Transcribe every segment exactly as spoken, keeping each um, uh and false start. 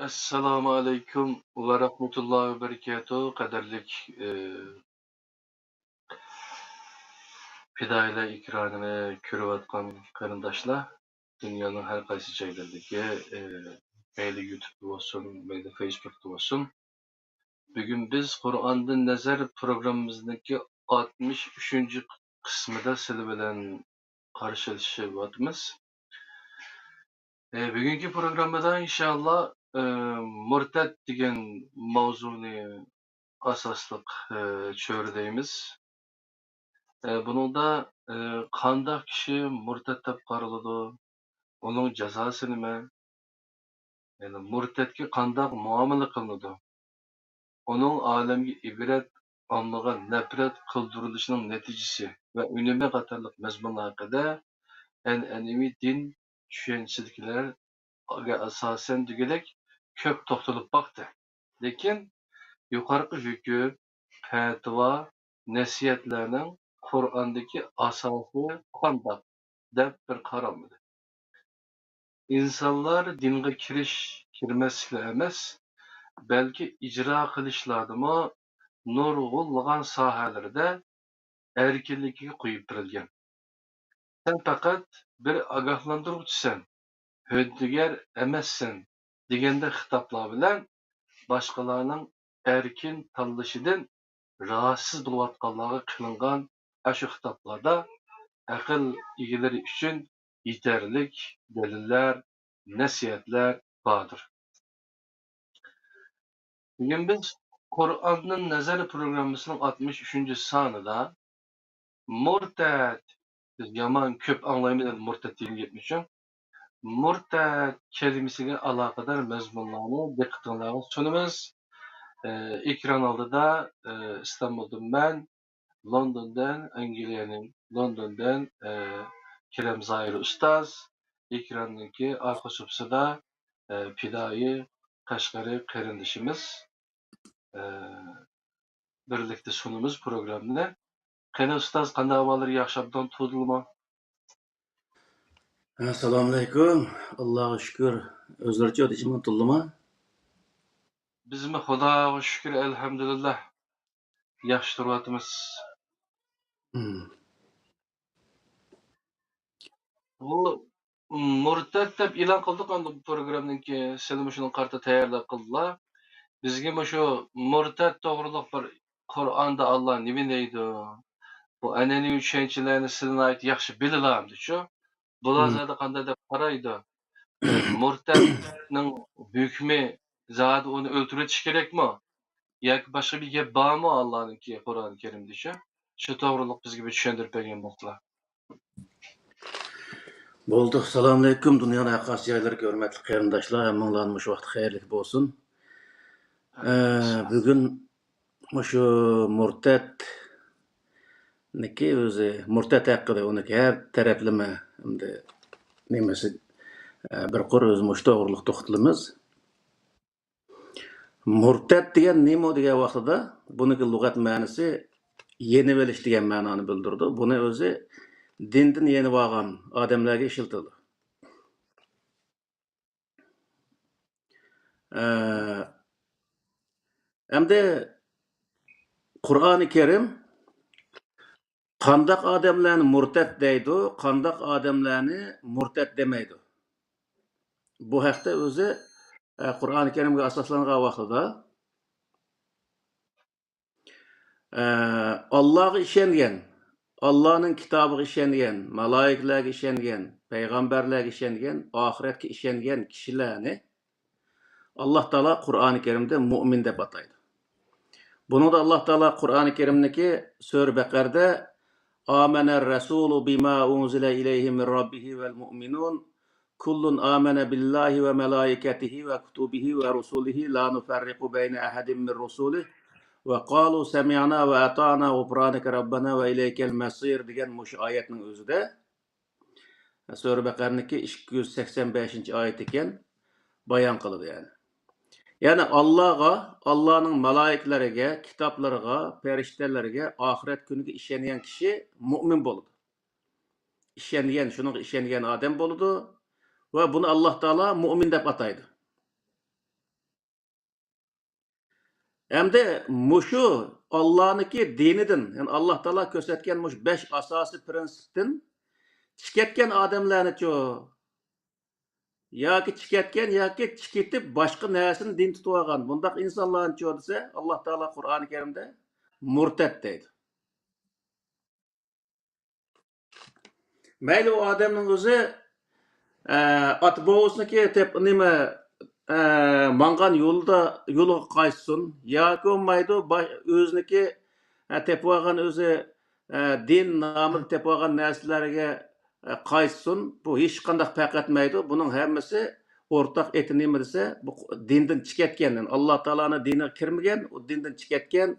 ئەسسالامۇ ئەلەيكۇم ۋە رەھمەتۇللاھى ۋە بەرىكاتۇھ. قەدىرلىك، ئى، پىدائىيلار ئېكرانىنى كۆرۈۋاتقان قېرىنداشلار، دۇنيانىڭ ھەر قايسى جايلىرىدىكى، ئى، مەيلى يۇتۇبتا بولسۇن، مەيلى فېيسبۇكتا بولسۇن. بۈگۈن بىز قۇرئاندىن نەزەر پروگراممىمىزنىڭكى ئاتمىش ئۈچىنچى قىسمىدا سىلەر بىلەن قارشىلىشىۋاتىمىز. ئى، بۈگۈنكى پروگراممىدا ئىنشاللا، ئى، مۇرتەت دېگەن ماۋزۇنى ئاساسلىق، ئى، چۆرىدەيمىز. ئى، بۇنىڭدا، ئى، قانداق كىشى مۇرتەت دەپ قارىلىدۇ؟ ئۇنىڭ جازاسى نېمە؟ يەنى مۇرتەتكە قانداق مۇئامىلە قىلىنىدۇ؟ ئۇنىڭ ئالەمگە ئىبرەت، ئاممىغا نەپرەت قىلدۇرۇلۇشىنىڭ نەتىجىسى ۋە ئۈنۈمى قاتارلىق مەزمۇنلار ھەققىدە ئەنئەنىۋى دىن چۈشەنچىسىدىكىلەرگە ئاساسەن دېگۈدەك كۆپ توختىلىپ باقتى. لېكىن يۇقىرىقى ھۆكۈم، پەتىۋا، نەسىھەتلەرنىڭ قۇرئاندىكى ئاساسى قانداق دەپ بىر قارالمىدى. ئىنسانلار دىنغا كىرىش، كىرمەسلىكلا ئەمەس، بەلكى ئىجرا قىلىشلاردىمۇ نۇرغۇنلىغان ساھەلىرىدە ئەركىنلىكىگە قويۇپ بېرىلگەن. سەن پەقەت بىر ئاگاھلاندۇرغۇچىسەن، ھۆددىگەر ئەمەسسەن دېگەندەك خىتابلار بىلەن باشقىلارنىڭ ئەركىن تاللىشىدىن راھەتسىز بولۇۋاتقانلارغا قىلىنغان ئاشۇ خىتابلاردا ئەقىل ئىگىلىرى ئۈچۈن يېتەرلىك دەلىللەر، نەسىھەتلەر باردۇر. بۈگۈن بىز قۇرئاندىن نەزەر پروگراممىسىنىڭ ئاتمىش ئۈچىنچى سانىدا مۇرتەت، بىز يامان كۆپ ئاڭلايمىز ئەمدى مۇرتەت دېگەن گەپنى شۇ. مۇرتەت كەلىمىسىگە ئالاقىدار مەزمۇنلارنى دىققىتىڭلارغا سۇنىمىز. ئە، ئېكران ئالدىدا، ئە، ئىستانبۇلدىن مەن، لوندوندىن، ئەنگلىيەنىڭ لوندوندىن، ئە، كېرەم زاھىر ئۇستاز، ئېكراننىڭكى ئارقا سۇپىسىدا، ئە، پىدائىي قەشقەرى قېرىندىشىمىز، ئە، بىرلىكتە سۇنىمىز پروگراممىنى. قېنى ئۇستاز، قانداق ئەھۋاللىرى، ياخشى ئوبدان تۇردىلىما؟ ئەسسالامۇئەلەيكۇم. ئاللاغا شۈكۈر. ئۆزلىرىچە ئۆتۈشىمۇ تۇردىلىما؟ بىزمۇ خۇداغا شۈكۈر، ئەلھەمدۇلىللا. ياخشى تۇرۇۋاتىمىز. مم. بۇ مۇرتەت دەپ ئېلان قىلدۇق ئەمدى بۇ پروگراممىنىڭكى، سىلىمۇ شۇنىڭغا قارىتا تەييارلىق قىلدىلا. بىزگىمۇ شۇ مۇرتەت توغرۇلۇق بىر قۇرئاندا ئاللا نېمە دەيدۇ؟ بۇ ئەنئەنىۋى چۈشەنچىلەرنى سىلەر ناھايىتى ياخشى بىلىلا ئەمدىچۇ؟ بۇلار مم. زادى قانداق دەپ قارايدۇ؟ مۇرتەتنىڭ ھۆكمى زادى ئۇنى ئۆلتۈرۈۋېتىش كېرەكمۇ؟ ياكى باشقا بىر گەپ بارمۇ ئاللانىڭكى قۇرئان كەرىمدىچۇ؟ شۇ توغرۇلۇق بىزگە بىر چۈشەندۈرۈپ بەرگەن بولسىلا. بولدى. سالامۇئەلەيكۇم، دۇنيانىڭ ھەر قايسى جايلىرىدىكى ھۆرمەتلىك قېرىنداشلار، ھەممىڭلارنى مۇشۇ ۋاقىت خەيرلىك بولسۇن. ئە، بۈگۈن مۇشۇ مۇرتەتنىكى ئۆزى، مۇرتەت ھەققىدە ئۇنىڭكى ھەر تەرەپلىمە ئەمدى نېمىسى، ئە، بىر قۇر ئۆزى مۇشۇ توغرۇلۇق توختىلىمىز. مۇرتەت دېگەن نېمە دېگەن ۋاقتىدا، بۇنىڭكى لۇغەت مەنىسى يېنىۋېلىش دېگەن مەنانى بىلدۈرىدۇ. بۇنى ئۆزى دىندىن يېنىۋالغان ئادەملەرگە ئىشلىتىلىدۇ. ئە، ئەمدى قۇرئانى كەرىم قانداق ئادەملەرنى مۇرتەت دەيدۇ، قانداق ئادەملەرنى مۇرتەت دېمەيدۇ. بۇ ھەقتە ئۆزى، ئە، قۇرئانى كەرىمگە ئاساسلانغان ۋاقتىدا، ئە، ئاللاغا ئىشەنگەن، ئاللانىڭ كىتابىغا ئىشەنگەن، مالايىكىلەرگە ئىشەنگەن، پەيغەمبەرلەرگە ئىشەنگەن، ئاخىرەتكە ئىشەنگەن كىشىلەرنى ئاللا تائالا قۇرئانى كەرىمدە مۇئمىن دەپ ئاتايدۇ. بۇنىڭدا ئاللا تائالا قۇرئانى كەرىمدىكى سۈرە بەقەردە، آمەنەر رەسۇلۇ بىما ئۇنزىلە ئىلەيھى مىن رەببىھى ۋەل مۇئمىنۇن، كۇللۇن ئامەنە بىللاھى ۋە مەلائىكەتىھى ۋە كۇتۇبىھى ۋە رۇسۇلىھى لا نۇفەررىقۇ بەينە ئەھەدىن مىن رۇسۇلىھ ۋە قالۇ سەمىئنا ۋە ئەتائنا غۇپرانىكە رەببەنا ۋە ئىلەيكەل مەسىر دېگەن مۇشۇ ئايەتنىڭ ئۆزىدە سۈرە بەقەرىنىڭكى ئىككى يۈز سەكسەن بەشىنچى ئايىتى ئىكەن، بايان قىلىدۇ يەنى. يەنى ئاللاغا، ئاللانىڭ مالايىكىلىرىگە، كىتابلىرىغا، پەرىشتىلەرگە، ئاخىرەت كۈنىگە ئىشەنگەن كىشى مۇئمىن بولىدۇ. ئىشەنگەن، شۇنىڭغا ئىشەنگەن ئادەم بولىدۇ ۋە بۇنى ئاللا تائالا مۇئمىن دەپ ئاتايدۇ. ئەمدى مۇشۇ ئاللانىكى دىنىدىن، يەنى ئاللا تائالا كۆرسەتكەن مۇشۇ بەش ئاساسىي پىرىنسىپتىن چىقىۋەتكەن ئادەملەرنىچۇ؟ ياكى چىقىۋەتكەن ياكى چىقىۋېتىپ باشقا نەرسىنى دىن تۇتۇۋالغان بۇنداق ئىنسانلارنىچۇ دېسە، ئاللا تائالا قۇرئانى كەرىمدە مۇرتەت دەيدۇ. مەيلى ئۇ ئادەمنىڭ ئۆزى، ئە، ئاتا بوۋىسىنىڭكى تېپ-، نېمە، ئە، ماڭغان يولىدا، يولىغا قايتسۇن، ياكى بولمايدۇ، با-، ئۆزىنىڭكى، ئە، تېپىۋالغان ئۆزى، ئە، دىن نامىدا تېپىۋالغان نەرسىلەرگە، ئە، قايتسۇن، بۇ ھېچقانداق پەرق ئەتمەيدۇ. بۇنىڭ ھەممىسى ئورتاق ئېتى نېمە دېسە، بۇ دىندىن چىقىۋەتكەن، ئاللا تائالانىڭ دىنىغا كىرمىگەن، ئۇ دىندىن چىقىۋەتكەن،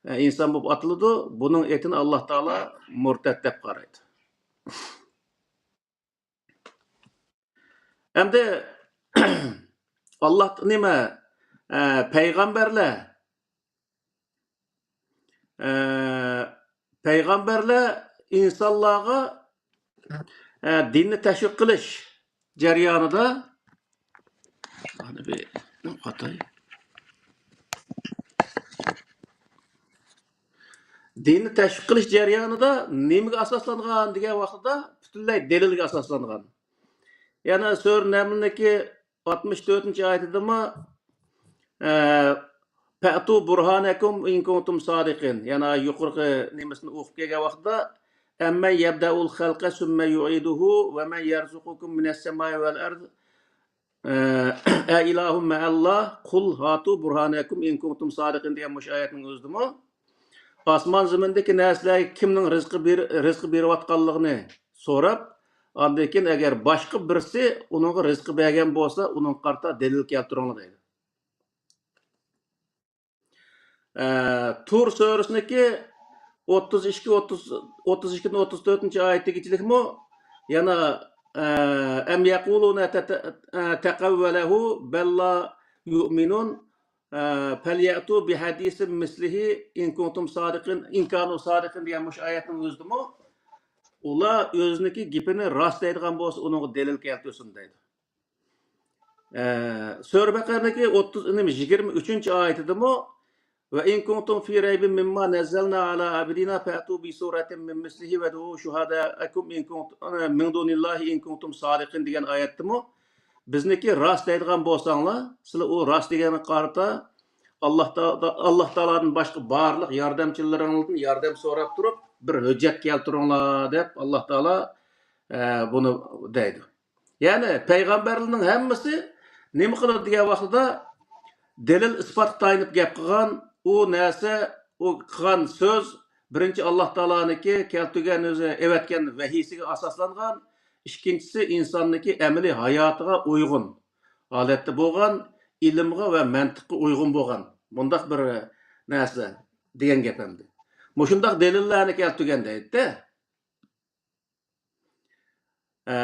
ئە، ئىنسان بولۇپ ئاتىلىدۇ. بۇنىڭ ئېتىنى ئاللا تائالا مۇرتەت دەپ قارايدۇ. ئەمدى ئاللا نېمە، ئە، پەيغەمبەرلەر، ئە، پەيغەمبەرلەر ئىنسانلارغا، ئە، دىننى تەشۋىق قىلىش جەريانىدا، ئانى بىر ئاتاي. دىننى تەشۋىق قىلىش جەريانىدا نېمىگە ئاساسلانغان دېگەن ۋاقتىدا، پۈتۈنلەي دەلىلگە ئاساسلانغان. يەنە سۈرە نەملنىڭكى ئاتمىش تۆتىنچى ئايىتىدىمۇ، ئە، فَأْتُوا بُرْهَانَكُمْ إِنْ كُنْتُمْ صَادِقِينَ. يەنە يۇقىرىقى نېمىسىنى ئوقۇپ كەلگەن ۋاقتىدا، أَمَّنْ يَبْدَأُ الْخَلْقَ ثُمَّ يُعِيدُهُ وَمَنْ يَرْزُقُكُمْ مِنَ السَّمَاءِ وَالْأَرْضِ، ئە، أَإِلَهٌ مَعَ اللَّهِ، قُلْ هَاتُوا بُرْهَانَكُمْ إِنْ كُنْتُمْ صَادِقِينَ دېگەن مۇشۇ ئايەتنىڭ ئۆزىدىمۇ، ئاسمان زېمىندىكى نەرسىلەرگە كىمنىڭ رىزقى بېر-، رىزقى بېرىۋاتقانلىقىنى سوراپ، ئاندىن كېيىن ئەگەر باشقا بىرسى ئۇنىڭغا رىزقى بەرگەن بولسا، ئۇنىڭغا قارىتا دەلىل كەلتۈرۈڭلار دەيدۇ. ئە، تۇر سۈرىسىنىڭكى ئوتتۇز ئىككى، ئوتتۇز، ئوتتۇز ئىككىدىن ئوتتۇز تۆتىنچى ئايىتىگىچىلىكمۇ يەنە، ئە، أَمْ يَقُولُونَ تَتَ-، ئە، تَقَوَّلَهُ بَلْ لَا يُؤْمِنُونَ، ئە، فَلْيَأْتُوا بِحَدِيثٍ مِثْلِهِ إِنْ كُنْتُمْ صَادِقِينَ، إِنْ كَانُوا صَادِقِينَ دېگەن مۇشۇ ئايەتنىڭ ئۆزىدىمۇ، ئۇلار ئۆزىنىڭكى گېپىنى راست دەيدىغان بولسا، ئۇنىڭغا دەلىل كەلتۈرسۇن دەيدۇ. ئە، سۈرە بەقەرىنىڭكى ئوتتۇز، نېمە، يىگىرمە ئۈچىنچى ئايىتىدىمۇ، وَإِنْ كُنْتُمْ فِي رَيْبٍ مِمَّا نَزَّلْنَا عَلَىٰ عَبْدِنَا فَأْتُوا بِسُورَةٍ مِّن مِّثْلِهِ وَادْعُوا شُهَدَاءَكُمْ إِنْ كُنْتُمْ، مِنْ دُونِ اللَّهِ إِنْ كُنْتُمْ صَادِقِينَ دېگەن ئايەتتىمۇ، بىزنىڭكى راست دەيدىغان بولساڭلار، سىلەر ئۇ راست دېگەنگە قارىتا، ئاللا تا-، ئاللا تائالادىن باشقا بارلىق ياردەمچىلىرىڭلاردىن ياردەم سوراپ تۇرۇپ، بىر ھۆججەت كەلتۈرۈڭلار دەپ ئاللا تائالا، ئە، بۇنى دەيدۇ. يەنى پەيغەمبەرلەرنىڭ ھەممىسى نېمە قىلىدۇ دېگەن ۋاقتىدا، دەلىل ئىسپاتقا تايىنىپ گەپ قىلغان، ئۇ نەرسە، ئۇ قىلغان سۆز بىرىنچى ئاللا تائالانىڭكى كەلتۈرگەن ئۆزى ئەۋەتكەن ۋەھىيسىگە ئاساسلانغان، ئىككىنچىسى ئىنساننىڭكى ئەمەلىي ھاياتىغا ئۇيغۇن ھالەتتە بولغان، ئىلىمغا ۋە مەنتىققا ئۇيغۇن بولغان مۇنداق بىر نەرسە دېگەن گەپ ئەمدى. مۇشۇنداق دەلىللەرنى كەلتۈرگەن دەيدۇ. ئە،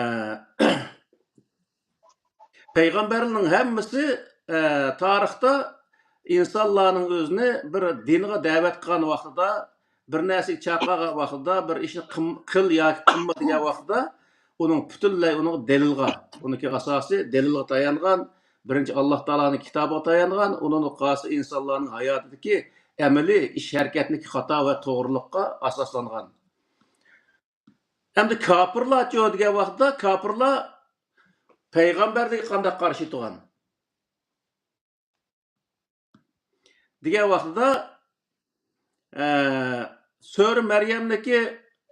پەيغەمبەرلەرنىڭ ھەممىسى، ئە، تارىختا ئىنسانلارنىڭ ئۆزىنى بىر دىنغا دەۋەت قىلغان ۋاقتىدا، بىر نەرسىگە چاقىرغان ۋاقتىدا، بىر ئىشنى قىل-، قىل ياكى قىلما دېگەن ۋاقتىدا، ئۇنىڭ پۈتۈنلەي ئۇنىڭ دەلىلغا، ئۇنىڭكى ئاساسى دەلىلغا تايانغان، بىرىنچى ئاللا تائالانىڭ كىتابىغا تايانغان، ئۇنىڭدىن قالسا ئىنسانلارنىڭ ھاياتىدىكى ئەمەلىي ئىش ھەرىكەتنىڭكى خاتا ۋە توغرىلىققا ئاساسلانغان. ئەمدى كاپىرلارچۇ دېگەن ۋاقىتتا، كاپىرلار پەيغەمبەرلەرگە قانداق قارشى تۇرغان دېگەن ۋاقتىدا، ئە، سۈرە مەريەمدىكى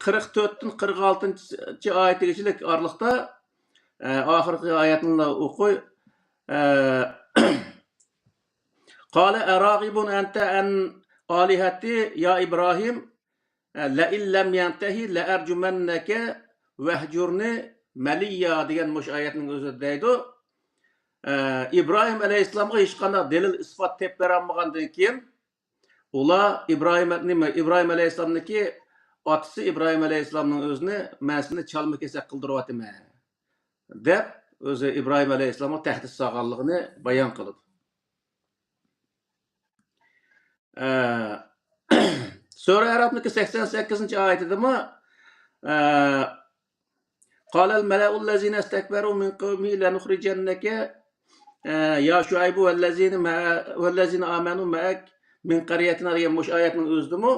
قىرىق تۆتتىن قىرىق ئالتىنچى ئايىتىگىچىلىك ئارىلىقتا، ئە، ئاخىرقى ئايەتنى ئوقۇي. ئە، قال أراغب أنت عن آلهتي يا إبراهيم لئن لم تنته لأرجمنك واهجرني مليا دېگەن مۇشۇ ئايەتنىڭ ئۆزىدە دەيدۇ. ئە، ئىبراھىم ئەلەيھىسسالامغا ھېچقانداق دەلىل ئىسپات تېپىپ بېرەلمىغاندىن كېيىن، ئۇلار ئىبراھىم، نېمە، ئىبراھىم ئەلەيھىسسالامنىڭكى ئاتىسى ئىبراھىم ئەلەيھىسسالامنىڭ ئۆزىنى، مەن سېنى چالما كېسەك قىلدۇرۇۋاتىمەن دەپ، ئۆزى ئىبراھىم ئەلەيھىسسالامغا تەھدىت سالغانلىقىنى بايان قىلىدۇ. ئە، سۈرە ئەرەفنىڭكى سەكسەن سەككىزىنچى ئايىتىدىمۇ، ئە، قال الملأ الذين استكبروا من قومه لنخرجنك، ئە، يا شعيب والذين مع-، والذين آمنوا معك مىن قەريەتىنا دېگەن مۇشۇ ئايەتنىڭ ئۆزىدىمۇ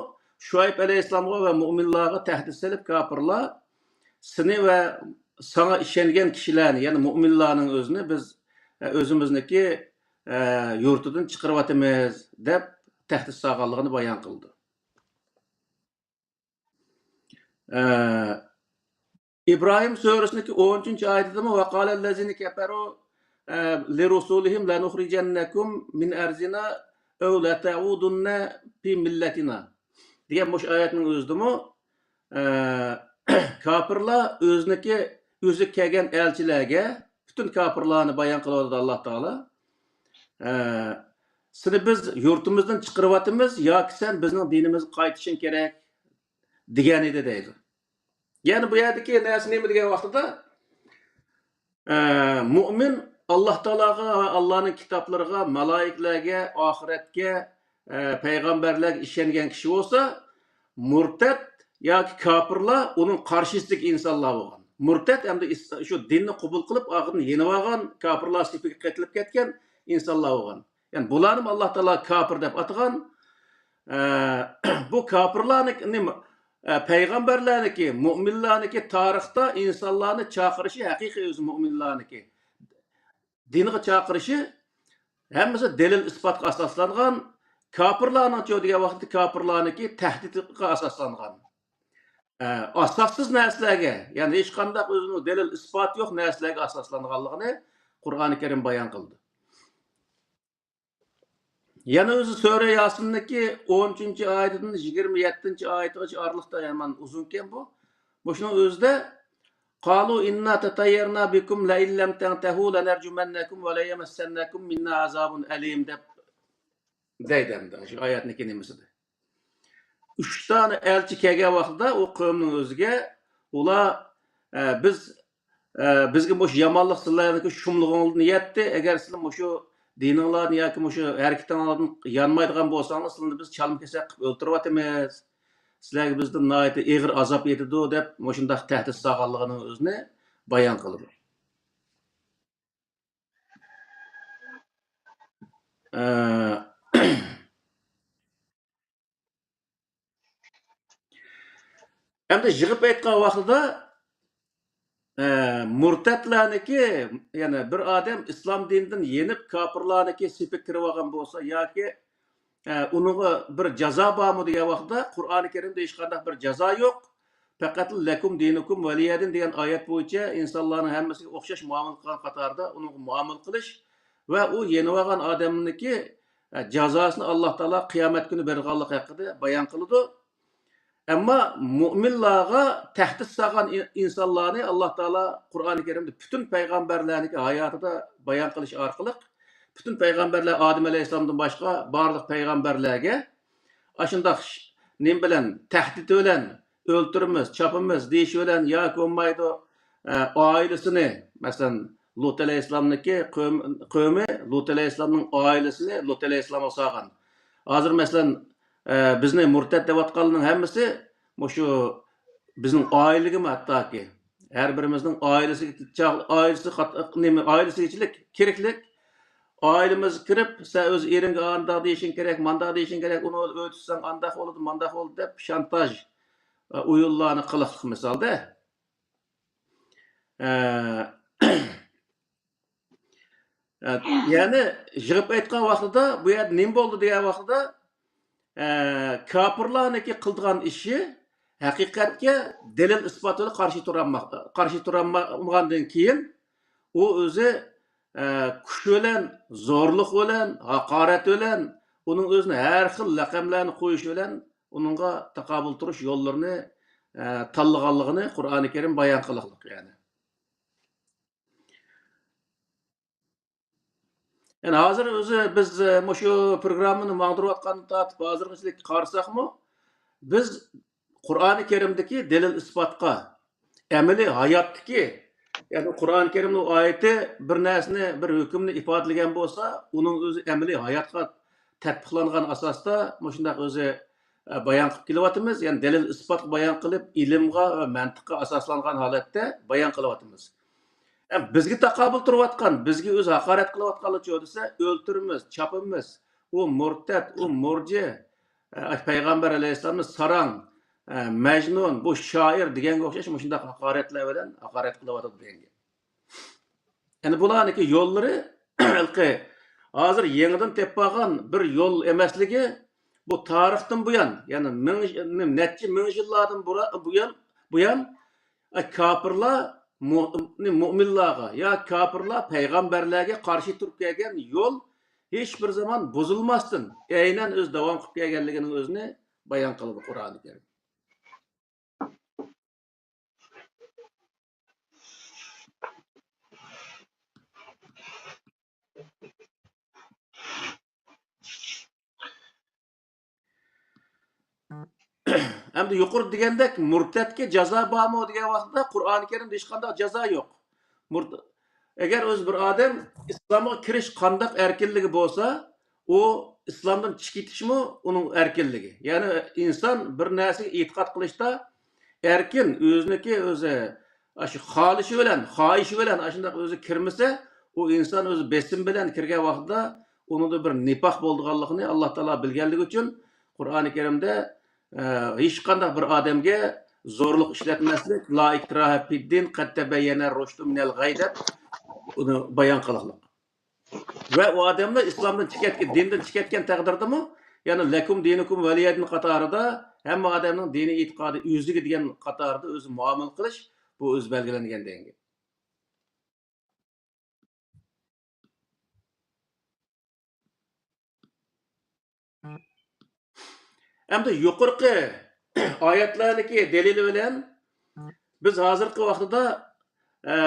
شۇئەيب ئەلەيھىسسالامغا ۋە مۆمىنلارغا تەھدىت سېلىپ، كاپىرلار سېنى ۋە ساڭا ئىشەنگەن كىشىلەرنى، يەنى مۆمىنلارنىڭ ئۆزىنى بىز، ئە، ئۆزىمىزنىڭكى، ئە، يۇرتىدىن چىقىرىۋاتىمىز دەپ تەھدىت سالغانلىقىنى بايان قىلدى. ئە، ئىبراھىم سۈرىسىنىڭكى ئون ئۈچىنچى ئايىتىدىمۇ، «وقال الذين كفروا، ئە، لرسلهم لنخرجنكم من أرضنا أو لتعودن في ملتنا» دېگەن مۇشۇ ئايەتنىڭ ئۆزىدىمۇ، ئە، كاپىرلار ئۆزىنىڭكى، ئۆزى كەلگەن ئەلچىلەرگە، پۈتۈن كاپىرلارنى بايان قىلىۋاتىدۇ ئاللا تائالا. ئە، سېنى بىز يۇرتىمىزدىن چىقىرىۋاتىمىز، ياكى سەن بىزنىڭ دىنىمىزغا قايتىشىڭ كېرەك دېگەن ئىدى دەيدۇ. يەنى بۇ يەردىكى نەرسە نېمە دېگەن ۋاقتىدا، ئە، مۇئمىن ئاللا تائالاغا ۋە ئاللانىڭ كىتابلىرىغا، مالايىكىلەرگە، ئاخىرەتكە، ئە، پەيغەمبەرلەرگە ئىشەنگەن كىشى بولسا، مۇرتەت ياكى كاپىرلار ئۇنىڭ قارشىسىدىكى ئىنسانلار بولغان. مۇرتەت ئەمدى ئىس-، شۇ دىننى قوبۇل قىلىپ، ئاخىرىدىن يېنىۋالغان، كاپىرلار سېپىگە قېتىلىپ كەتكەن ئىنسانلار بولغان. يەنى بۇلارنىمۇ ئاللا تائالا كاپىر دەپ ئاتىغان. ئە، بۇ كاپىرلارنىڭ نېمە، ئە، پەيغەمبەرلەرنىڭكى، مۆمىنلەرنىڭكى تارىختا ئىنسانلارنى چاقىرىشى ھەقىقىي ئۆزى مۆمىنلەرنىڭكى دىنغا چاقىرىشى ھەممىسى دەلىل ئىسپاتقا ئاساسلانغان. كاپىرلارنىڭچۇ دېگەن ۋاقىتتا كاپىرلارنىڭكى تەھدىتقا ئاساسلانغان. ئە، ئاساسسىز نەرسىلەرگە، يەنى ھېچقانداق ئۆزىنىڭ دەلىل ئىسپاتى يوق نەرسىلەرگە ئاساسلانغانلىقىنى قۇرئانى كەرىم بايان قىلدى. يەنە ئۆزى سۈرە ياسىننىڭكى ئون ئۈچىنچى ئايىتىدىن يىگىرمە يەتتىنچى ئايىتىغىچە ئارىلىقتا يامان ئۇزۇنكەن بۇ. مۇشۇنىڭ ئۆزىدە، «قالوا إنا تطيرنا بكم لئن لم تنتهوا لنرجمنكم وليمسنكم منا عذاب أليم» دەپ دەيدۇ ئەمدى شۇ ئايەتنىڭكى نېمىسىدە. ئۈچ دانە ئەلچى كەلگەن ۋاقتىدا ئۇ قەۋمنىڭ ئۆزىگە، ئۇلار، ئە، بىز، ئە، بىزگە مۇشۇ يامانلىق سىلەرنىڭكى شۇملۇقۇڭلاردىن يەتتى. ئەگەر سىلەر مۇشۇ دىنىڭلاردىن ياكى مۇشۇ ھەرىكىتىڭلاردىن يانمايدىغان بولساڭلار، سىلەرنى بىز چالما-كېسەك قىلىپ ئۆلتۈرۈۋاتىمىز. سىلەرگە بىزدىن ناھايىتى ئېغىر ئازاب يېتىدۇ، دەپ مۇشۇنداق تەھدىت سالغانلىقىنىڭ ئۆزىنى بايان قىلىدۇ. ئە، ئەمدى يىغىپ ئېيتقان ۋاقتىدا، ئە، مۇرتەتلەرنىكى، يەنى بىر ئادەم ئىسلام دىنىدىن يېنىپ، كاپىرلارنىكى سېپىگە كىرىۋالغان بولسا ياكى، ئە، ئۇنىڭغا بىر جازا بارمۇ دېگەن ۋاقتىدا، قۇرئانى كەرىمدە ھېچقانداق بىر جازا يوق. پەقەت «لەكۇم دىنۇكۇم ۋەلىيەدىن» دېگەن ئايەت بويىچە ئىنسانلارنىڭ ھەممىسىگە ئوخشاش مۇئامىلە قىلغان قاتارىدا ئۇنىڭغا مۇئامىلە قىلىش ۋە ئۇ يېنىۋالغان ئادەمنىڭكى، ئە، جازاسىنى ئاللا تائالا قىيامەت كۈنى بېرىدىغانلىقى ھەققىدە بايان قىلىدۇ. ئەمما مۆمىنلارغا تەھدىت سالغان ئىن-، ئىنسانلارنى ئاللا تائالا قۇرئانى كەرىمدە پۈتۈن پەيغەمبەرلەرنىڭكى ھاياتىدا بايان قىلىش ئارقىلىق، پۈتۈن پەيغەمبەرلەر ئادەم ئەلەيھىسسالامدىن باشقا بارلىق پەيغەمبەرلەرگە ئاشۇنداق ش-، نېمە بىلەن، تەھدىت بىلەن، ئۆلتۈرىمىز، چاپىمىز دېيىش بىلەن ياكى بولمايدۇ، ئە، ئائىلىسىنى، مەسىلەن، لۇت ئەلەيھىسسالامنىڭكى قوم-، قومى لۇت ئەلەيھىسسالامنىڭ ئائىلىسىنى لۇت ئەلەيھىسسالامغا سالغان. ھازىر، مەسىلەن، ئە، بىزنى مۇرتەت دەۋاتقانلارنىڭ ھەممىسى مۇشۇ بىزنىڭ ئائىلىگىمۇ ھەتتاكى ھەر بىرىمىزنىڭ ئائىلىسىگە چاغ-، ئائىلىسى قات-، نېمە، ئائىلىسىگىچىلىك كىرىكلىك. ئائىلىمىزگە كىرىپ، «سەن ئۆز ئېرىڭگە ئانداق دېيىشىڭ كېرەك، مانداق دېيىشىڭ كېرەك، ئۇنى ئۆي تۇتساڭ ئانداق بولىدۇ، مانداق بولىدۇ» دەپ شانتاژ، ئە، ئويۇنلارنى قىلىقلىق مىسالدا. ئە، ئە، يەنى يىغىپ ئېيتقان ۋاقتىدا، بۇ يەردە نېمە بولدى دېگەن ۋاقتىدا، ئە، كاپىرلارنىڭكى قىلىدىغان ئىشى ھەقىقەتكە دەلىل ئىسپات بىلەن قارشى تۇرالما-، قارشى تۇرالمىغاندىن كېيىن، ئۇ ئۆزى، ئە، كۈچ بىلەن، زورلۇق بىلەن، ھاقارەت بىلەن، ئۇنىڭ ئۆزىنى ھەر خىل لەقەملەرنى قويۇش بىلەن ئۇنىڭغا تاقابىل تۇرۇش يوللىرىنى، ئە، تاللىغانلىقىنى قۇرئانى كەرىم بايان قىلىقلىق، يەنى. يەنى ھازىر ئۆزى بىز، ئە، مۇشۇ پروگراممىنى ماڭدۇرۇۋاتقاندىن تارتىپ ھازىرغىچىلىك قارىساقمۇ، بىز قۇرئانى كەرىمدىكى دەلىل ئىسپاتقا، ئەمەلىي ھاياتتىكى، يەنى قۇرئانى كەرىمنىڭ ئايىتى بىر نەرسىنى، بىر ھۆكۈمنى ئىپادىلىگەن بولسا، ئۇنىڭ ئۆزى ئەمەلىي ھاياتقا تەتبىقلانغان ئاساستا مۇشۇنداق ئۆزى، ئە، بايان قىلىپ كېلىۋاتىمىز. يەنى دەلىل ئىسپاتقا بايان قىلىپ، ئىلىمغا ۋە مەنتىققە ئاساسلانغان ھالەتتە بايان قىلىۋاتىمىز. ئە، بىزگە تاقابىل تۇرۇۋاتقان، بىزگە ئۆزى ھاقارەت قىلىۋاتقانلارچۇ دېسە، ئۆلتۈرىمىز، چاپىمىز، ئۇ مۇرتەت، ئۇ مۇرجى، ئە، پەيغەمبەر ئەلەيھىسسالامنى ساراڭ، ئە، مەجنۇن، بۇ شائىر دېگەنگە ئوخشاش مۇشۇنداق ھاقارەتلەر بىلەن ھاقارەت قىلىۋاتىدۇ دېگەن گەپ. يەنى بۇلارنىڭكى يوللىرى ھېلىقى ھازىر يېڭىدىن تېپىۋالغان بىر يول ئەمەسلىكى، بۇ تارىختىن بۇيان، يەنى مىڭ، نەچچە مىڭ يىللاردىن بۇرا-، بۇيان، بۇيان، ئە، كاپىرلار مۇ-، مۇئمىنلارغا يا كاپىرلار پەيغەمبەرلەرگە قارشى تۇرۇپ كەلگەن يول ھېچ بىر زامان بۇزۇلماستىن، ئەينەن ئۆزى داۋام قىلىپ كەلگەنلىكىنىڭ ئۆزىنى بايان قىلىدۇ قۇرئانى كەرىم. ئەمدى يۇقىرىدا دېگەندەك، مۇرتەتكە جازا بارمۇ دېگەن ۋاقىتتا، قۇرئانى كەرىمدە ھېچقانداق جازا يوق. مۇرت-، ئەگەر ئۆزى بىر ئادەم ئىسلامغا كىرىش قانداق ئەركىنلىكى بولسا، ئۇ ئىسلامدىن چىقىپ كېتىشمۇ ئۇنىڭ ئەركىنلىكى. يەنى ئىنسان بىر نەرسىگە ئېتىقاد قىلىشتا ئەركىن، ئۆزىنىڭكى ئۆزى ئاشۇ خالىشى بىلەن، خاھىشى بىلەن ئاشۇنداق ئۆزى كىرمىسە، ئۇ ئىنسان ئۆزى بېسىم بىلەن كىرگەن ۋاقتىدا ئۇنىڭدا بىر نىپاق بولىدىغانلىقىنى ئاللا تائالا بىلگەنلىكى ئۈچۈن، قۇرئانى كەرىمدە، ئە، ھېچقانداق بىر ئادەمگە زورلۇق ئىشلەتمەسلىك، «لا ئىكراھە فىددىن، قەد تەبەييەنە رۇشدۇ مىنەل غەي» دەپ ئۇنى بايان قىلغانلىق. ۋە ئۇ ئادەملەر ئىسلامدىن چىقىپ كەتكەن، دىندىن چىقىپ كەتكەن تەقدىردىمۇ، يەنى «لەكۇم دىنۇكۇم ۋەلىيەدىن» قاتارىدا ھەممە ئادەمنىڭ دىنىي ئېتىقادى ئۆزىگە دېگەن قاتاردا ئۆزى مۇئامىلە قىلىش، بۇ ئۆزى بەلگىلەنگەن دېگەن گەپ. ئەمدى يۇقىرىقى ئايەتلەردىكى دەلىلى بىلەن بىز ھازىرقى ۋاقتىدا، ئە،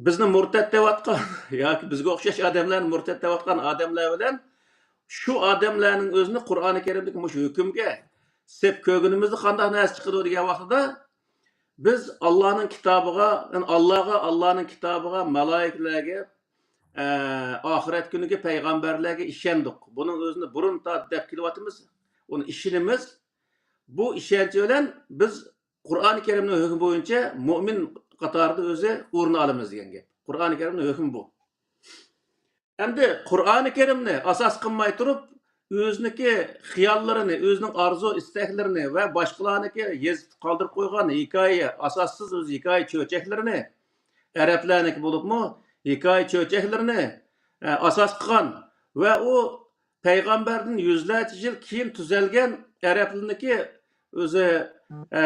بىزنى مۇرتەت دەۋاتقان ياكى بىزگە ئوخشاش ئادەملەرنى مۇرتەت دەۋاتقان ئادەملەر بىلەن شۇ ئادەملەرنىڭ ئۆزىنى قۇرئانى كەرىمدىكى مۇشۇ ھۆكۈمگە سېپ كۆرگىنىمىزدە قانداق نەرسە چىقىدۇ دېگەن ۋاقتىدا، بىز ئاللانىڭ كىتابىغا، يەنى ئاللاغا، ئاللانىڭ كىتابىغا، مالايىكىلەرگە، ئە، ئاخىرەت كۈنىگە، پەيغەمبەرلەرگە ئىشەندۇق. بۇنىڭ ئۆزىنى بۇرۇن تارتىپ دەپ كېلىۋاتىمىز. ئۇنى ئىشىنىمىز. بۇ ئىشەنچ بىلەن بىز قۇرئانى كەرىمنىڭ ھۆكمى بويىچە مۇئمىن قاتارىدا ئۆزى ئورۇن ئالىمىز دېگەن گەپ. قۇرئانى كەرىمنىڭ ھۆكمى بۇ. ئەمدى قۇرئانى كەرىمنى ئاساس قىلماي تۇرۇپ، ئۆزىنىڭكى خىياللىرىنى، ئۆزىنىڭ ئارزۇ ئىستەكلىرىنى ۋە باشقىلارنىڭكى يېزىپ قالدۇرۇپ قويغان ھېكايە، ئاساسسىز ئۆز ھېكايە چۆچەكلىرىنى، ئەرەبلەرنىڭكى بولۇپمۇ ھېكايە چۆچەكلىرىنى، ئە، ئاساس قىلغان ۋە ئۇ پەيغەمبەردىن يۈزلەرچە يىل كېيىن تۈزەلگەن ئەرەبلىرىنىڭكى ئۆزى، ئە،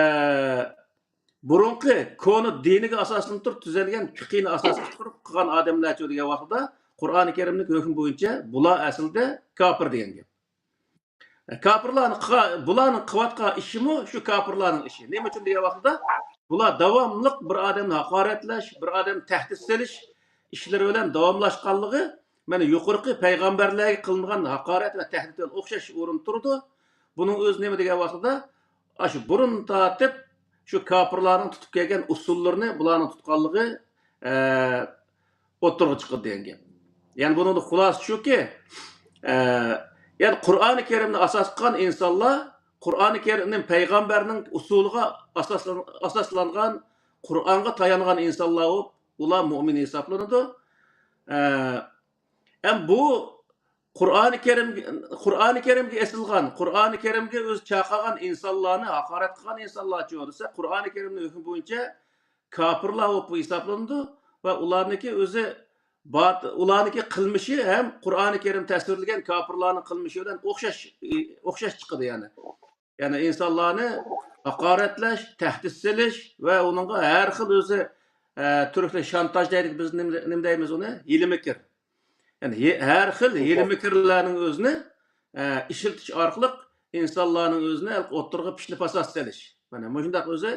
بۇرۇنقى كونا دىنىگە ئاساسلىنىپ تۇرۇپ تۈزەلگەن پىقىنى ئاساس قىلىپ تۇرۇپ قىلغان ئادەملەرچۇ دېگەن ۋاقتىدا، قۇرئانى كەرىمنىڭ ھۆكمى بويىچە بۇلار ئەسلىدە كاپىر دېگەن گەپ. كاپىرلارنىڭ قىلغا-، بۇلارنىڭ قىلىۋاتقان ئىشىمۇ شۇ كاپىرلارنىڭ ئىشى. نېمە ئۈچۈن دېگەن ۋاقتىدا، بۇلار داۋاملىق بىر ئادەمنى ھاقارەتلەش، بىر ئادەمنى تەھدىت سېلىش ئىشلىرى بىلەن داۋاملاشقانلىقى، مانا يۇقىرىقى پەيغەمبەرلەرگە قىلىنغان ھاقارەت ۋە تەھدىت بىلەن ئوخشاش ئورۇندا تۇرىدۇ. بۇنىڭ ئۆزى نېمە دېگەن ۋاقتىدا، ئاشۇ بۇرۇن تارتىپ شۇ كاپىرلارنىڭ تۇتۇپ كەلگەن ئۇسۇللىرىنى بۇلارنىڭ تۇتقانلىقى، ئە، ئوتتۇرىغا چىقىدۇ دېگەن گەپ. يەنى بۇنىڭدا خۇلاسە شۇكى، ئە، يەنى قۇرئانى كەرىمنى ئاساس قىلغان ئىنسانلار، قۇرئانى كەرىمنى پەيغەمبەرنىڭ ئۇسۇلىغا ئاساسلان-، ئاساسلانغان، قۇرئانغا تايانغان ئىنسانلار بولۇپ، ئۇلار مۇئمىن ھېسابلىنىدۇ. ئە، ئەم بۇ قۇرئانى كەرىم، قۇرئانى كەرىمگە ئېسىلغان، قۇرئانى كەرىمگە ئۆزى چاقىرغان ئىنسانلارنى ھاقارەت قىلغان ئىنسانلارچۇ دېسە، قۇرئانى كەرىمنىڭ ھۆكمى بويىچە كاپىرلار بولۇپ ھېسابلىنىدۇ ۋە ئۇلارنىڭكى ئۆزى بات-، ئۇلارنىڭكى قىلمىشى ھەم قۇرئانى كەرىم تەسۋىرلىگەن كاپىرلارنىڭ قىلمىشى بىلەن ئوخشاش، ئوخشاش چىقىدۇ يەنى. يەنى ئىنسانلارنى ھاقارەتلەش، تەھدىت سېلىش ۋە ئۇنىڭغا ھەر خىل ئۆزى، ئە، تۈركلەر شانتاژ دەيدۇ، بىز نېمە، نېمە دەيمىز ئۇنى؟ ھىيلە-مىكىر. يەنى ھىي-، ھەر خىل ھىيلە-مىكىرلەرنىڭ ئۆزىنى، ئە، ئىشلىتىش ئارقىلىق ئىنسانلارنىڭ ئۆزىنى ئوتتۇرىغا پىشنى پاسات سېلىش. مانا مۇشۇنداق ئۆزى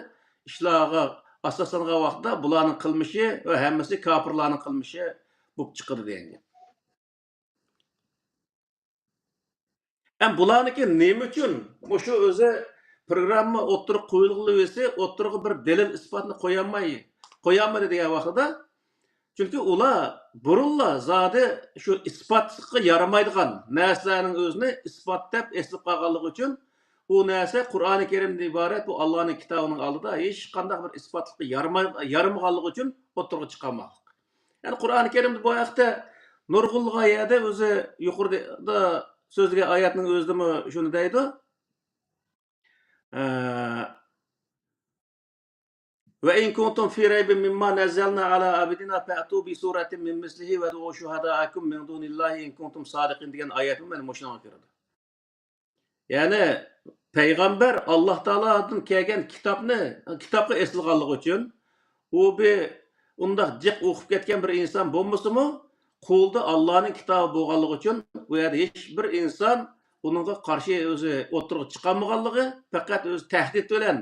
ئىشلارغا ئاساسلانغان ۋاقىتتا بۇلارنىڭ قىلمىشى ۋە ھەممىسى كاپىرلارنىڭ قىلمىشى بولۇپ چىقىدۇ دېگەن گەپ. ھەم بۇلارنىڭكى نېمە ئۈچۈن مۇشۇ ئۆزى پروگرامما ئوتتۇرىغا قويۇلغىلى ئۆزى ئوتتۇرىغا بىر دەلىل ئىسپاتنى قويالماي، قويالمىدى دېگەن ۋاقتىدا، چۈنكى ئۇلار بۇرۇنلا زادى شۇ ئىسپاتقا يارىمايدىغان نەرسىلەرنىڭ ئۆزىنى ئىسپات دەپ ئېسىلىپ قالغانلىقى ئۈچۈن، ئۇ نەرسە قۇرئانى كەرىمدىن ئىبارەت بۇ ئاللانىڭ كىتابىنىڭ ئالدىدا ھېچقانداق بىر ئىسپاتلىققا يارىماي-، يارىمىغانلىقى ئۈچۈن ئوتتۇرىغا چىقارماقلىق. يەنى قۇرئانى كەرىمدە بۇ ھەقتە نۇرغۇنلىغان يەردە ئۆزى يۇقىرىدا سۆزلىگەن ئايەتنىڭ ئۆزىدىمۇ شۇنى دەيدۇ. ئە، «وإن كنتم في ريب مما نزلنا على عبدنا فأتوا بسورة من مثله وادعوا شهداءكم من دون الله إن كنتم صادقين» دېگەن ئايەتمۇ مانا مۇشۇنىڭغا كىرىدۇ. يەنى پەيغەمبەر ئاللا تائالادىن كەلگەن كىتابنى، كىتابقا ئېسىلغانلىقى ئۈچۈن، ئۇ بىر ئۇنداق جىق ئوقۇپ كەتكەن بىر ئىنسان بولمىسىمۇ، قولىدا ئاللانىڭ كىتابى بولغانلىقى ئۈچۈن، ئۇ يەردە ھېچ بىر ئىنسان ئۇنىڭغا قارشى ئۆزى ئوتتۇرىغا چىقالمىغانلىقى، پەقەت ئۆزى تەھدىت بىلەن،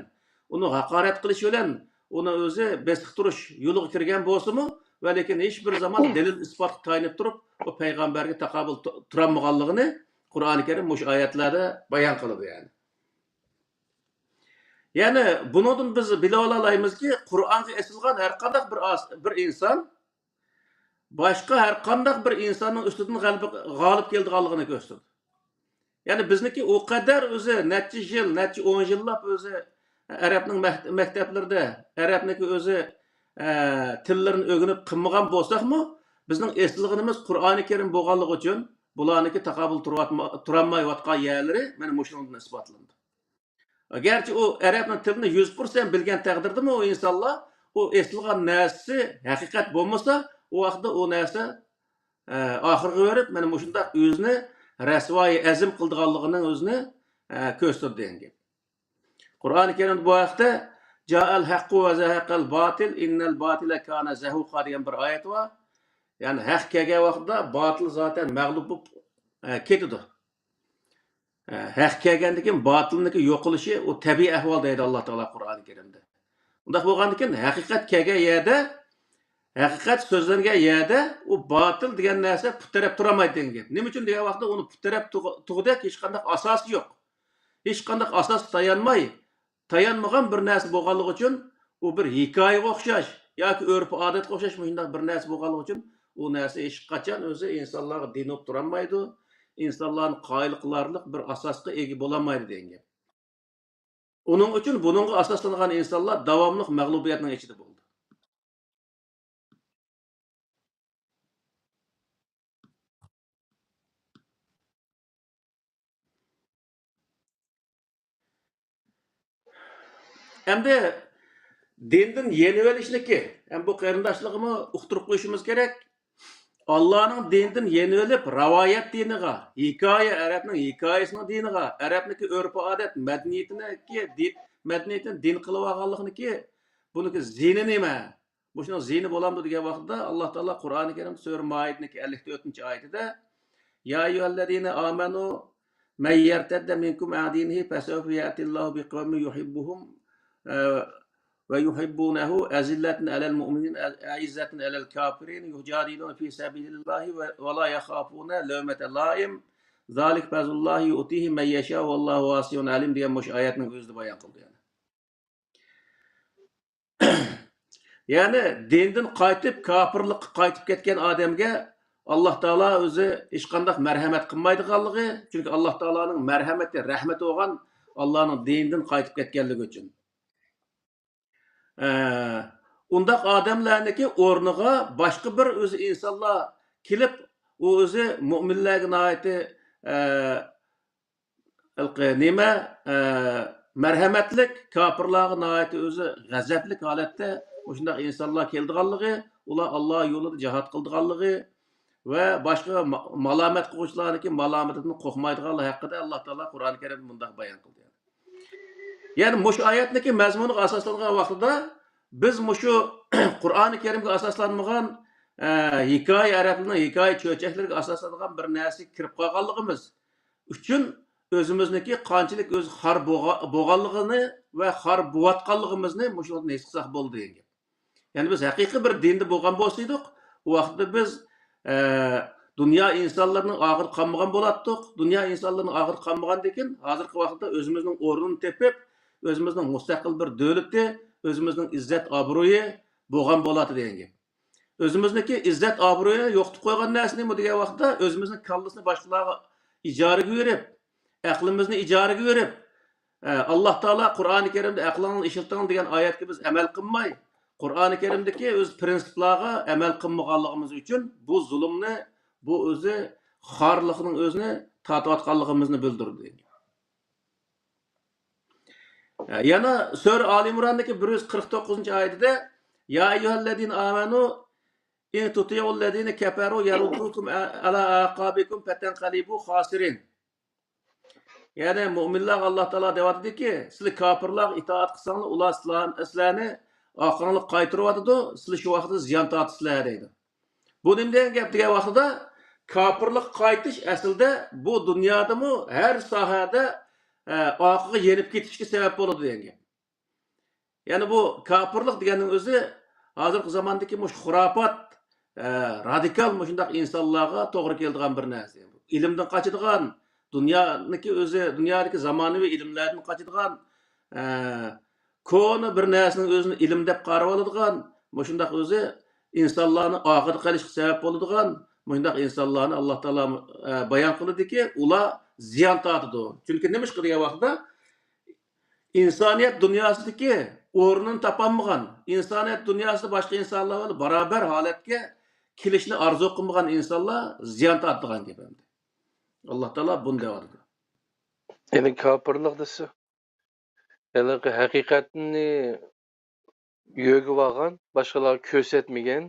ئۇنى ھاقارەت قىلىش بىلەن، ئۇنى ئۆزى بېسىقتۇرۇش يولىغا كىرگەن بولسىمۇ، ۋە لېكىن ھېچ بىر زامان دەلىل ئىسپاتقا تايىنىپ تۇرۇپ، ئۇ پەيغەمبەرگە تاقابىل تۇ-، تۇرالمىغانلىقىنى قۇرئانى كەرىم مۇشۇ ئايەتلەردە بايان قىلىدۇ، يەنى. يەنى بۇنىڭدىن بىز بىلىۋالالايمىزكى، قۇرئانغا ئېسىلغان ھەر قانداق بىر ئاس-، بىر ئىنسان باشقا ھەر قانداق بىر ئىنساننىڭ ئۈستىدىن غەلىبە، غالىب كېلىدىغانلىقىنى كۆرسىتىدۇ. يەنى بىزنىڭكى ئۇ قەدەر ئۆزى نەچچە يىل، نەچچە ئون يىللاپ ئۆزى ئەرەبنىڭ مەك-، مەكتەپلىرىدە، ئەرەبنىڭكى ئۆزى، ئە، تىللىرىنى ئۆگىنىپ قىلمىغان بولساقمۇ، بىزنىڭ ئېسىلغىنىمىز قۇرئانى كەرىم بولغانلىقى ئۈچۈن، بۇلارنىڭكى تاقابىل تۇرۇۋاتما-، تۇرالمايۋاتقان يەرلىرى مانا مۇشۇنىڭدىن ئىسپاتلىنىدۇ. گەرچە ئۇ ئەرەبنىڭ تىلىنى يۈز پىرسەنت بىلگەن تەقدىردىمۇ، ئۇ ئىنسانلار ئۇ ئېسىلغان نەرسىسى ھەقىقەت بولمىسا، ئۇ ۋاقىتتا ئۇ نەرسە، ئە، ئاخىرغا بېرىپ، مانا مۇشۇنداق ئۆزىنى رەسۋايى ئەزىم قىلىدىغانلىقىنىڭ ئۆزىنى، ئە، كۆرسىتىدۇ دېگەن گەپ. قۇرئانى كەرىمدە بۇ ھەقتە «جاء الحق وزهق الباطل إن الباطل كان زهوقا» دېگەن بىر ئايەت بار. يەنى ھەق كەلگەن ۋاقىتتا باتىل زاتەن مەغلۇپ بولۇپ، ئە، كېتىدۇ. ئە، ھەق كەلگەندىن كېيىن باتىلنىڭكى يوقىلىشى ئۇ تەبىئىي ئەھۋال دەيدۇ ئاللا تائالا قۇرئانى كەرىمدە. ئۇنداق بولغاندىن كېيىن ھەقىقەت كەلگەن يەردە، ھەقىقەت سۆزلەنگەن يەردە ئۇ باتىل دېگەن نەرسە پۇت تىرەپ تۇرالمايدۇ دېگەن گەپ. نېمە ئۈچۈن دېگەن ۋاقىتتا ئۇنى پۇت تىرەپ تۇغ-، تۇغۇدەك ھېچقانداق ئاساسى يوق. ھېچقانداق ئاساسقا تايانماي، تايانمىغان بىر نەرسە بولغانلىقى ئۈچۈن ئۇ بىر ھېكايىگە ئوخشاش ياكى ئۆرپ-ئادەتكە ئوخشاش مۇشۇنداق بىر نەرسە بولغانلىقى ئۈچۈن ئۇ نەرسە ھېچقاچان ئۆزى ئىنسانلارغا دىن بولۇپ تۇرالمايدۇ، ئىنسانلارنى قايىل قىلارلىق بىر ئاساسقا ئىگە بولالمايدۇ دېگەن گەپ. ئۇنىڭ ئۈچۈن بۇنىڭغا ئاساسلانغان ئىنسانلار داۋاملىق مەغلۇبىيەتنىڭ ئىچىدە بولىدۇ. ئەمدى دىندىن يېنىۋېلىشنىكى، ھەم بۇ قېرىنداشلىرىمىزغىمۇ ئۇقتۇرۇپ قويۇشىمىز كېرەك. ئاللانىڭ دىنىدىن يېنىۋېلىپ، رىۋايەت دىنىغا، ھېكايە، ئەرەبنىڭ ھېكايىسىنىڭ دىنىغا، ئەرەبنىڭكى ئۆرپ-ئادەت، مەدەنىيىتىنىڭكى دى-، مەدەنىيىتىنى دىن قىلىۋالغانلىقىنىڭكى بۇنىڭكى زىيىنى نېمە؟ مۇشۇنىڭ زىيىنى بولامدۇ دېگەن ۋاقىتتا، ئاللا تائالا قۇرئانى كەرىم سۈرە مائىدىنىڭكى ئەللىك تۆتىنچى ئايىتىدە، يا أيها الذين آمنوا من يرتد منكم عن دينه فسوف يأتي الله بقوم يحبهم، ئە، ويحبونه أذلة على المؤمنين أعزة على الكافرين يجاهدون في سبيل الله ولا يخافون لومة لائم ذلك فضل الله يؤتيه من يشاء والله واسع عليم دېگەن مۇشۇ ئايەتنىڭ ئۆزىدە بايان قىلدى يەنى. يەنى دىندىن قايتىپ، كاپىرلىققا قايتىپ كەتكەن ئادەمگە ئاللا تائالا ئۆزى ھېچقانداق مەرھەمەت قىلمايدىغانلىقى، چۈنكى ئاللا تائالانىڭ مەرھەمىتى، رەھمىتى بولغان ئاللانىڭ دىنىدىن قايتىپ كەتكەنلىكى ئۈچۈن. ئە، ئۇنداق ئادەملەرنىڭكى ئورنىغا باشقا بىر ئۆزى ئىنسانلار كېلىپ، ئۇ ئۆزى مۇئمىنلەرگە ناھايىتى، ئە، ھېلىقى نېمە، ئە، مەرھەمەتلىك، كاپىرلارغا ناھايىتى ئۆزى غەزەپلىك ھالەتتە مۇشۇنداق ئىنسانلار كېلىدىغانلىقى، ئۇلار ئاللا يولىدا جىھاد قىلىدىغانلىقى ۋە باشقا ما-، مالامەت قىلغۇچىلارنىڭكى مالامىتىدىن قورقمايدىغانلىقى ھەققىدە ئاللا تائالا قۇرئانى كەرىمدە مۇنداق بايان قىلدى. يەنى مۇشۇ ئايەتنىڭكى مەزمۇنىغا ئاساسلانغان ۋاقتىدا بىز مۇشۇ قۇرئانى كەرىمگە ئاساسلانمىغان، ئە، ھېكايە، ئەرەبلەرنىڭ ھېكايە چۆچەكلىرىگە ئاساسلانغان بىر نەرسىگە كىرىپ قالغانلىقىمىز ئۈچۈن ئۆزىمىزنىڭكى قانچىلىك ئۆزى خار بوغا-، بولغانلىقىنى ۋە خار بوۋاتقانلىقىمىزنى مۇشۇ ۋاقىتتا ھېس قىلساق بولىدۇ دېگەن گەپ. يەنى بىز ھەقىقىي بىر دىندا بولغان بولسىدۇق، ئۇ ۋاقىتتا بىز، ئە، دۇنيا ئىنسانلىرىنىڭ ئاخىرى قالمىغان بولاتتۇق. دۇنيا ئىنسانلىرىنىڭ ئاخىرى قالمىغاندىن كېيىن، ھازىرقى ۋاقىتتا ئۆزىمىزنىڭ ئورنىنى تېپىپ، ئۆزىمىزنىڭ مۇستەقىل بىر دۆلىتى، ئۆزىمىزنىڭ ئىززەت ئابرۇيى بولغان بولاتتى دېگەن گەپ. ئۆزىمىزنىڭكى ئىززەت ئابرۇيىنى يوقىتىپ قويغان نەرسە نېمە دېگەن ۋاقىتتا، ئۆزىمىزنىڭ كاللىسىنى باشقىلارغا ئىجارىگە بېرىپ، ئەقلىمىزنى ئىجارىگە بېرىپ، ئە، ئاللا تائالا قۇرئانى كەرىمدە «ئەقلىڭلارنى ئىشلىتىڭ» دېگەن ئايەتكە بىز ئەمەل قىلماي، قۇرئانى كەرىمدىكى ئۆز پرىنسىپلارغا ئەمەل قىلمىغانلىقىمىز ئۈچۈن بۇ زۇلۇمنى، بۇ ئۆزى خارلىقنىڭ ئۆزىنى تارتىۋاتقانلىقىمىزنى بىلدۈرىدۇ. يەنە سۈرە ئالى ئىمراندىكى بىر يۈز قىرىق توققۇزىنچى ئايىتىدە، يا ئەييۇھەللەزىنە ئامەنۇ ئىن تۇتىئۇللەزىنە كەفەرۇ يەردۇكۇم ئەلا ئەقابىكۇم فەتەنقەلىبۇ خاسىرىن. يەنى مۆمىنلەرگە ئاللا تائالا دەۋاتىدۇكى، سىلەر كاپىرلارغا ئىتائەت قىلساڭلار، ئۇلار سىلەرنى، سىلەرنى ئارقاڭلىق قايتۇرۇۋاتىدۇ، سىلەر شۇ ۋاقىتتا زىيان تارتىسىلەر دەيدۇ. بۇ نېمە دېگەن گەپ دېگەن ۋاقتىدا، كاپىرلىققا قايتىش ئەسلىدە بۇ دۇنيادىمۇ ھەر ساھەدە، ئە، ئارقىغا يېنىپ كېتىشكە سەۋەب بولىدۇ دېگەن گەپ. يەنى بۇ كاپىرلىق دېگەننىڭ ئۆزى ھازىرقى زاماندىكى مۇشۇ خۇراپات، ئە، رادىكال مۇشۇنداق ئىنسانلارغا توغرا كېلىدىغان بىر نەرسە. ئىلىمدىن قاچىدىغان، دۇنيانىڭكى ئۆزى، دۇنيادىكى زامانىۋى ئىلىملەردىن قاچىدىغان، ئە، كونا بىر نەرسىنىڭ ئۆزىنى ئىلىم دەپ قارىۋالىدىغان، مۇشۇنداق ئۆزى ئىنسانلارنى ئارقىدا قېلىشقا سەۋەب بولىدىغان، مۇشۇنداق ئىنسانلارنى ئاللا تائالا، ئە، بايان قىلدىكى، ئۇلار زىيان تارتىدۇ. چۈنكى نېمىشقا دېگەن ۋاقىتتا، ئىنسانىيەت دۇنياسىدىكى ئورنىنى تاپالمىغان، ئىنسانىيەت دۇنياسىدا باشقا ئىنسانلار بىلەن باراۋەر ھالەتكە كېلىشنى ئارزۇ قىلمىغان ئىنسانلار زىيان تارتىدىغان گەپ ئەمدى. ئاللا تائالا بۇنى دەۋاتىدۇ. يەنى كاپىرلىق دېسە، ھېلىقى ھەقىقەتنى يۆگىۋالغان، باشقىلارغا كۆرسەتمىگەن.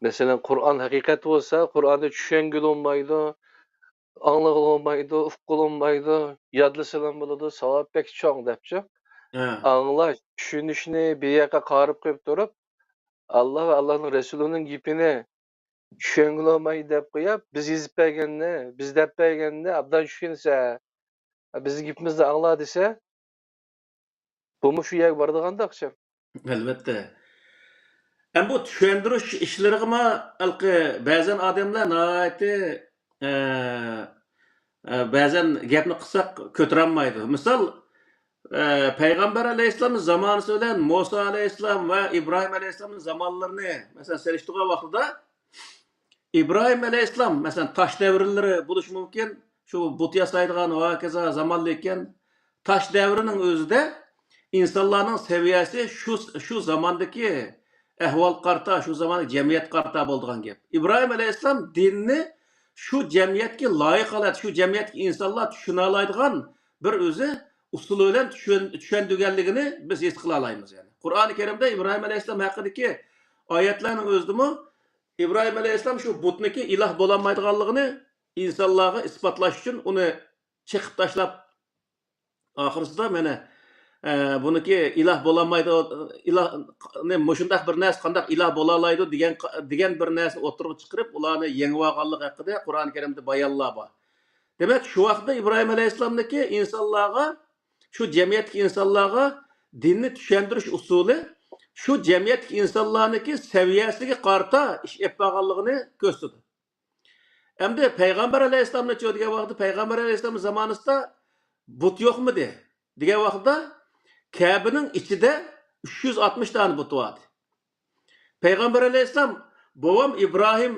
مەسىلەن، قۇرئان ھەقىقەت بولسا، قۇرئاننى چۈشەنگىلى بولمايدۇ، ئاڭلىغىلى بولمايدۇ، ئۇققىلى بولمايدۇ، يادلىسىلا بولىدۇ، ساۋابى بەك چوڭ دەپچۇ. ئاڭلاش، چۈشىنىشنى بىر ياققا قايرىپ قويۇپ تۇرۇپ، ئاللا ۋە ئاللانىڭ رەسۇلىنىڭ گېپىنى چۈشەنگىلى بولمايدۇ دەپ قويۇپ، بىز يېزىپ بەرگەننى، بىز دەپ بەرگەننى ئابدان چۈشىنىسە، بىزنىڭ گېپىمىزنى ئاڭلا دېسە، بۇمۇ شۇ يەرگە بارىدىغانداقچە. ئەلۋەتتە. ئەمما بۇ چۈشەندۈرۈش ئىشلىرىغىمۇ ھېلىقى بەزەن ئادەملەر ناھايىتى، ئە، ئە، بەزەن گەپنى قىلساق كۆتۈرەلمەيدۇ. مىسال، ئە، پەيغەمبەر ئەلەيھىسسالام زامانىسى بىلەن مۇسا ئەلەيھىسسالام ۋە ئىبراھىم ئەلەيھىسسالامنىڭ زامانلىرىنى، مەسىلەن، سېلىشتۇرغان ۋاقتىدا، ئىبراھىم ئەلەيھىسسالام، مەسىلەن، تاش دەۋرلىرى بولۇشى مۇمكىن، شۇ بۇت ياسايدىغان ۋە ھاكازا زامانلىرى ئىكەن. تاش دەۋرىنىڭ ئۆزىدە ئىنسانلارنىڭ سەۋىيەسى شۇ، شۇ زاماندىكى ئەھۋالغا قارىتا، شۇ زاماندىكى جەمئىيەتكە قارىتا بولىدىغان گەپ. ئىبراھىم ئەلەيھىسسالام دىننى شۇ جەمئىيەتكە لايىق ھالەت، شۇ جەمئىيەتتىكى ئىنسانلار چۈشىنەلەيدىغان بىر ئۆزى ئۇسۇلى بىلەن چۈشەن-، چۈشەندۈرگەنلىكىنى بىز ھېس قىلالايمىز. يەنى قۇرئانى كەرىمدە ئىبراھىم ئەلەيھىسسالام ھەققىدىكى ئايەتلەرنىڭ ئۆزىدىمۇ ئىبراھىم ئەلەيھىسسالام شۇ بۇتنىكى ئىلاھ بولالمايدىغانلىقىنى ئىنسانلارغا ئىسپاتلاش ئۈچۈن ئۇنى چېقىپ تاشلاپ، ئاخىرسىدا مانا، ئە، بۇنىكى ئىلاھ بولالمايدۇ، ئىلاھ، مۇشۇنداق بىر نەرسە قانداق ئىلاھ بولالايدۇ دېگەن، دېگەن بىر نەرسىنى ئوتتۇرىغا چىقىرىپ، ئۇلارنى يېڭىۋالغانلىقى ھەققىدە قۇرئان كەرىمدە بايانلار بار. دېمەك، شۇ ۋاقىتتا ئىبراھىم ئەلەيھىسسالامنىڭكى ئىنسانلارغا، شۇ جەمئىيەتتىكى ئىنسانلارغا دىننى چۈشەندۈرۈش ئۇسۇلى شۇ جەمئىيەتتىكى ئىنسانلارنىڭكى سەۋىيەسىگە قارىتا ئىش ئېلىپ بارغانلىقىنى كۆرسىتىدۇ. ئەمدى پەيغەمبەر ئەلەيھىسسالامنىچۇ دېگەن ۋاقىتتا، پەيغەمبەر ئەلەيھىسسالام زامانىسىدا بۇت يوقمىدى دېگەن ۋاقىتتا، كەبىنىڭ ئىچىدە ئۈچ يۈز ئاتمىش دانە بۇت بار ئىدى. پەيغەمبەر ئەلەيھىسسالام، بوۋام ئىبراھىم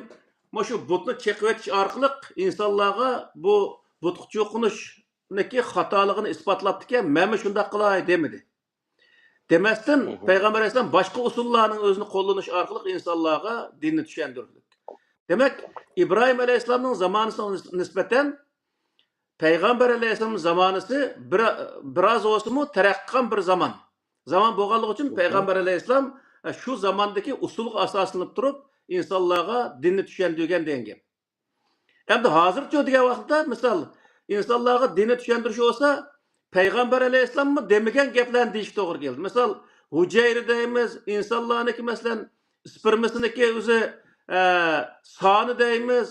مۇشۇ بۇتنى چېقىۋېتىش ئارقىلىق ئىنسانلارغا بۇ بۇتقا چوقۇنۇشنىڭكى خاتالىقىنى ئىسپاتلاپتىكەن، مەنمۇ شۇنداق قىلاي دېمىدى. دېمەستىن، پەيغەمبەر ئەلەيھىسسالام باشقا ئۇسۇللارنىڭ ئۆزىنى قوللىنىش ئارقىلىق ئىنسانلارغا دىننى چۈشەندۈردى. دېمەك، ئىبراھىم ئەلەيھىسسالامنىڭ زامانىسىغا نىس-، نىسبەتەن پەيغەمبەر ئەلەيھىسسالام زامانىسى بىر-، بىراز بولسىمۇ تەرەققىي قىلغان بىر زامان. زامان بولغانلىقى ئۈچۈن پەيغەمبەر ئەلەيھىسسالام، ئە، شۇ زاماندىكى ئۇسۇلغا ئاساسلىنىپ تۇرۇپ ئىنسانلارغا دىننى چۈشەندۈرگەن دېگەن گەپ. ئەمدى ھازىرچۇ دېگەن ۋاقىتتا، مىسال، ئىنسانلارغا دىننى چۈشەندۈرۈش بولسا، پەيغەمبەر ئەلەيھىسسالاممۇ دېمىگەن گەپلەرنى دېيىش توغرا كېلىدۇ. مىسال، ھۈجەيرە دەيمىز، ئىنسانلارنىڭكى، مەسىلەن، ئىسپېرمىسىنىڭكى ئۆزى، ئە، سانى دەيمىز،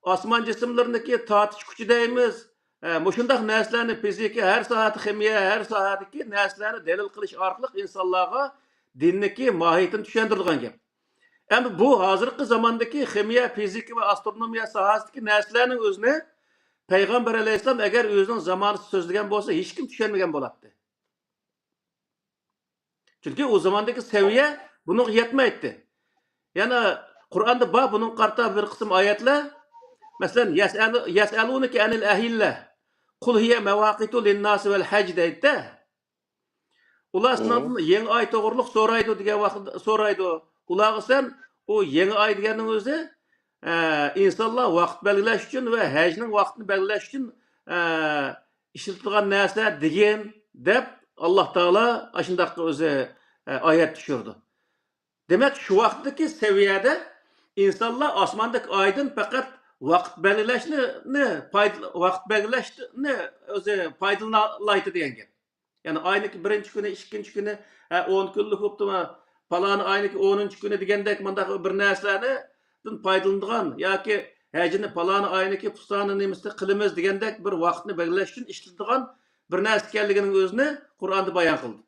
ئاسمان جىسىملىرىنىڭكى تارتىش كۈچى دەيمىز، ئە، مۇشۇنداق نەرسىلەرنى فىزىكا، ھەر ساھەدە خىمىيە، ھەر ساھەدىكى نەرسىلەرنى دەلىل قىلىش ئارقىلىق ئىنسانلارغا دىننىڭكى ماھىيىتىنى چۈشەندۈرىدىغان گەپ. ئەمدى بۇ ھازىرقى زاماندىكى خىمىيە، فىزىكا ۋە ئاسترونومىيە ساھەسىدىكى نەرسىلەرنىڭ ئۆزىنى پەيغەمبەر ئەلەيھىسسالام ئەگەر ئۆزىنىڭ زامانىسىدا سۆزلىگەن بولسا، ھېچكىم چۈشەنمىگەن بولاتتى. چۈنكى ئۇ زاماندىكى سەۋىيە بۇنىڭغا يەتمەيتتى. يەنە قۇرئاندا بار بۇنىڭغا قارىتا بىر قىسىم ئايەتلەر. مەسىلەن، يەسئەلۇ-، يەسئەلۇنەكە ئەنىل ئەھىللە. قۇل ھىيە مەۋاقىتۇ لىنناسى ۋەل ھەج دەيدىدە. ئۇلار سېنىڭدىن يېڭى ئاي توغرۇلۇق سورايدۇ دېگەن ۋاقىت سورايدۇ. ئۇلارغا سەن ئۇ يېڭى ئاي دېگەننىڭ ئۆزى، ئە، ئىنسانلار ۋاقىت بەلگىلەش ئۈچۈن ۋە ھەجنىڭ ۋاقتىنى بەلگىلەش ئۈچۈن، ئە، ئىشلىتىدىغان نەرسە دېگىن، دەپ ئاللا تائالا ئاشۇنداق ئۆزى، ئە، ئايەت چۈشۈرىدۇ. دېمەك، شۇ ۋاقىتتىكى سەۋىيەدە ئىنسانلار ئاسماندىكى ئايدىن پەقەت ۋاقىت بەلگىلەشنى، نى، پايدىلا-، ۋاقىت بەلگىلەشنى ئۆزى پايدىلىنالايتتى دېگەن گەپ. يەنى ئاينىڭكى بىرىنچى كۈنى، ئىككىنچى كۈنى، ھە، ئون كۈنلۈك بوپتۇما، پالانى ئاينىڭكى ئونىنچى كۈنى دېگەندەك مۇنداق بىر نەرسىلەردىن پايدىلىنىدىغان ياكى ھەجنى پالانى ئاينىڭكى پۇستانى نېمىسىدە قىلىمىز دېگەندەك بىر ۋاقىتنى بەلگىلەش ئۈچۈن ئىشلىتىدىغان بىر نەرسە ئىكەنلىكىنىڭ ئۆزىنى قۇرئاندا بايان قىلدى.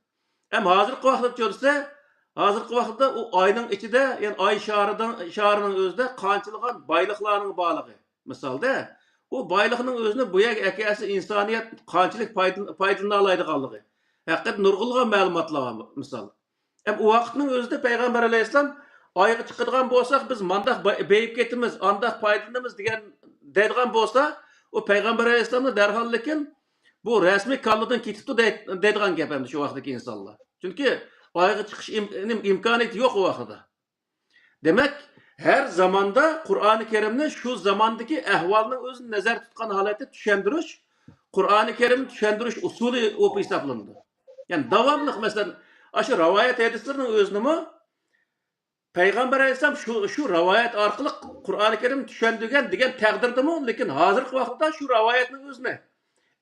ئەمما ھازىرقى ۋاقىتتا كۆرسە، ھازىرقى ۋاقىتتا ئۇ ئاينىڭ ئىچىدە، يەنى ئاي شارىدا، شارىنىڭ ئۆزىدە قانچىلىغان بايلىقلارنىڭ بارلىقى. مىسالدا، ئۇ بايلىقنىڭ ئۆزىنى بۇ يەرگە ئەكەلسە، ئىنسانىيەت قانچىلىك پايدىل-، پايدىلىنالايدىغانلىقى ھەققىدە نۇرغۇنلىغان مەلۇماتلار بار، مىسال. ھەم ئۇ ۋاقىتنىڭ ئۆزىدە پەيغەمبەر ئەلەيھىسسالام، «ئايغا چىقىدىغان بولساق، بىز مانداق با-، بېيىپ كېتىمىز، ئانداق پايدىلىنىمىز» دېگەن، دەيدىغان بولسا، ئۇ پەيغەمبەر ئەلەيھىسسالامنى دەرھال، لېكىن، «بۇ رەسمىي كاللىدىن كېتىپتۇ» دەي-، دەيدىغان گەپ ئەمدى شۇ ۋاقىتتىكى ئىنسانلار. چۈنكى ئايغا چىقىش ئىم-، ئىم-، ئىمكانىيىتى يوق ئۇ ۋاقىتتا. دېمەك، ھەر زاماندا قۇرئانى كەرىمنى شۇ زاماندىكى ئەھۋالنىڭ ئۆزىنى نەزەردە تۇتقان ھالەتتە چۈشەندۈرۈش، قۇرئانى كەرىمنى چۈشەندۈرۈش ئۇسۇلى بولۇپ ھېسابلىنىدۇ. يەنى داۋاملىق، مەسىلەن، ئاشۇ رىۋايەت ھەدىسلىرىنىڭ ئۆزىنىمۇ پەيغەمبەر ئەلەيھىسسالام شۇ، شۇ رىۋايەت ئارقىلىق قۇرئانى كەرىمنى چۈشەندۈرگەن دېگەن تەقدىردىمۇ، لېكىن ھازىرقى ۋاقىتتا شۇ رىۋايەتنىڭ ئۆزىنى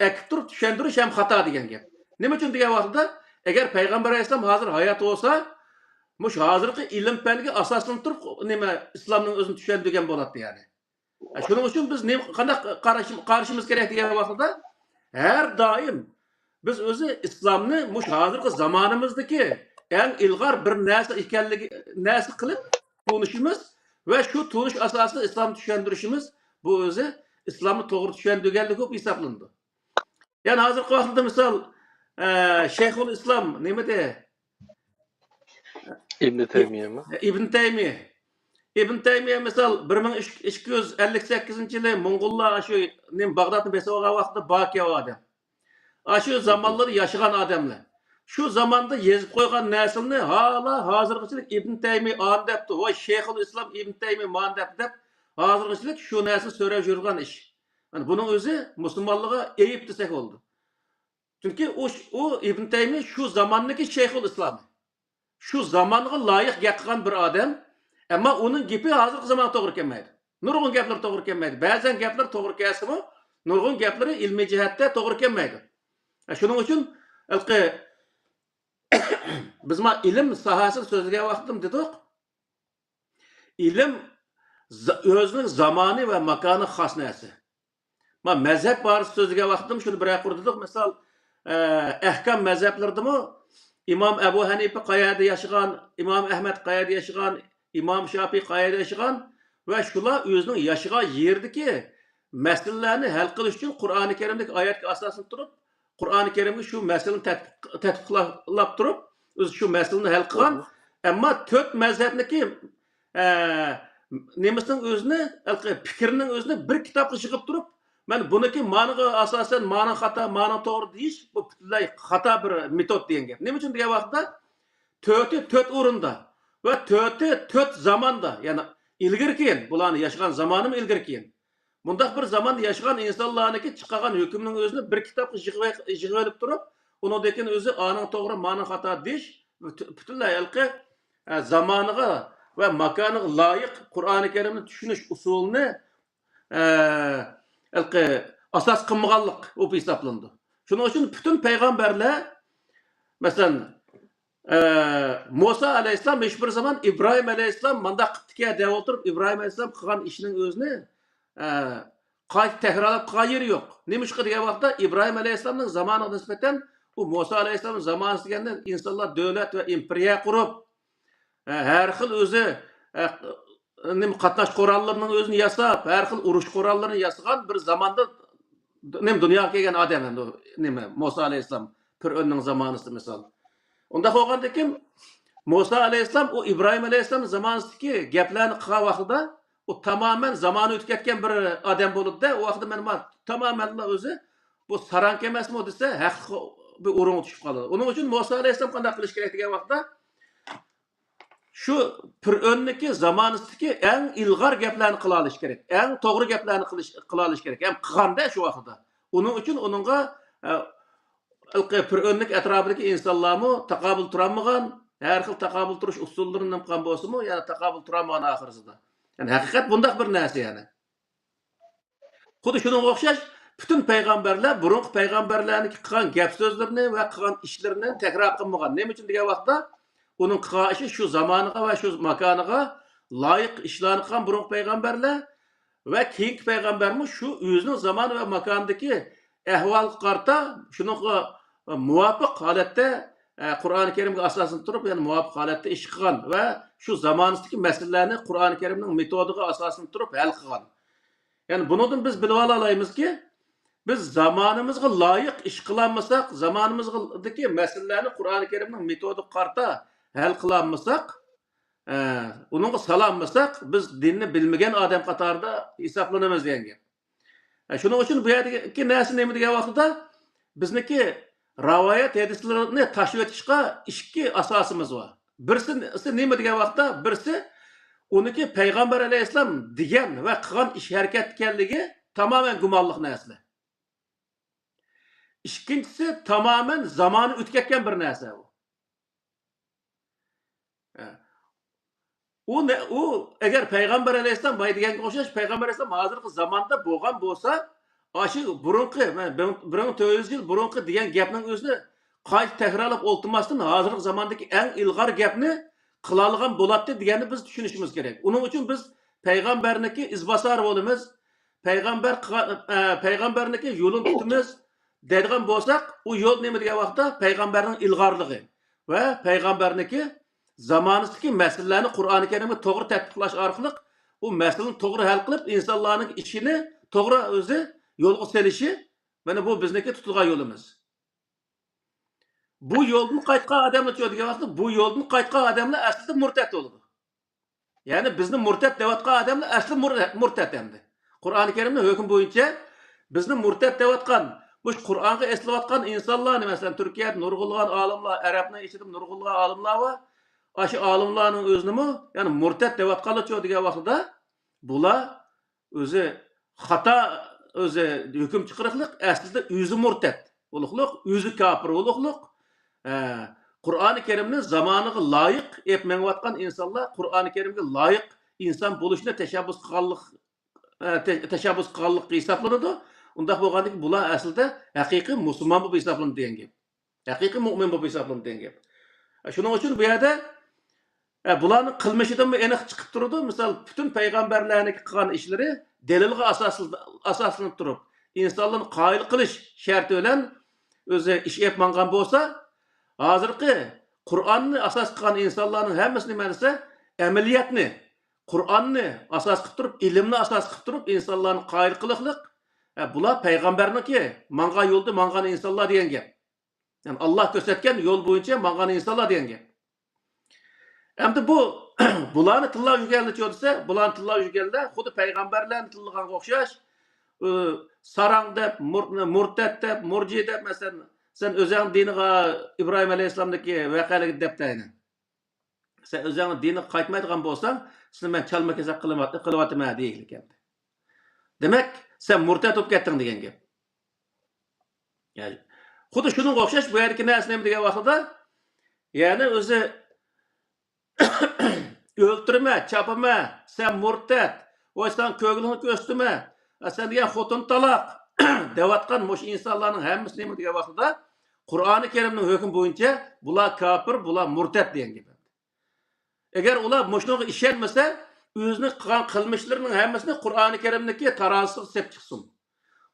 ئەكىپ تۇرۇپ چۈشەندۈرۈش ھەم خاتا دېگەن گەپ. نېمە ئۈچۈن دېگەن ۋاقىتتا، ئەگەر پەيغەمبەر ئەلەيھىسسالام ھازىر ھايات بولسا، مۇشۇ ھازىرقى ئىلىم پەنگە ئاساسلىنىپ تۇرۇپ، نېمە، ئىسلامنىڭ ئۆزىنى چۈشەندۈرگەن بولاتتى، يەنى. شۇنىڭ ئۈچۈن بىز نېمە، قانداق قارىشىم-، قارىشىمىز كېرەك دېگەن ۋاقتىدا، ھەر دائىم بىز ئۆزى ئىسلامنى مۇشۇ ھازىرقى زامانىمىزدىكى ئەڭ ئىلغار بىر نەرسە ئىكەنلىكى، نەرسە قىلىپ تونۇشىمىز ۋە شۇ تونۇش ئاساسىدا ئىسلامنى چۈشەندۈرۈشىمىز، بۇ ئۆزى ئىسلامنى توغرا چۈشەندۈرگەنلىك بولۇپ ھېسابلىنىدۇ. يەنى ھازىرقى ۋاقىتتا مىسال، ئە، شەيخۇل ئىسلام نېمىدى؟ ئىبن تەيمىيەمۇ؟ ئىبن تەيمىيە. ئىبن تەيمىيە مىسال، بىر مىڭ ئىككى يۈز ئەللىك سەككىزىنچى يىلى موڭغۇللار شۇ نېمە، باغدادنى بېسىپ ئالغان ۋاقتىدا بار كەلگەن ئادەم. ئاشۇ زامانلاردا ياشىغان ئادەملەر. شۇ زاماندا يېزىپ قويغان نەرسىلىرىنى ھالا ھازىرغىچىلىك ئىبن تەيمىيە ئانى دەپتۇ، ۋاي شەيخۇل ئىسلام ئىبن تەيمىيە مانى دەپتۇ دەپ، ھازىرغىچىلىك شۇ نەرسىنى سۆرەپ يۈرىدىغان ئىش. مانا بۇنىڭ ئۆزى مۇسۇلمانلارغا ئەيىب دېسەك بولىدۇ. چۈنكى ئۇ، ئۇ ئىبن تەيمىيە شۇ زاماننىكى شەيخۇل ئىسلام. شۇ زامانغا لايىق گەپ قىلغان بىر ئادەم. ئەمما ئۇنىڭ گېپى ھازىرقى زامانغا توغرا كەلمەيدۇ. نۇرغۇن گەپلىرى توغرا كەلمەيدۇ. بەزەن گەپلىرى توغرا كەلسىمۇ، نۇرغۇن گەپلىرى ئىلمىي جەھەتتە توغرا كەلمەيدۇ. شۇنىڭ ئۈچۈن ھېلىقى بىز ما ئىلىم ساھەسىنى سۆزلىگەن ۋاقتىدا دېدۇق. ئىلىم ز-، ئۆزىنىڭ زامانى ۋە ماكانى خاس نەرسە. ما مەزھەپ بارىسىدا سۆزلىگەن ۋاقتىدىمۇ شۇنى بىرەر قۇر دېدۇق. مىسال، ئە، ئەھكام مەزھەپلىرىدىمۇ ئىمام ئەبۇ ھەنىپە قەيەردە ياشىغان، ئىمام ئەھمەد قەيەردە ياشىغان، ئىمام شاپىي قەيەردە ياشىغان ۋە شۇلار ئۆزىنىڭ ياشىغان يېرىدىكى مەسىلىلەرنى ھەل قىلىش ئۈچۈن قۇرئانى كەرىمدىكى ئايەتكە ئاساسلىنىپ تۇرۇپ، قۇرئانى كەرىمگە شۇ مەسىلىنى تەتبىق-، تەتبىقلاپ تۇرۇپ، ئۆزى شۇ مەسىلىنى ھەل قىلغان. ئەمما تۆت مەزھەپنىڭكى، ئە، نېمىسىنىڭ ئۆزىنى، ھېلىقى پىكرىنىڭ ئۆزىنى بىر كىتابقا يىغىپ تۇرۇپ، مەن بۇنىڭكى مانىغا ئاساسەن، مانا خاتا، مانا توغرا دېيىش، بۇ پۈتۈنلەي خاتا بىر مېتود دېگەن گەپ. نېمە ئۈچۈن دېگەن ۋاقىتتا، تۆتى تۆت ئورۇندا ۋە تۆتى تۆت زاماندا، يەنى ئىلگىرى كېيىن، بۇلارنى ياشىغان زامانىمۇ ئىلگىرى كېيىن. بۇنداق بىر زاماندا ياشىغان ئىنسانلارنىڭكى چىقارغان ھۆكۈمنىڭ ئۆزىنى بىر كىتابقا يىغىۋە-، يىغىۋېلىپ تۇرۇپ، ئۇنىڭدىن كېيىن ئۆزى ئانىڭ توغرا، مانىڭ خاتا دېيىش، پۈتۈ-، پۈتۈنلەي ھېلىقى، ئە، زامانىغا ۋە ماكانىغا لايىق قۇرئانى كەرىمنى چۈشىنىش ئۇسۇلىنى، ئە، ھېلىقى ئاساس قىلمىغانلىق بولۇپ ھېسابلىنىدۇ. شۇنىڭ ئۈچۈن پۈتۈن پەيغەمبەرلەر، مەسىلەن، ئە، مۇسا ئەلەيھىسسالام ھېچ بىر زامان ئىبراھىم ئەلەيھىسسالام مانداق قىپتىكەن دەپ ئولتۇرۇپ، ئىبراھىم ئەلەيھىسسالام قىلغان ئىشنىڭ ئۆزىنى، ئە، قايتا تەكرارلاپ قىلغان يېرى يوق. نېمىشقا دېگەن ۋاقىتتا، ئىبراھىم ئەلەيھىسسالامنىڭ زامانىغا نىسبەتەن، ئۇ مۇسا ئەلەيھىسسالامنىڭ زامانىسى دېگەندە ئىنسانلار دۆلەت ۋە ئىمپېرىيە قۇرۇپ، ئە، ھەر خىل ئۆزى، ئە، نېمە، قاتناش قوراللىرىنىڭ ئۆزىنى ياساپ، ھەر خىل ئۇرۇش قوراللىرىنى ياسىغان بىر زاماندا، نېمە، دۇنياغا كەلگەن ئادەم ئەمدى، نېمە، مۇسا ئەلەيھىسسالام، پىرئۆننىڭ زامانىسىدا مىسال. ئۇنداق بولغاندىكىن، مۇسا ئەلەيھىسسالام ئۇ ئىبراھىم ئەلەيھىسسالام زامانىسىدىكى گەپلەرنى قىلغان ۋاقتىدا، ئۇ تامامەن زامانى ئۆتۈپ كەتكەن بىر ئادەم بولىدۇ-دە، ئۇ ۋاقىتتا مەن ما-، تامامەنلا ئۆزى، بۇ ساراڭكە ئەمەسمۇ دېسە، ھەقلىق بىر ئورۇنغا چۈشۈپ قالىدۇ. ئۇنىڭ ئۈچۈن مۇسا ئەلەيھىسسالام قانداق قىلىش كېرەك دېگەن ۋاقىتتا، شۇ پىرئۆننىكى زامانىسىدىكى ئەڭ ئىلغار گەپلەرنى قىلالىشى كېرەك، ئەڭ توغرا گەپلەرنى قىلىش، قىلالىشى كېرەك، ھەم قىلغاندا شۇ ۋاقتىدا. ئۇنىڭ ئۈچۈن ئۇنىڭغا، ئە، ھېلىقى پىرئۆننىڭ ئەتراپىدىكى ئىنسانلارمۇ تاقابىل تۇرالمىغان، ھەر خىل تاقابىل تۇرۇش ئۇسۇللىرىنى قىلغان بولسىمۇ، يەنە تاقابىل تۇرالمىغان ئاخىرسىدا. يەنى ھەقىقەت بۇنداق بىر نەرسە يەنى. خۇددى شۇنىڭغا ئوخشاش، پۈتۈن پەيغەمبەرلەر بۇرۇنقى پەيغەمبەرلەرنىڭ قىلغان گەپ سۆزلىرىنى ۋە قىلغان ئىشلىرىنى تەكرار قىلمىغان. نېمە ئۈچۈن دېگەن ۋاقىتتا، ئۇنىڭ قىلغان ئىشى شۇ زامانىغا ۋە شۇ ماكانىغا لايىق ئىشلارنى قىلغان بۇرۇنقى پەيغەمبەرلەر ۋە كېيىنكى پەيغەمبەرمۇ شۇ ئۆزىنىڭ زامان ۋە ماكانىدىكى ئەھۋالغا قارىتا، شۇنىڭغا مۇۋاپىق ھالەتتە، ئە، قۇرئانى كەرىمگە ئاساسلىنىپ تۇرۇپ، يەنى مۇۋاپىق ھالەتتە ئىش قىلغان ۋە شۇ زامانىسىدىكى مەسىلىلەرنى قۇرئانى كەرىمنىڭ مېتودىغا ئاساسلىنىپ تۇرۇپ ھەل قىلغان. يەنى بۇنىڭدىن بىز بىلىۋالالايمىزكى، بىز زامانىمىزغا لايىق ئىش قىلالمىساق، زامانىمىزدىكى مەسىلىلەرنى قۇرئانى كەرىمنىڭ مېتودىغا قارىتا ھەل قىلالمىساق، ئە، ئۇنىڭغا سالالمىساق، بىز دىننى بىلمىگەن ئادەم قاتارىدا ھېسابلىنىمىز دېگەن گەپ. ئە، شۇنىڭ ئۈچۈن بۇ يەردىكى نەرسە نېمە دېگەن ۋاقتىدا، بىزنىكى رىۋايەت ھەدىسلىرىنى تاشلىۋېتىشقا ئىككى ئاساسىمىز بار. بىرسى نېمە دېگەن ۋاقىتتا، بىرسى ئۇنىڭكى پەيغەمبەر ئەلەيھىسسالام دېگەن ۋە قىلغان ئىش ھەرىكەت ئىكەنلىكى تامامەن گۇمانلىق نەرسىلەر. ئىككىنچىسى تامامەن زامانى ئۆتۈپ كەتكەن بىر نەرسە ئۇ. ئۇ نە-، ئۇ ئەگەر پەيغەمبەر ئەلەيھىسسالام بايا دېگەنگە ئوخشاش، پەيغەمبەر ئەلەيھىسسالام ھازىرقى زاماندا بولغان بولسا، ئاشۇ بۇرۇنقى، مەن بىر، بىر مىڭ تۆت يۈز يىل بۇرۇنقى دېگەن گەپنىڭ ئۆزىنى قايتا تەكرارلاپ ئولتۇرماستىن، ھازىرقى زاماندىكى ئەڭ ئىلغار گەپنى قىلالىغان بولاتتى دېگەننى بىز چۈشىنىشىمىز كېرەك. ئۇنىڭ ئۈچۈن بىز پەيغەمبەرنىڭكى ئىزباسارى بولىمىز. پەيغەمبەر قىلغان، ئە، پەيغەمبەرنىڭكى يولىنى تۇتىمىز دەيدىغان بولساق، ئۇ يول نېمە دېگەن ۋاقىتتا پەيغەمبەرنىڭ ئىلغارلىقى ۋە پەيغەمبەرنىڭكى زامانىسىدىكى مەسىلىلەرنى قۇرئانى كەرىمگە توغرا تەتبىقلاش ئارقىلىق ئۇ مەسىلىنى توغرا ھەل قىلىپ، ئىنسانلارنىڭ ئىشىنى توغرا ئۆزى يولغا سېلىشى، مانا بۇ بىزنىڭكى تۇتىدىغان يولىمىز. بۇ يولدىن قايتقان ئادەملەر چۇ دېگەن ۋاقىتتا، بۇ يولدىن قايتقان ئادەملەر ئەسلىدە مۇرتەت بولىدۇ. يەنى بىزنى مۇرتەت دەۋاتقان ئادەملەر ئەسلى مۇر-، مۇرتەت ئەمدى. قۇرئانى كەرىمنىڭ ھۆكمى بويىچە بىزنى مۇرتەت دەۋاتقان، مۇشۇ قۇرئانغا ئېسىلىۋاتقان ئىنسانلارنى، مەسىلەن، تۈركىيەدە نۇرغۇنلىغان ئالىملار، ئەرەبنىڭ ئىچىدە نۇرغۇنلىغان ئالىملار بار. ئاشۇ ئالىملارنىڭ ئۆزىنىمۇ، يەنى مۇرتەت دەۋاتقانلىچۇ دېگەن ۋاقتىدا، بۇلار ئۆزى خاتا، ئۆزى ھۆكۈم چىقىرىقلىق، ئەسلىدە ئۆزى مۇرتەت بولۇقلۇق، ئۆزى كاپىر بولۇقلۇق. ئە، قۇرئانى كەرىمنى زامانىغا لايىق ئېلىپ مېڭىۋاتقان ئىنسانلار قۇرئانى كەرىمگە لايىق ئىنسان بولۇشنى تەشەببۇس قىلغانلىق، ئە، تە-، تەشەببۇس قىلغانلىققا ھېسابلىنىدۇ. ئۇنداق بولغاندىكىن بۇلار ئەسلىدە ھەقىقىي مۇسۇلمان بولۇپ ھېسابلىنىدۇ دېگەن گەپ. ھەقىقىي مۆمىن بولۇپ ھېسابلىنىدۇ دېگەن گەپ. شۇنىڭ ئۈچۈن بۇ يەردە، ئە، بۇلارنىڭ قىلمىشىدىنمۇ ئېنىق چىقىپ تۇرىدۇ. مىسال، پۈتۈن پەيغەمبەرلەرنىڭ قىلغان ئىشلىرى دەلىلغا ئاساسل-، ئاساسلىنىپ تۇرۇپ، ئىنسانلارنى قايىل قىلىش شەرتى بىلەن ئۆزى ئىش ئېلىپ ماڭغان بولسا، ھازىرقى قۇرئاننى ئاساس قىلغان ئىنسانلارنىڭ ھەممىسى نېمە دېسە، ئەمەلىيەتنى، قۇرئاننى ئاساس قىلىپ تۇرۇپ، ئىلىمنى ئاساس قىلىپ تۇرۇپ، ئىنسانلارنى قايىل قىلىقلىق، ئە، بۇلار پەيغەمبەرنىڭكى ماڭغان يولدا ماڭغان ئىنسانلار دېگەن گەپ. يەنى ئاللا كۆرسەتكەن يول بويىچە ماڭغان ئىنسانلار دېگەن گەپ. ئەمدى بۇ، بۇلارنى تىللاپ يۈرگەنلەرچۇ دېسە، بۇلارنى تىللاپ يۈرگەنلەر خۇددى پەيغەمبەرلەرنى تىللىغانغا ئوخشاش، ئۇ، ساراڭ دەپ، مۇر-، مۇرتەت دەپ، مۇرجى دەپ، مەسىلەن، سەن ئۆزۈڭ دىنىغا ئىبراھىم ئەلەيھىسسالامدىكى ۋەقەلىكنى دەپ تەينى. سەن ئۆزۈڭ دىنىغا قايتمايدىغان بولساڭ، سېنى مەن چالما كېسەك قىلىۋات-، قىلىۋاتىمەن دېگىلى كەلدى. دېمەك، سەن مۇرتەت بولۇپ كەتتىڭ دېگەن گەپ. يەنى، خۇددى شۇنىڭغا ئوخشاش بۇ يەردىكى نەرسە نېمە دېگەن ۋاقتىدا، يەنى ئۆزى ئۆلتۈرمە، چاپىمە، سەن مۇرتەت، ۋاي ساڭا كۆگىلىڭنى كۆرسىتىمە، سەن دېگەن خوتۇن تالاق دەۋاتقان مۇشۇ ئىنسانلارنىڭ ھەممىسى نېمە دېگەن ۋاقتىدا، قۇرئانى كەرىمنىڭ ھۆكمى بويىچە بۇلار كاپىر، بۇلار مۇرتەت دېگەن گەپ. ئەگەر ئۇلار مۇشۇنىڭغا ئىشەنمىسە، ئۆزىنىڭ قىلغان قىلمىشلىرىنىڭ ھەممىسىنى قۇرئانى كەرىمنىڭكى تارازىسىغا سېلىپ چىقسۇن.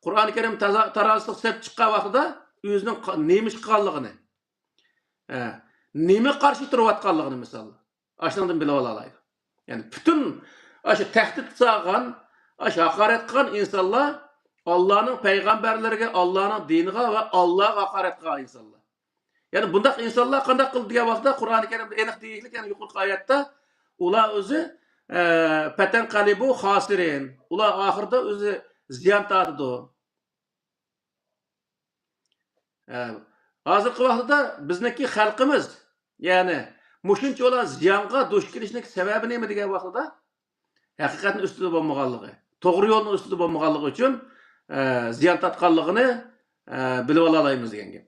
قۇرئانى كەرىم تازا-، تارازىسىغا سېلىپ چىققان ۋاقتىدا ئۆزىنىڭ قا-، نېمە ئىش قىلغانلىقىنى، ھە، نېمە قارشى تۇرۇۋاتقانلىقىنى، مىسال، ئاشۇنىڭدىن بىلىۋالالايدۇ. يەنى پۈتۈن ئاشۇ تەھدىت سالغان، ئاشۇ ھاقارەت قىلغان ئىنسانلار ئاللانىڭ پەيغەمبەرلىرىگە، ئاللانىڭ دىنىغا ۋە ئاللاغا ھاقارەت قىلغان ئىنسانلار. يەنى بۇنداق ئىنسانلار قانداق قىلدى دېگەن ۋاقىتتا، قۇرئانى كەرىمدە ئېنىق دېيىشلىك، يەنى يۇقىرىقى ئايەتتە، ئۇلار ئۆزى، ئە، پەتەنقەلىبۇ خاسىرىن. ئۇلار ئاخىرىدا ئۆزى زىيان تارتىدۇ. ئە، ھازىرقى ۋاقىتتا بىزنىڭكى خەلقىمىز، يەنى مۇشۇنچىۋالا زىيانغا دۇچ كېلىشنىڭ سەۋەبى نېمە دېگەن ۋاقتىدا، ھەقىقەتنىڭ ئۈستىدە بولمىغانلىقى، توغرا يولنىڭ ئۈستىدە بولمىغانلىقى ئۈچۈن، ئە، زىيان تارتقانلىقىنى، ئە، بىلىۋالالايمىز دېگەن گەپ.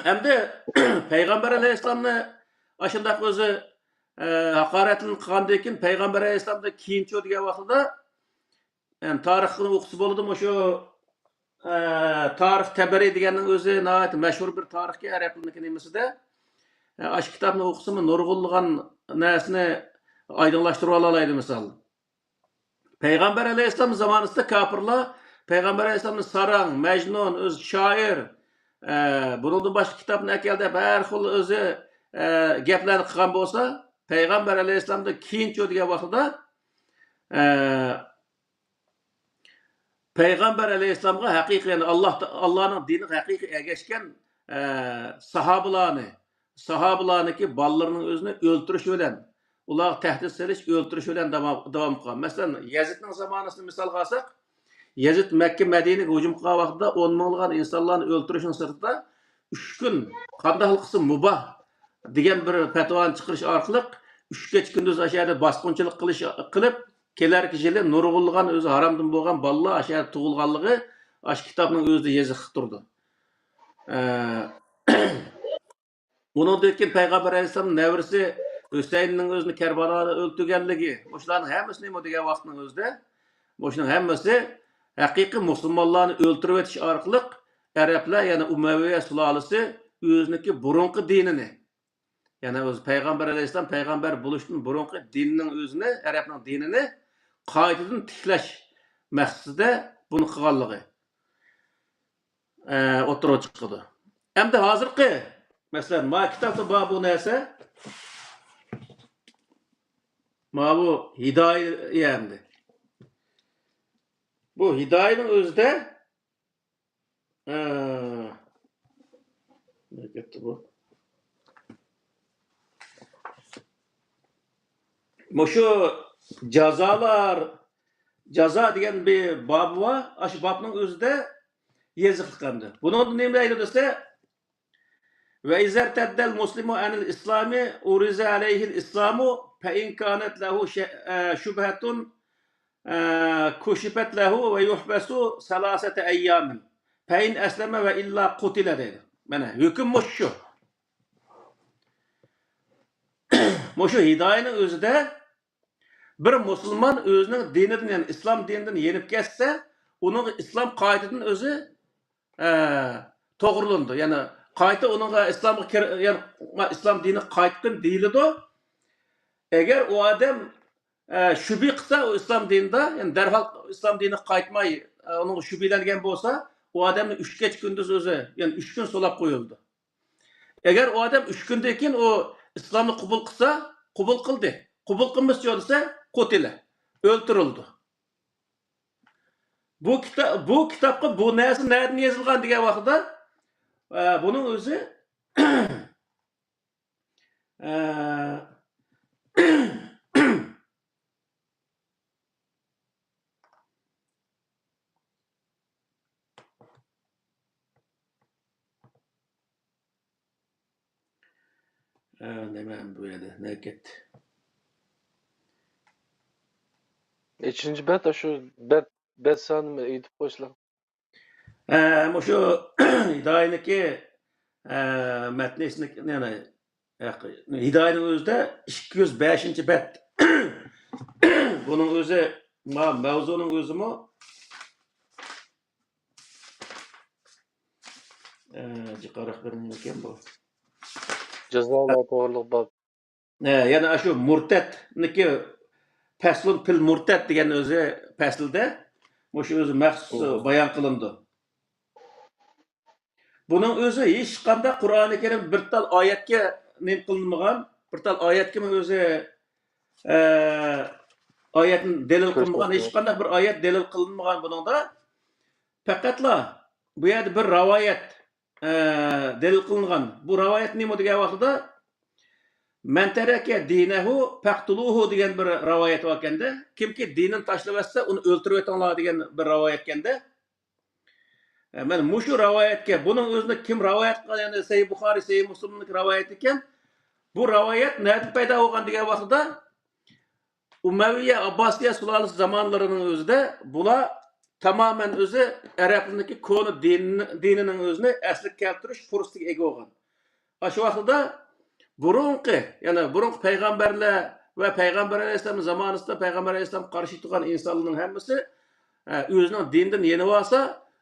ئەمدى پەيغەمبەر ئەلەيھىسسالامنى ئاشۇنداق ئۆزى، ئە، ھاقارەتلىنىپ قىلغاندىن كېيىن، پەيغەمبەر ئەلەيھىسسالامدىن كېيىنچۇ دېگەن ۋاقتىدا، يەنى تارىخنى ئوقۇسا بولىدۇ، مۇشۇ، ئە، تارىخ تەبەرى دېگەننىڭ ئۆزى ناھايىتى مەشھۇر بىر تارىخكەن ئەرەبلەرنىڭكى نېمىسىدە. ئە، ئاشۇ كىتابنى ئوقۇسىمۇ نۇرغۇنلىغان نەرسىنى ئايدىڭلاشتۇرۇۋالالايدۇ، مىسال. پەيغەمبەر ئەلەيھىسسالام زامانىسىدا كاپىرلار پەيغەمبەر ئەلەيھىسسالامنى ساراڭ، مەجنۇن، ئۆزى شائىر، ئە، بۇنىڭدىن باشقا كىتابنى ئەكەل دەپ ھەر خىل ئۆزى، ئە، گەپلەرنى قىلغان بولسا، پەيغەمبەر ئەلەيھىسسالامدىن كېيىنچۇ دېگەن ۋاقتىدا، ئە، پەيغەمبەر ئەلەيھىسسالامغا ھەقىقىي، يەنى ئاللا، ئاللانىڭ دىنىغا ھەقىقىي ئەگەشكەن، ئە، ساھابىلارنى، ساھابىلارنىڭكى بالىلىرىنىڭ ئۆزىنى ئۆلتۈرۈش بىلەن، ئۇلارغا تەھدىت سېلىش، ئۆلتۈرۈش بىلەن داۋام، داۋام قىلغان. مەسىلەن، يەزىدنىڭ زامانىسىنى مىسالغا ئالساق، يەزىد مەككە، مەدىنىگە ھۇجۇم قىلغان ۋاقتىدا ئون مىڭلىغان ئىنسانلارنى ئۆلتۈرۈشنىڭ سىرتىدا، ئۈچ كۈن قانداقلا قىلسا مۇباھ دېگەن بىر پەتىۋانى چىقىرىش ئارقىلىق، ئۈچ كېچە كۈندۈز ئاشۇ يەردە باسقۇنچىلىق قىلىش قىلىپ، كېلەركى يىلى نۇرغۇنلىغان ئۆزى ھارامدىن بولغان بالىلار ئاشۇ يەردە تۇغۇلغانلىقى ئاشۇ كىتابنىڭ ئۆزىدە يېزىقلىق تۇرىدۇ. ئە، ئۇنىڭدىن كېيىن پەيغەمبەر ئەلەيھىسسالامنىڭ نەۋرىسى ھۈسەيىننىڭ ئۆزىنى كەربەلادا ئۆلتۈرگەنلىكى، مۇشۇلارنىڭ ھەممىسى نېمە دېگەن ۋاقىتنىڭ ئۆزىدە، مۇشۇنىڭ ھەممىسى ھەقىقىي مۇسۇلمانلارنى ئۆلتۈرۈۋېتىش ئارقىلىق ئەرەبلەر، يەنى ئۇمەۋىيە سۇلالىسى ئۆزىنىڭكى بۇرۇنقى دىنىنى، يەنى ئۆزى پەيغەمبەر ئەلەيھىسسالام پەيغەمبەر بولۇشتىن بۇرۇنقى دىننىڭ ئۆزىنى، ئەرەبنىڭ دىنىنى قايتىدىن تىكلەش مەقسىتىدە بۇنى قىلغانلىقى، ئە، ئوتتۇرىغا چىقىدۇ. ئەمدى ھازىرقى، مەسىلەن، ما كىتابتا بار بۇ نەرسە، ما بۇ ھىدايە ئەمدى. بۇ ھىدايىنىڭ ئۆزىدە، ئە، نېرىگە كەتتى بۇ؟ مۇشۇ جازالار، جازا دېگەن بىر بابى بار. ئاشۇ بابنىڭ ئۆزىدە يېزىقلىق ئەمدى. بۇنىڭدا نېمە دەيدۇ دېسە، وإذا ارتد المسلم عن الإسلام عرض عليه الإسلام فإن كانت له ش-، ئە، شبهة، ئە، كشفت له ويحبس ثلاثة أيام فإن أسلم وإلا قتل دەيدۇ. مانا ھۆكۈم مۇشۇ. مۇشۇ ھىدايىنىڭ ئۆزىدە بىر مۇسۇلمان ئۆزىنىڭ دىنىدىن، يەنى ئىسلام دىنىدىن يېنىپ كەتسە، ئۇنىڭغا ئىسلام قايتىدىن ئۆزى، ئە، توغرىلىنىدۇ. يەنى قايتا ئۇنىڭغا ئىسلامغا كىر-، يەنى ئىسلام دىنىغا قايتقىن دېيىلىدۇ. ئەگەر ئۇ ئادەم، ئە، شۈبھە قىلسا ئۇ ئىسلام دىنىدا، يەنى دەرھال ئىسلام دىنىغا قايتماي، ئە، ئۇنىڭغا شۈبھىلەنگەن بولسا، ئۇ ئادەمنى ئۈچ كەچ كۈندۈز ئۆزى، يەنى ئۈچ كۈن سولاپ قويۇلىدۇ. ئەگەر ئۇ ئادەم ئۈچ كۈندىن كېيىن ئۇ ئىسلامنى قوبۇل قىلسا، قوبۇل قىلدى. قوبۇل قىلمىسىچۇ دېسە، قۇتىلە، ئۆلتۈرۈلىدۇ. بۇ كىتا-، بۇ كىتابقا بۇ نەرسە نەدىن يېزىلغان دېگەن ۋاقتىدا، ئە، بۇنىڭ ئۆزى، ئە، ئە، نېمە بۇ يەردە؟ نەگە كەتتى؟ نەچچىنچى بەت؟ ئاشۇ بەت، بەت سانىنى ئېيتىپ قويسىلا. ئە، مۇشۇ ھىدايىنىڭكى، ئە، مەتنىسىنى، يەنى، ھىدايىنىڭ ئۆزىدە ئىككى يۈز بەشىنچى بەت. بۇنىڭ ئۆزى، ما-، مەۋزۇنىڭ ئۆزىمۇ، ئە، جىقراق بىر نېمىكەن بۇ. جازالار توغرىلىق باب. ھە، يەنە ئاشۇ مۇرتەتنىكى، پەسلۇن پىل مۇرتەت دېگەن ئۆزى پەسىلدە مۇشۇ ئۆزى مەخسۇس بايان قىلىنىدۇ. بۇنىڭ ئۆزى ھېچقانداق قۇرئانى كەرىم بىر تال ئايەتكە نېمە قىلىنمىغان، بىر تال ئايەتكىمۇ ئۆزى، ئە، ئايەتنى دەلىل قىلمىغان، ھېچقانداق بىر ئايەت دەلىل قىلىنمىغان بۇنىڭدا. پەقەتلا بۇ يەردە بىر رىۋايەت، ئە، دەلىل قىلىنغان. بۇ رىۋايەت نېمە دېگەن ۋاقتىدا، «مەن تەرەكە دىنەھۇ پەقتۇلۇھۇ» دېگەن بىر رىۋايەت باركەندە، كىمكى دىنىنى تاشلىۋەتسە، ئۇنى ئۆلتۈرۈۋېتىڭلار دېگەن بىر رىۋايەتكەندە. ئە، مانا مۇشۇ رىۋايەتكە، بۇنىڭ ئۆزىنى كىم رىۋايەت قىلغان؟ يەنى سەھىھ بۇخارىي، سەھىھ مۇسلىمنىڭ رىۋايىتى ئىكەن. بۇ رىۋايەت نەدىن پەيدا بولغان دېگەن ۋاقتىدا، ئۇمەۋىيە ئابباسىيە سۇلالىسى زامانلىرىنىڭ ئۆزىدە بۇلار تامامەن ئۆزى ئەرەبلەرنىڭكى كونا دىن، دىنىنىڭ ئۆزىنى ئەسلىگە كەلتۈرۈش پۇرسىتىگە ئىگە بولغان. ئاشۇ ۋاقتىدا بۇرۇنقى، يەنى بۇرۇنقى پەيغەمبەرلەر ۋە پەيغەمبەر ئەلەيھىسسالام زامانىسىدا پەيغەمبەر ئەلەيھىسسالام قارشى تۇرغان ئىنسانلارنىڭ ھەممىسى، ئە، ئۆزىنىڭ دىنىدىن يېنىۋالسا،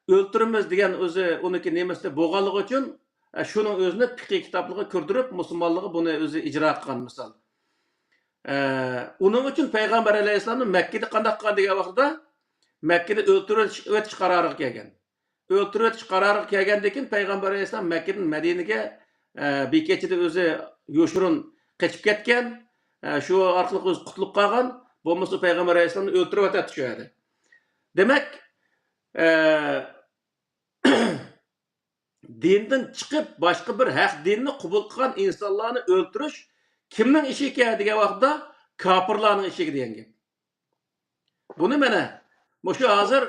ئۆلتۈرىمىز دېگەن ئۆزى ئۇنىڭكى نېمىسى بولغانلىقى ئۈچۈن، ئە، شۇنىڭ ئۆزىنى پىقىي كىتابلىرىغا كىردۈرۈپ، مۇسۇلمانلارغا بۇنى ئۆزى ئىجرا قىلغان مىسال. ئە، ئۇنىڭ ئۈچۈن پەيغەمبەر ئەلەيھىسسالامنى مەككىدە قانداق قىلغان دېگەن ۋاقتىدا، مەككىدە ئۆلتۈرۈۋېتىش، ئۆتۈش قارارىغا كەلگەن. ئۆلتۈرۈۋېتىش قارارىغا كەلگەندىن كېيىن، پەيغەمبەر ئەلەيھىسسالام مەككىدىن مەدىنىگە، ئە، بىر كېچىدە ئۆزى يوشۇرۇن قېچىپ كەتكەن. ئە، شۇ ئارقىلىق ئۆزى قۇتۇلۇپ قالغان. بولمىسا پەيغەمبەر ئەلەيھىسسالامنى ئۆلتۈرۈۋېتەتتى شۇ يەردە. دېمەك، ئە، دىندىن چىقىپ، باشقا بىر ھەق دىننى قوبۇل قىلغان ئىنسانلارنى ئۆلتۈرۈش كىمنىڭ ئىشى ئىكەن دېگەن ۋاقىتتا، كاپىرلارنىڭ ئىشى دېگەن گەپ. بۇنى مانا، مۇشۇ ھازىر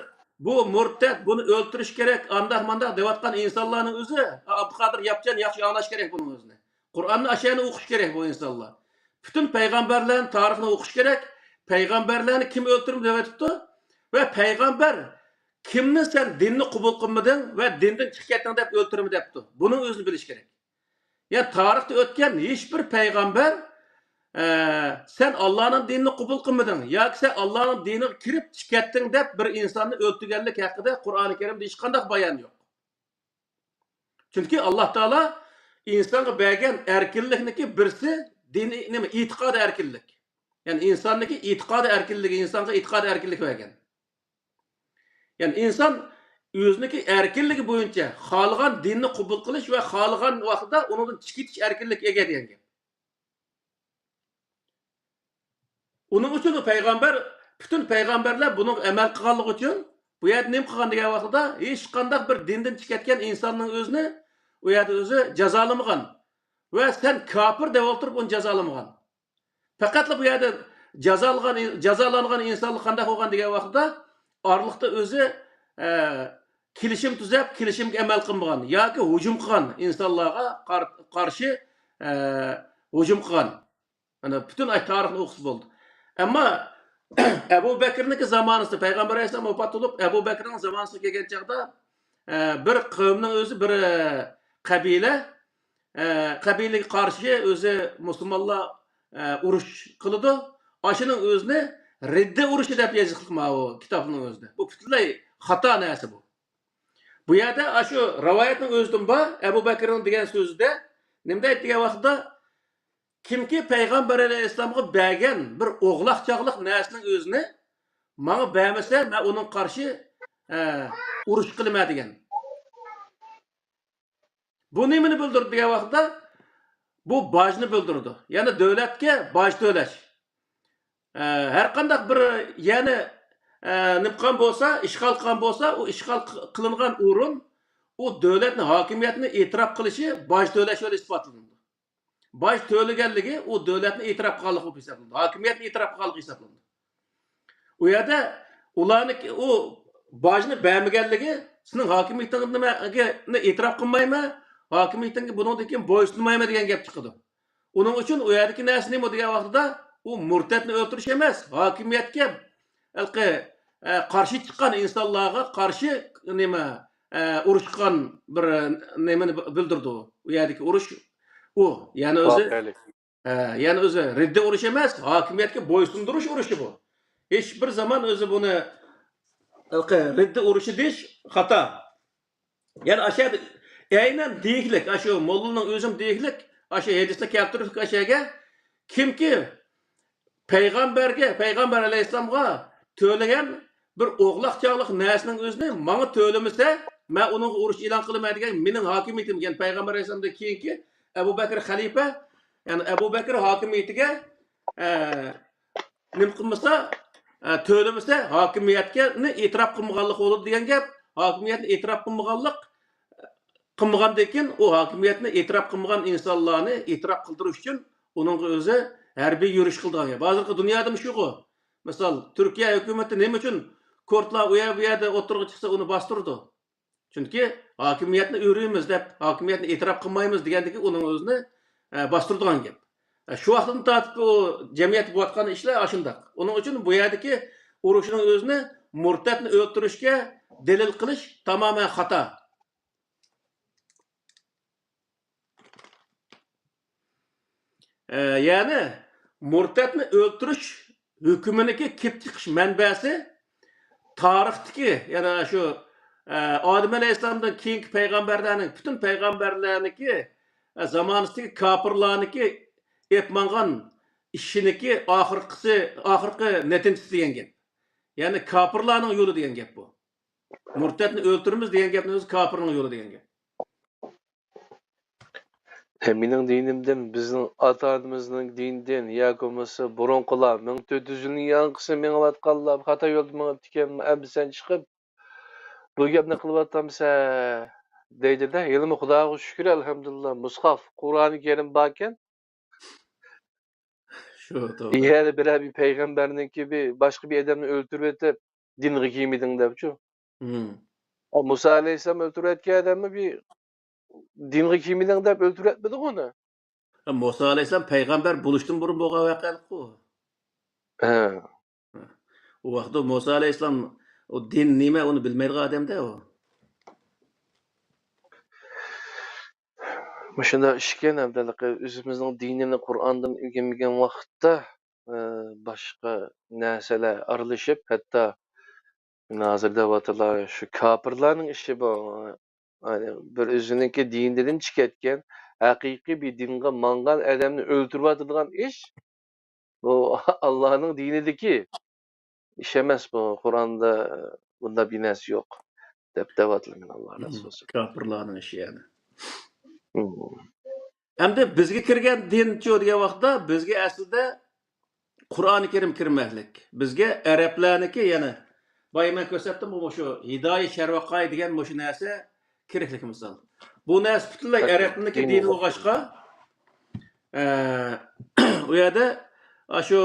بۇ مۇرتەت، بۇنى ئۆلتۈرۈش كېرەك، ئانداق مانداق دەۋاتقان ئىنسانلارنىڭ ئۆزى، ئابدۇقادىر ياپچان ياخشى ئاڭلاش كېرەك بۇنىڭ ئۆزىنى. قۇرئاننى ئاشۇ يەرنى ئوقۇش كېرەك بۇ ئىنسانلار. پۈتۈن پەيغەمبەرلەرنىڭ تارىخىنى ئوقۇش كېرەك. پەيغەمبەرلەرنى كىم ئۆلتۈردى دەۋېتىپتۇ؟ ۋە پەيغەمبەر كىمنى سەن دىننى قوبۇل قىلمىدىڭ ۋە دىندىن چىقىپ كەتتىڭ دەپ ئۆلتۈرمە دەپتۇ. بۇنىڭ ئۆزىنى بىلىش كېرەك. يا تارىختا ئۆتكەن ھېچ بىر پەيغەمبەر، ئە، سەن ئاللانىڭ دىنىنى قوبۇل قىلمىدىڭ ياكى سەن ئاللانىڭ دىنىغا كىرىپ چىقىپ كەتتىڭ دەپ بىر ئىنساننى ئۆلتۈرگەنلىك ھەققىدە قۇرئانى كەرىمدە ھېچقانداق بايان يوق. چۈنكى ئاللا تائالا ئىنسانغا بەرگەن ئەركىنلىكنىكى بىرسى دىنىي نېمە؟ ئېتىقاد ئەركىنلىك. يەنى ئىنساننىڭكى ئېتىقاد ئەركىنلىكى، ئىنسانغا ئېتىقاد ئەركىنلىكى بەرگەن. يەنى ئىنسان ئۆزىنىڭكى ئەركىنلىكى بويىچە خالىغان دىننى قوبۇل قىلىش ۋە خالىغان ۋاقتىدا ئۇنىڭدىن چىقىپ كېتىش ئەركىنلىكىگە ئىگە دېگەن گەپ. ئۇنىڭ ئۈچۈن ئۇ پەيغەمبەر، پۈتۈن پەيغەمبەرلەر بۇنىڭغا ئەمەل قىلغانلىقى ئۈچۈن بۇ يەردە نېمە قىلغان دېگەن ۋاقتىدا، ھېچقانداق بىر دىندىن چىقىپ كەتكەن ئىنساننىڭ ئۆزىنى ئۇ يەردە ئۆزى جازالىمىغان ۋە سەن كاپىر دەپ ئولتۇرۇپ ئۇنى جازالىمىغان. پەقەتلا بۇ يەردە جازالىغان، جازالانغان ئىنسانلار قانداق بولغان دېگەن ۋاقتىدا، ئارىلىقتا ئۆزى، ئە، كېلىشىم تۈزەپ، كېلىشىمگە ئەمەل قىلمىغان ياكى ھۇجۇم قىلغان ئىنسانلارغا قار-، قارشى، ئە، ھۇجۇم قىلغان. مانا پۈتۈن ئاشۇ تارىخنى ئوقۇسا بولدى. ئەمما ئەبۇ بەكرىنىڭكى زامانىسىدا، پەيغەمبەر ئەلەيھىسسالام ۋاپات بولۇپ، ئەبۇ بەكرىنىڭ زامانىسىغا كەلگەن چاغدا، ئە، بىر قەۋمنىڭ ئۆزى، بىر، ئە، قەبىلە، ئە، قەبىلىگە قارشى ئۆزى مۇسۇلمانلار، ئە، ئۇرۇش قىلىدۇ. ئاشۇنىڭ ئۆزىنى رىددە ئۇرۇشى دەپ يېزىقلىق ماۋۇ كىتابنىڭ ئۆزىدە. بۇ پۈتۈنلەي خاتا نەرسە بۇ. بۇ يەردە ئاشۇ رىۋايەتنىڭ ئۆزىدىن بار، ئەبۇ بەكرىنىڭ دېگەن سۆزىدە نېمە دەيدۇ دېگەن ۋاقتىدا، كىمكى پەيغەمبەر ئەلەيھىسسالامغا بەرگەن بىر ئوغلاق چاغلىق نەرسىنىڭ ئۆزىنى ماڭا بەرمىسە، مەن ئۇنىڭغا قارشى، ئە، ئۇرۇش قىلىمەن دېگەن. بۇ نېمىنى بىلدۈرىدۇ دېگەن ۋاقىتتا، بۇ باجنى بىلدۈرىدۇ. يەنى دۆلەتكە باج تۆلەش. ئە، ھەر قانداق بىر يەرنى، ئە، نېمە قىلغان بولسا، ئىشغال قىلغان بولسا، ئۇ ئىشغال قى-، قىلىنغان ئورۇن ئۇ دۆلەتنى، ھاكىمىيەتنى ئېتىراپ قىلىشى باج تۆلەش بىلەن ئىسپاتلىنىدۇ. باج تۆلىگەنلىكى ئۇ دۆلەتنى ئېتىراپ قىلغانلىق بولۇپ ھېسابلىنىدۇ. ھاكىمىيەتنى ئېتىراپ قىلغانلىق ھېسابلىنىدۇ. ئۇ يەردە ئۇلارنىڭ ئۇ باجنى بەرمىگەنلىكى سېنىڭ ھاكىمىيىتىڭنى ئېتىراپ قىلمايمەن، ھاكىمىيىتىڭگە بۇنىڭدىن كېيىن بويسۇنمايمەن دېگەن گەپ چىقىدۇ. ئۇنىڭ ئۈچۈن ئۇ يەردىكى نەرسە نېمە دېگەن ۋاقتىدا، ئۇ مۇرتەتنى ئۆلتۈرۈش ئەمەس، ھاكىمىيەتكە ھېلىقى، ئە، قارشى چىققان ئىنسانلارغا قارشى نېمە، ئە، ئۇرۇشقان بىر نېمىنى بىلدۈرىدۇ. ئۇ يەردىكى ئۇرۇش ئۇ. يەنى ئۆزى، ۋەقەلىك. ئە، يەنى ئۆزى رىددە ئۇرۇشى ئەمەس، ھاكىمىيەتكە بويسۇندۇرۇش ئۇرۇشى بۇ. ھېچ بىر زامان ئۆزى بۇنى ھېلىقى رىددە ئۇرۇشى دېيىش خاتا. يەنى ئاشۇ يەردە ئەينەن دېيىكلىك، ئاشۇ موللىنىڭ ئۆزىمۇ دېيىكلىك، ئاشۇ ھەدىسنى كەلتۈرۈپ ئاشۇ يەرگە، كىمكى پەيغەمبەرگە، پەيغەمبەر ئەلەيھىسسالامغا تۆلىگەن بىر ئوغلاق چاغلىق نەرسىنىڭ ئۆزىنى ماڭا تۆلىمىسە، مەن ئۇنىڭغا ئۇرۇش ئېلان قىلىمەن دېگەن مېنىڭ ھاكىمىيىتىم، يەنى پەيغەمبەر ئەلەيھىسسالامدىن كېيىنكى ئەبۇ بەكرى خەلىپە، يەنى ئەبۇ بەكرى ھاكىمىيىتىگە، ئە، نېمە قىلمىسا، ئە، تۆلىمىسە، ھاكىمىيەتنى ئېتىراپ قىلمىغانلىق بولىدۇ دېگەن گەپ. ھاكىمىيەتنى ئېتىراپ قىلمىغانلىق، قىلمىغاندىن كېيىن، ئۇ ھاكىمىيەتنى ئېتىراپ قىلمىغان ئىنسانلارنى ئېتىراپ قىلدۇرۇش ئۈچۈن ئۇنىڭغا ئۆزى ھەربىي يۈرۈش قىلىدىغان گەپ. ھازىرقى دۇنيادىمۇ شۇغۇ. مىسال، تۈركىيە ھۆكۈمىتى نېمە ئۈچۈن كۇردلار ئۇ يەر، بۇ يەردە ئوتتۇرىغا چىقسا، ئۇنى باستۇرىدۇ؟ چۈنكى ھاكىمىيەتنى ئۆرۈيمىز دەپ، ھاكىمىيەتنى ئېتىراپ قىلمايمىز دېگەندىكى ئۇنىڭ ئۆزىنى، ئە، باستۇرىدىغان گەپ. ئە، شۇ ۋاقىتتىن تارتىپ ئۇ جەمئىيەتتە بولۇۋاتقان ئىشلار ئاشۇنداق. ئۇنىڭ ئۈچۈن بۇ يەردىكى ئۇرۇشنىڭ ئۆزىنى مۇرتەتنى ئۆلتۈرۈشكە دەلىل قىلىش تامامەن خاتا. ئە، يەنى مۇرتەتنى ئۆلتۈرۈش ھۆكمىنىڭكى كېلىپ چىقىش مەنبەسى تارىختىكى، يەنى شۇ، ئە، ئادەم ئەلەيھىسسالامدىن كېيىنكى پەيغەمبەرلەرنىڭ، پۈتۈن پەيغەمبەرلەرنىڭكى، ئە، زامانىسىدىكى كاپىرلارنىڭكى ئېلىپ ماڭغان ئىشىنىڭكى ئاخىرقىسى، ئاخىرقى نەتىجىسى دېگەن گەپ. يەنى كاپىرلارنىڭ يولى دېگەن گەپ بۇ. مۇرتەتنى ئۆلتۈرىمىز دېگەن گەپنىڭ ئۆزى كاپىرنىڭ يولى دېگەن گەپ. ھە، مېنىڭ دىنىمدىن، بىزنىڭ ئاتا-ئانىمىزنىڭ دىنىدىن ياكى بولمىسا بۇرۇنقىلار، مىڭ تۆت يۈز يىلنىڭ ياڭقىسى مېڭىۋاتقانلار خاتا يولدا مېڭىپتىكەن، ئەمدى سەن چىقىپ بۇ گەپنى قىلىۋاتامسەن دەيدىدە. ھېلىمۇ خۇداغا شۈكۈر، ئەلھەمدۇلىللا، مۇسھاف، قۇرئانى كەرىم باركەن. شۇ، توغرا. يەنە بىرەر بىر پەيغەمبەرنىڭكى بىر، باشقا بىر ئادەمنى ئۆلتۈرۈۋېتىپ، دىنغا كىرمىدىڭ دەپچۇ. مم. مۇسا ئەلەيھىسسالام ئۆلتۈرۈۋەتكەن ئادەممۇ بىر دىنغا كىرمىدىڭ دەپ ئۆلتۈرۈۋەتمىدىغۇ ئۇنى. مۇسا ئەلەيھىسسالام پەيغەمبەر بولۇشتىن بۇرۇن بولغان ۋەقەلىققۇ. ھە. ئۇ ۋاقىتتا مۇسا ئەلەيھىسسالام ئۇ دىن نېمە، ئۇنى بىلمەيدىغان ئادەمدە ئۇ. مۇشۇنداق ئىش ئىكەن، ئەمدى ئۆزىمىزنىڭ دىنىنى قۇرئاندىن ئۆگەنمىگەن ۋاقىتتا، ئە، باشقا نەرسىلەر ئارىلىشىپ، ھەتتا ھازىر دەۋاتىدىلار، شۇ كاپىرلارنىڭ ئىشى بۇ. يەنى بىر ئۆزىنىڭكى دىنىدىن چىقىپ كەتكەن، ھەقىقىي بىر دىنغا ماڭغان ئادەمنى ئۆلتۈرۈۋاتىدىغان ئىش، بۇ ئاللانىڭ دىنىدىكى ئىش ئەمەس بۇ. قۇرئاندا بۇنداق بىر نەرسە يوق، دەپ دەۋاتىدۇ، مەن ئاللا رازى بولسۇن. كاپىرلارنىڭ ئىشى يەنى. مم. ئەمدى بىزگە كىرگەن دىنچۇ دېگەن ۋاقىتتا، بىزگە ئەسلىدە قۇرئانى كەرىم كىرمەكلىك. بىزگە ئەرەبلەرنىكى يەنە، بايا مەن كۆرسەتتىمغۇ، مۇشۇ ھىدايە شەرۋەقاي دېگەن مۇشۇ نەرسە كېرەكلىك مىسال. بۇ نەرسە پۈتۈنلەي ئەرەبلەرنىكى دىنى بولغاچقا، ئە، ئۇ يەردە ئاشۇ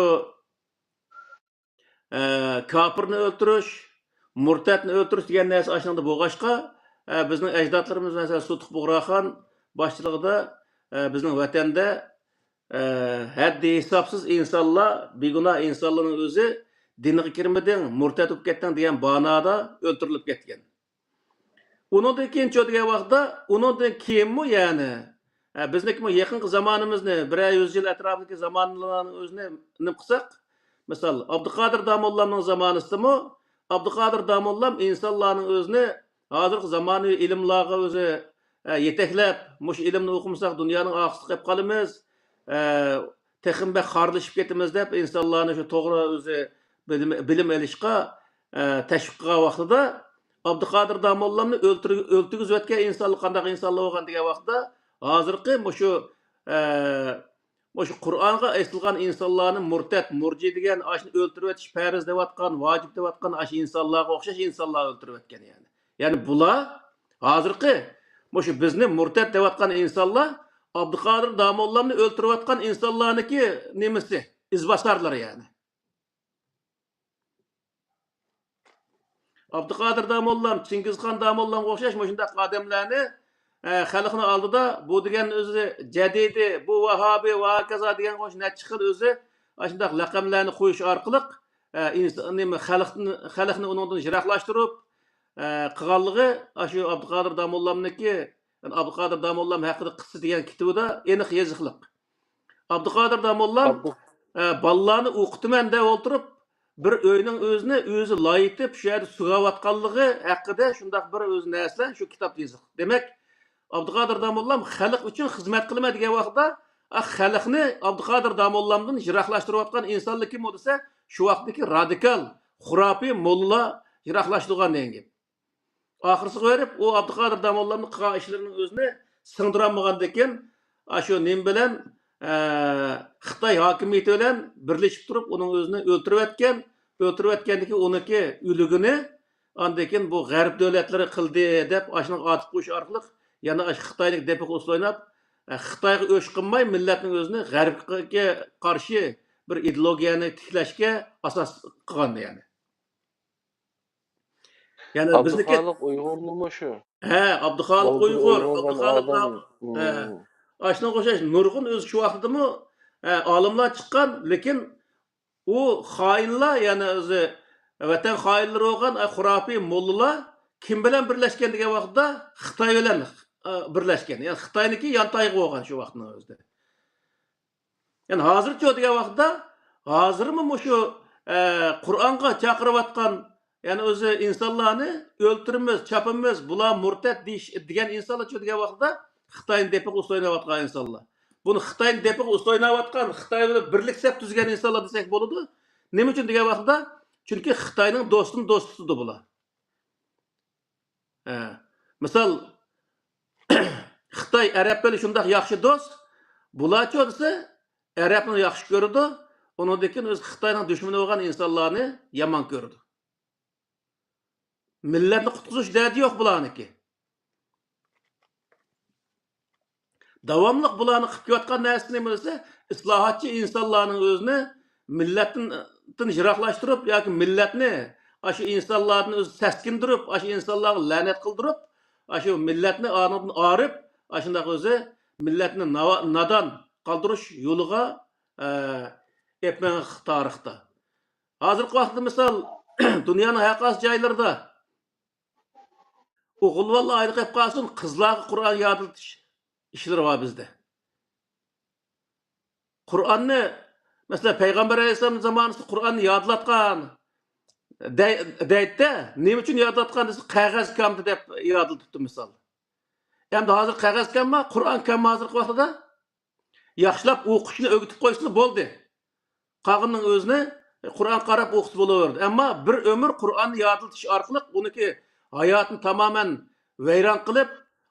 ئە، كاپىرنى ئۆلتۈرۈش، مۇرتەتنى ئۆلتۈرۈش دېگەن نەرسە ئاشۇنىڭدا بولغاچقا، ئە، بىزنىڭ ئەجدادلىرىمىز، مەسىلەن، سۇتۇق بۇغراخان باشچىلىقىدا، ئە، بىزنىڭ ۋەتەندە، ئە، ھەددى ھېسابسىز ئىنسانلار، بىگۇناھ ئىنسانلارنىڭ ئۆزى دىنغا كىرمىدىڭ، مۇرتەت بولۇپ كەتتىڭ دېگەن بانادا ئۆلتۈرۈلۈپ كەتكەن. ئۇنىڭدىن كېيىنچۇ دېگەن ۋاقىتتا، ئۇنىڭدىن كېيىنمۇ يەنى، ئە، بىزنىڭكىمۇ يېقىنقى زامانىمىزنى بىرەر يۈز يىل ئەتراپىدىكى زامانىلارنىڭ ئۆزىنى نېمە قىلساق، مىسال، ئابدۇقادىر داموللامنىڭ زامانىسىدىمۇ، ئابدۇقادىر داموللام ئىنسانلارنىڭ ئۆزىنى ھازىرقى زامانىۋى ئىلىملارغا ئۆزى، ئە، يېتەكلەپ، مۇشۇ ئىلىمنى ئوقۇمىساق دۇنيانىڭ ئارقىسىغا قېلىپ قالىمىز، ئە، تېخىمۇ بەك خارلىشىپ كېتىمىز دەپ ئىنسانلارنى شۇ توغرا ئۆزى بىلىم، بىلىم ئېلىشقا، ئە، تەشۋىق قىلغان ۋاقتىدا ئابدۇقادىر داموللامنى ئۆلتۈر-، ئۆلتۈرگۈزۈۋەتكەن ئىنسانلار قانداق ئىنسانلار بولغان دېگەن ۋاقىتتا، ھازىرقى مۇشۇ، ئە، مۇشۇ قۇرئانغا ئېسىلغان ئىنسانلارنى مۇرتەت، مۇرجى دېگەن، ئاشۇنى ئۆلتۈرۈۋېتىش پەرز دەۋاتقان، ۋاجىپ دەۋاتقان ئاشۇ ئىنسانلارغا ئوخشاش ئىنسانلار ئۆلتۈرۈۋەتكەن يەنى. يەنى بۇلار ھازىرقى مۇشۇ بىزنى مۇرتەت دەۋاتقان ئىنسانلار ئابدۇقادىر داموللامنى ئۆلتۈرۈۋاتقان ئىنسانلارنىڭكى نېمىسى، ئىزباسارلىرى يەنى. ئابدۇقادىر داموللام، چىڭگىزخان داموللامغا ئوخشاش مۇشۇنداق ئادەملەرنى، ئە، خەلقنىڭ ئالدىدا بۇ دېگەن ئۆزى جەدىدى، بۇ ۋاھابىي ۋە ھاكازا دېگەن ئوخشاش نەچچە خىل ئۆزى ئاشۇنداق لەقەملەرنى قويۇش ئارقىلىق، ئە، ئىنس-، نېمە، خەلقنى، خەلقنى ئۇنىڭدىن يىراقلاشتۇرۇپ، ئە، قىلغانلىقى ئاشۇ ئابدۇقادىر داموللامنىڭكى، ئابدۇقادىر داموللام ھەققىدە قىسسە دېگەن كىتابىدا ئېنىق يېزىقلىق. ئابدۇقادىر داموللام، ئابدۇ- ئە، بالىلارنى ئوقۇتىمەن دەپ ئولتۇرۇپ، بىر ئۆينىڭ ئۆزىنى ئۆزى لايىتىپ، شۇ يەردە سۈگەۋاتقانلىقى ھەققىدە شۇنداق بىر ئۆزى نەرسىلەر شۇ كىتابتا يېزىق. دېمەك، ئابدۇقادىر داموللام خەلق ئۈچۈن خىزمەت قىلىمەن دېگەن ۋاقتىدا، ئا، خەلقنى ئابدۇقادىر داموللامدىن يىراقلاشتۇرۇۋاتقان ئىنسانلار كىم ئۇ دېسە، شۇ ۋاقىتتىكى رادىكال، خۇراپىي موللىلار يىراقلاشتۇرغان دېگەن گەپ. ئاخىرسىغا بېرىپ، ئۇ ئابدۇقادىر داموللامنىڭ قىلغان ئىشلىرىنىڭ ئۆزىنى سىڭدۇرالمىغاندىكىن، ئاشۇ نېمە بىلەن، ئە، خىتاي ھاكىمىيىتى بىلەن بىرلىشىپ تۇرۇپ، ئۇنىڭ ئۆزىنى ئۆلتۈرۈۋەتكەن. ئۆلتۈرۈۋەتكەندىكىن ئۇنىڭكى ئۆلۈگىنى ئاندىن كېيىن بۇ غەرب دۆلەتلىرى قىلدى دەپ، ئاشۇنىڭغا ئاتىپ قويۇش ئارقىلىق يەنە ئاشۇ خىتاينىڭ دېپىغا ئۇسسۇل ئويناپ، ئە، خىتايغا ئۆچ قىلماي، مىللەتنىڭ ئۆزىنى غەربكە قارشى بىر ئىدېئولوگىيەنى تىكلەشكە ئاساس قىلغان، يەنى. يەنى بىزنىكى ئابدۇخالىق ئۇيغۇرمۇ شۇ؟ ھە، ئابدۇخالىق بولدى، ئۇيغۇر، ئۇيغۇر ئابدۇخالىق، ھە. ئاشۇنىڭغا ئوخشاش نۇرغۇن ئۆزى شۇ ۋاقتىدىمۇ، ئە، ئالىملار چىققان، لېكىن ئۇ خائىنلار، يەنى ئۆزى ۋەتەن خائىنلىرى بولغان، ئە، خۇراپىي موللىلار كىم بىلەن بىرلەشكەن دېگەن ۋاقىتتا خىتاي بىلەن، ئە، بىرلەشكەن. يەنى خىتاينىڭكى يانتايىقى بولغان شۇ ۋاقىتنىڭ ئۆزىدە. يەنى ھازىرچۇ دېگەن ۋاقىتتا، ھازىرمۇ مۇشۇ، ئە، قۇرئانغا چاقىرىۋاتقان، يەنى ئۆزى ئىنسانلارنى ئۆلتۈرىمىز، چاپىمىز، بۇلار مۇرتەت دېيىش، دېگەن ئىنسانلارچۇ دېگەن ۋاقىتتا، خىتاينى دېپىغا ئۇسسۇلۇيناۋاتقان ئىنسانلار. بۇنى خىتاينى دېپىغا ئۇسسۇلۇيناۋاتقان، خىتاي بىلەن بىرلىك سەپ تۈزگەن ئىنسانلار دېسەك بولىدۇ. نېمە ئۈچۈن دېگەن ۋاقىتتا، چۈنكى خىتاينىڭ دوستىنى دوست تۇتىدۇ بۇلار. ھە. مىسال، خىتاي ئەرەب بىلەن شۇنداق ياخشى دوست، بۇلارچۇ دېسە، ئەرەبنى ياخشى كۆرىدۇ، ئۇنىڭدىن كېيىن ئۆزى خىتاينىڭ دۈشمىنى بولغان ئىنسانلارنى يامان كۆرىدۇ. مىللەتنى قۇتقۇزۇش دەردى يوق بۇلارنىڭكى. داۋاملىق بۇلارنىڭ قىلىپ كېلىۋاتقان نەرسىسى نېمە دېسە، ئىسلاھاتچى ئىنسانلارنىڭ ئۆزىنى مىللەتتىن، تىن يىراقلاشتۇرۇپ ياكى مىللەتنى ئاشۇ ئىنسانلاردىن ئۆزى سەسكىندۈرۈپ، ئاشۇ ئىنسانلارغا لەنەت قىلدۇرۇپ، ئاشۇ مىللەتنى ئانىڭدىن ئايرىپ، ئاشۇنداق ئۆزى مىللەتنى ناۋا-، نادان قالدۇرۇش يولىغا، ئە، ئېلىپ ماڭغان تارىختا. ھازىرقى ۋاقىتتا مىسال، دۇنيانىڭ ھەر قايسى جايلىرىدا ئوغۇلۋاللار ئايرىلىپ قالسۇن، قىزلارغا قۇرئان يادلىتىش ئىشلىرى بار بىزدە. قۇرئاننى، مەسىلەن، پەيغەمبەر ئەلەيھىسسالام زامانىسىدا قۇرئاننى يادلاتقان دەي-، دەيدۇ-دە، نېمە ئۈچۈن يادلاتقان دېسە، قەغەز كەمدى دەپ يادلىتىپتۇ، مىسال. ئەمدى ھازىر قەغەز كەمما، قۇرئان كەمما ھازىرقى ۋاقتىدا؟ ياخشىلاپ ئوقۇشنى ئۆگىتىپ قويسىلا بولدى. قالغىنىنىڭ ئۆزىنى قۇرئان قاراپ ئوقۇسا بولۇۋېرىدۇ. ئەمما بىر ئۆمۈر قۇرئاننى يادلىتىش ئارقىلىق ئۇنىڭكى ھاياتىنى تامامەن ۋەيران قىلىپ،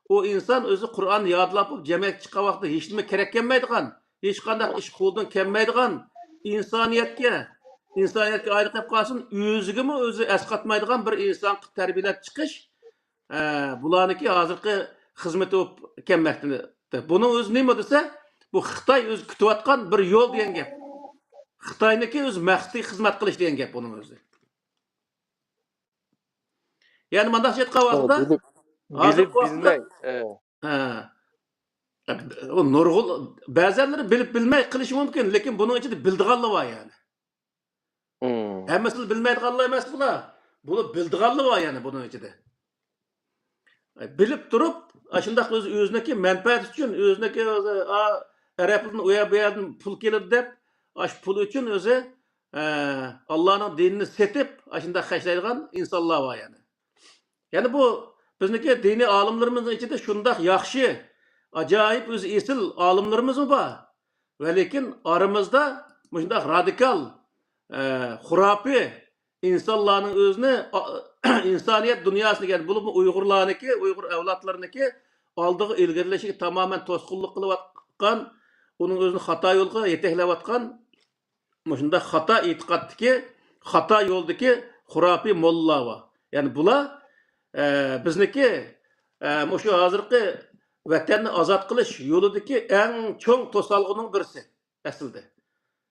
ئۇ ئىنسان ئۆزى قۇرئاننى يادلاپ بولۇپ، جەمئىيەتكە چىققان ۋاقتىدا ھېچنېمە كېرەك كەلمەيدىغان، ھېچقانداق ئىش قولدىن كەلمەيدىغان، ئىنسانىيەتكە، ئىنسانىيەتكە ئايرىلىپ قالسۇن، ئۆزىگىمۇ ئۆزى ئەسقاتمايدىغان بىر ئىنسان قىلىپ تەربىيەلەپ چىقىش، ئە، بۇلارنىڭكى ھازىرقى خىزمىتى بولۇپ كەلمەكتە. بۇنىڭ ئۆزى نېمە دېسە، بۇ خىتاي ئۆزى كۈتۈۋاتقان بىر يول دېگەن گەپ. خىتاينىڭكى ئۆزى مەقسىتىگە خىزمەت قىلىش دېگەن گەپ بۇنىڭ ئۆزى. يەنى مۇنداقچە ئېيتقان ۋاقىتتا، بىلىپ، ھازىرقى بىلىپ ۋاقىتتا، بىلمەي، ئە. ھە. ئۇ نۇرغۇن، بەزەنلىرى بىلىپ بىلمەي قىلىشى مۇمكىن، لېكىن بۇنىڭ ئىچىدە بىلىدىغانلار بار يەنى. مم. ھەممىسىنى بىلمەيدىغانلار ئەمەس بۇلار. بۇنى بىلىدىغانلار بار يەنە بۇنىڭ ئىچىدە. بىلىپ تۇرۇپ، ئاشۇنداق ئۆز-، ئۆزىنىڭكى مەنپەئەتى ئۈچۈن، ئۆزىنىڭكى ئۆزى، ئا، ئەرەبلەردىن ئۇ يەر بۇ يەردىن پۇل كېلىدۇ دەپ، ئاشۇ پۇل ئۈچۈن ئۆزى، ئە، ئاللانىڭ دىنىنى سېتىپ، ئاشۇنداق خەجلەيدىغان ئىنسانلار بار يەنە. يەنە بۇ بىزنىڭكى دىنىي ئالىملىرىمىزنىڭ ئىچىدە شۇنداق ياخشى، ئاجايىپ ئۆزى ئېسىل ئالىملىرىمىزمۇ بار. ۋە لېكىن ئارىمىزدا مۇشۇنداق رادىكال، ئە، خۇراپىي ئىنسانلارنىڭ ئۆزىنى، ئا، ئىنسانىيەت دۇنياسىنى، يەنى بولۇپمۇ ئۇيغۇرلارنىڭكى، ئۇيغۇر ئەۋلادلىرىنىڭكى ئالدىغا ئىلگىرىلىشىگە تامامەن توسقۇنلۇق قىلىۋاتقان، ئۇنىڭ ئۆزىنى خاتا يولغا يېتەكلەۋاتقان مۇشۇنداق خاتا ئېتىقادتىكى، خاتا يولدىكى خۇراپىي موللىلار بار. يەنى بۇلار، ئە، بىزنىڭكى، ئە، مۇشۇ ھازىرقى ۋەتەننى ئازاد قىلىش يولىدىكى ئەڭ چوڭ توسالغۇنىڭ بىرسى ئەسلىدە.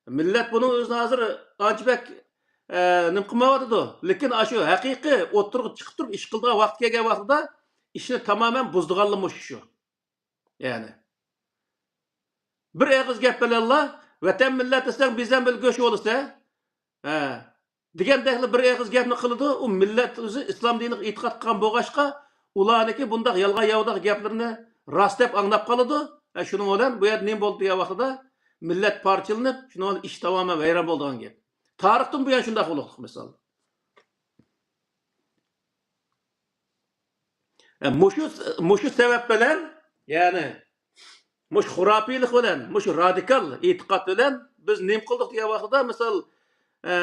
مىللەت بۇنىڭ ئۆزىنى ھازىر ئانچە بەك، ئە، نېمە قىلمايۋاتىدۇ. لېكىن ئاشۇ ھەقىقىي ئوتتۇرىغا چىقىپ تۇرۇپ ئىش قىلىدىغان ۋاقىت كەلگەن ۋاقتىدا ئىشنى تامامەن بۇزىدىغانلا مۇشۇ شۇ. يەنى بىر ئېغىز گەپ بىلەنلا، ۋەتەن مىللەت دېسەڭ، بىزەم بىر گۆش بولىسە، ھە، دېگەندەكلا بىر ئېغىز گەپنى قىلىدۇ. ئۇ مىللەت ئۆزى ئىسلام دىنىغا ئېتىقاد قىلغان بولغاچقا، ئۇلارنىڭكى بۇنداق يالغان ياۋىداق گەپلىرىنى راست دەپ ئاڭلاپ قالىدۇ. ھە، شۇنىڭ بىلەن بۇ يەردە نېمە بولدى دېگەن ۋاقتىدا، مىللەت پارچىلىنىپ، شۇنىڭ بىلەن ئىش تامامەن ۋەيران بولىدىغان گەپ. تارىختىن بۇيان شۇنداق بولۇقلۇق مىسال. ئە، مۇشۇ، مۇشۇ سەۋەب بىلەن، يەنى مۇشۇ خۇراپىيلىق بىلەن، مۇشۇ رادىكال ئېتىقاد بىلەن بىز نېمە قىلدۇق دېگەن ۋاقتىدا، مىسال، ئە،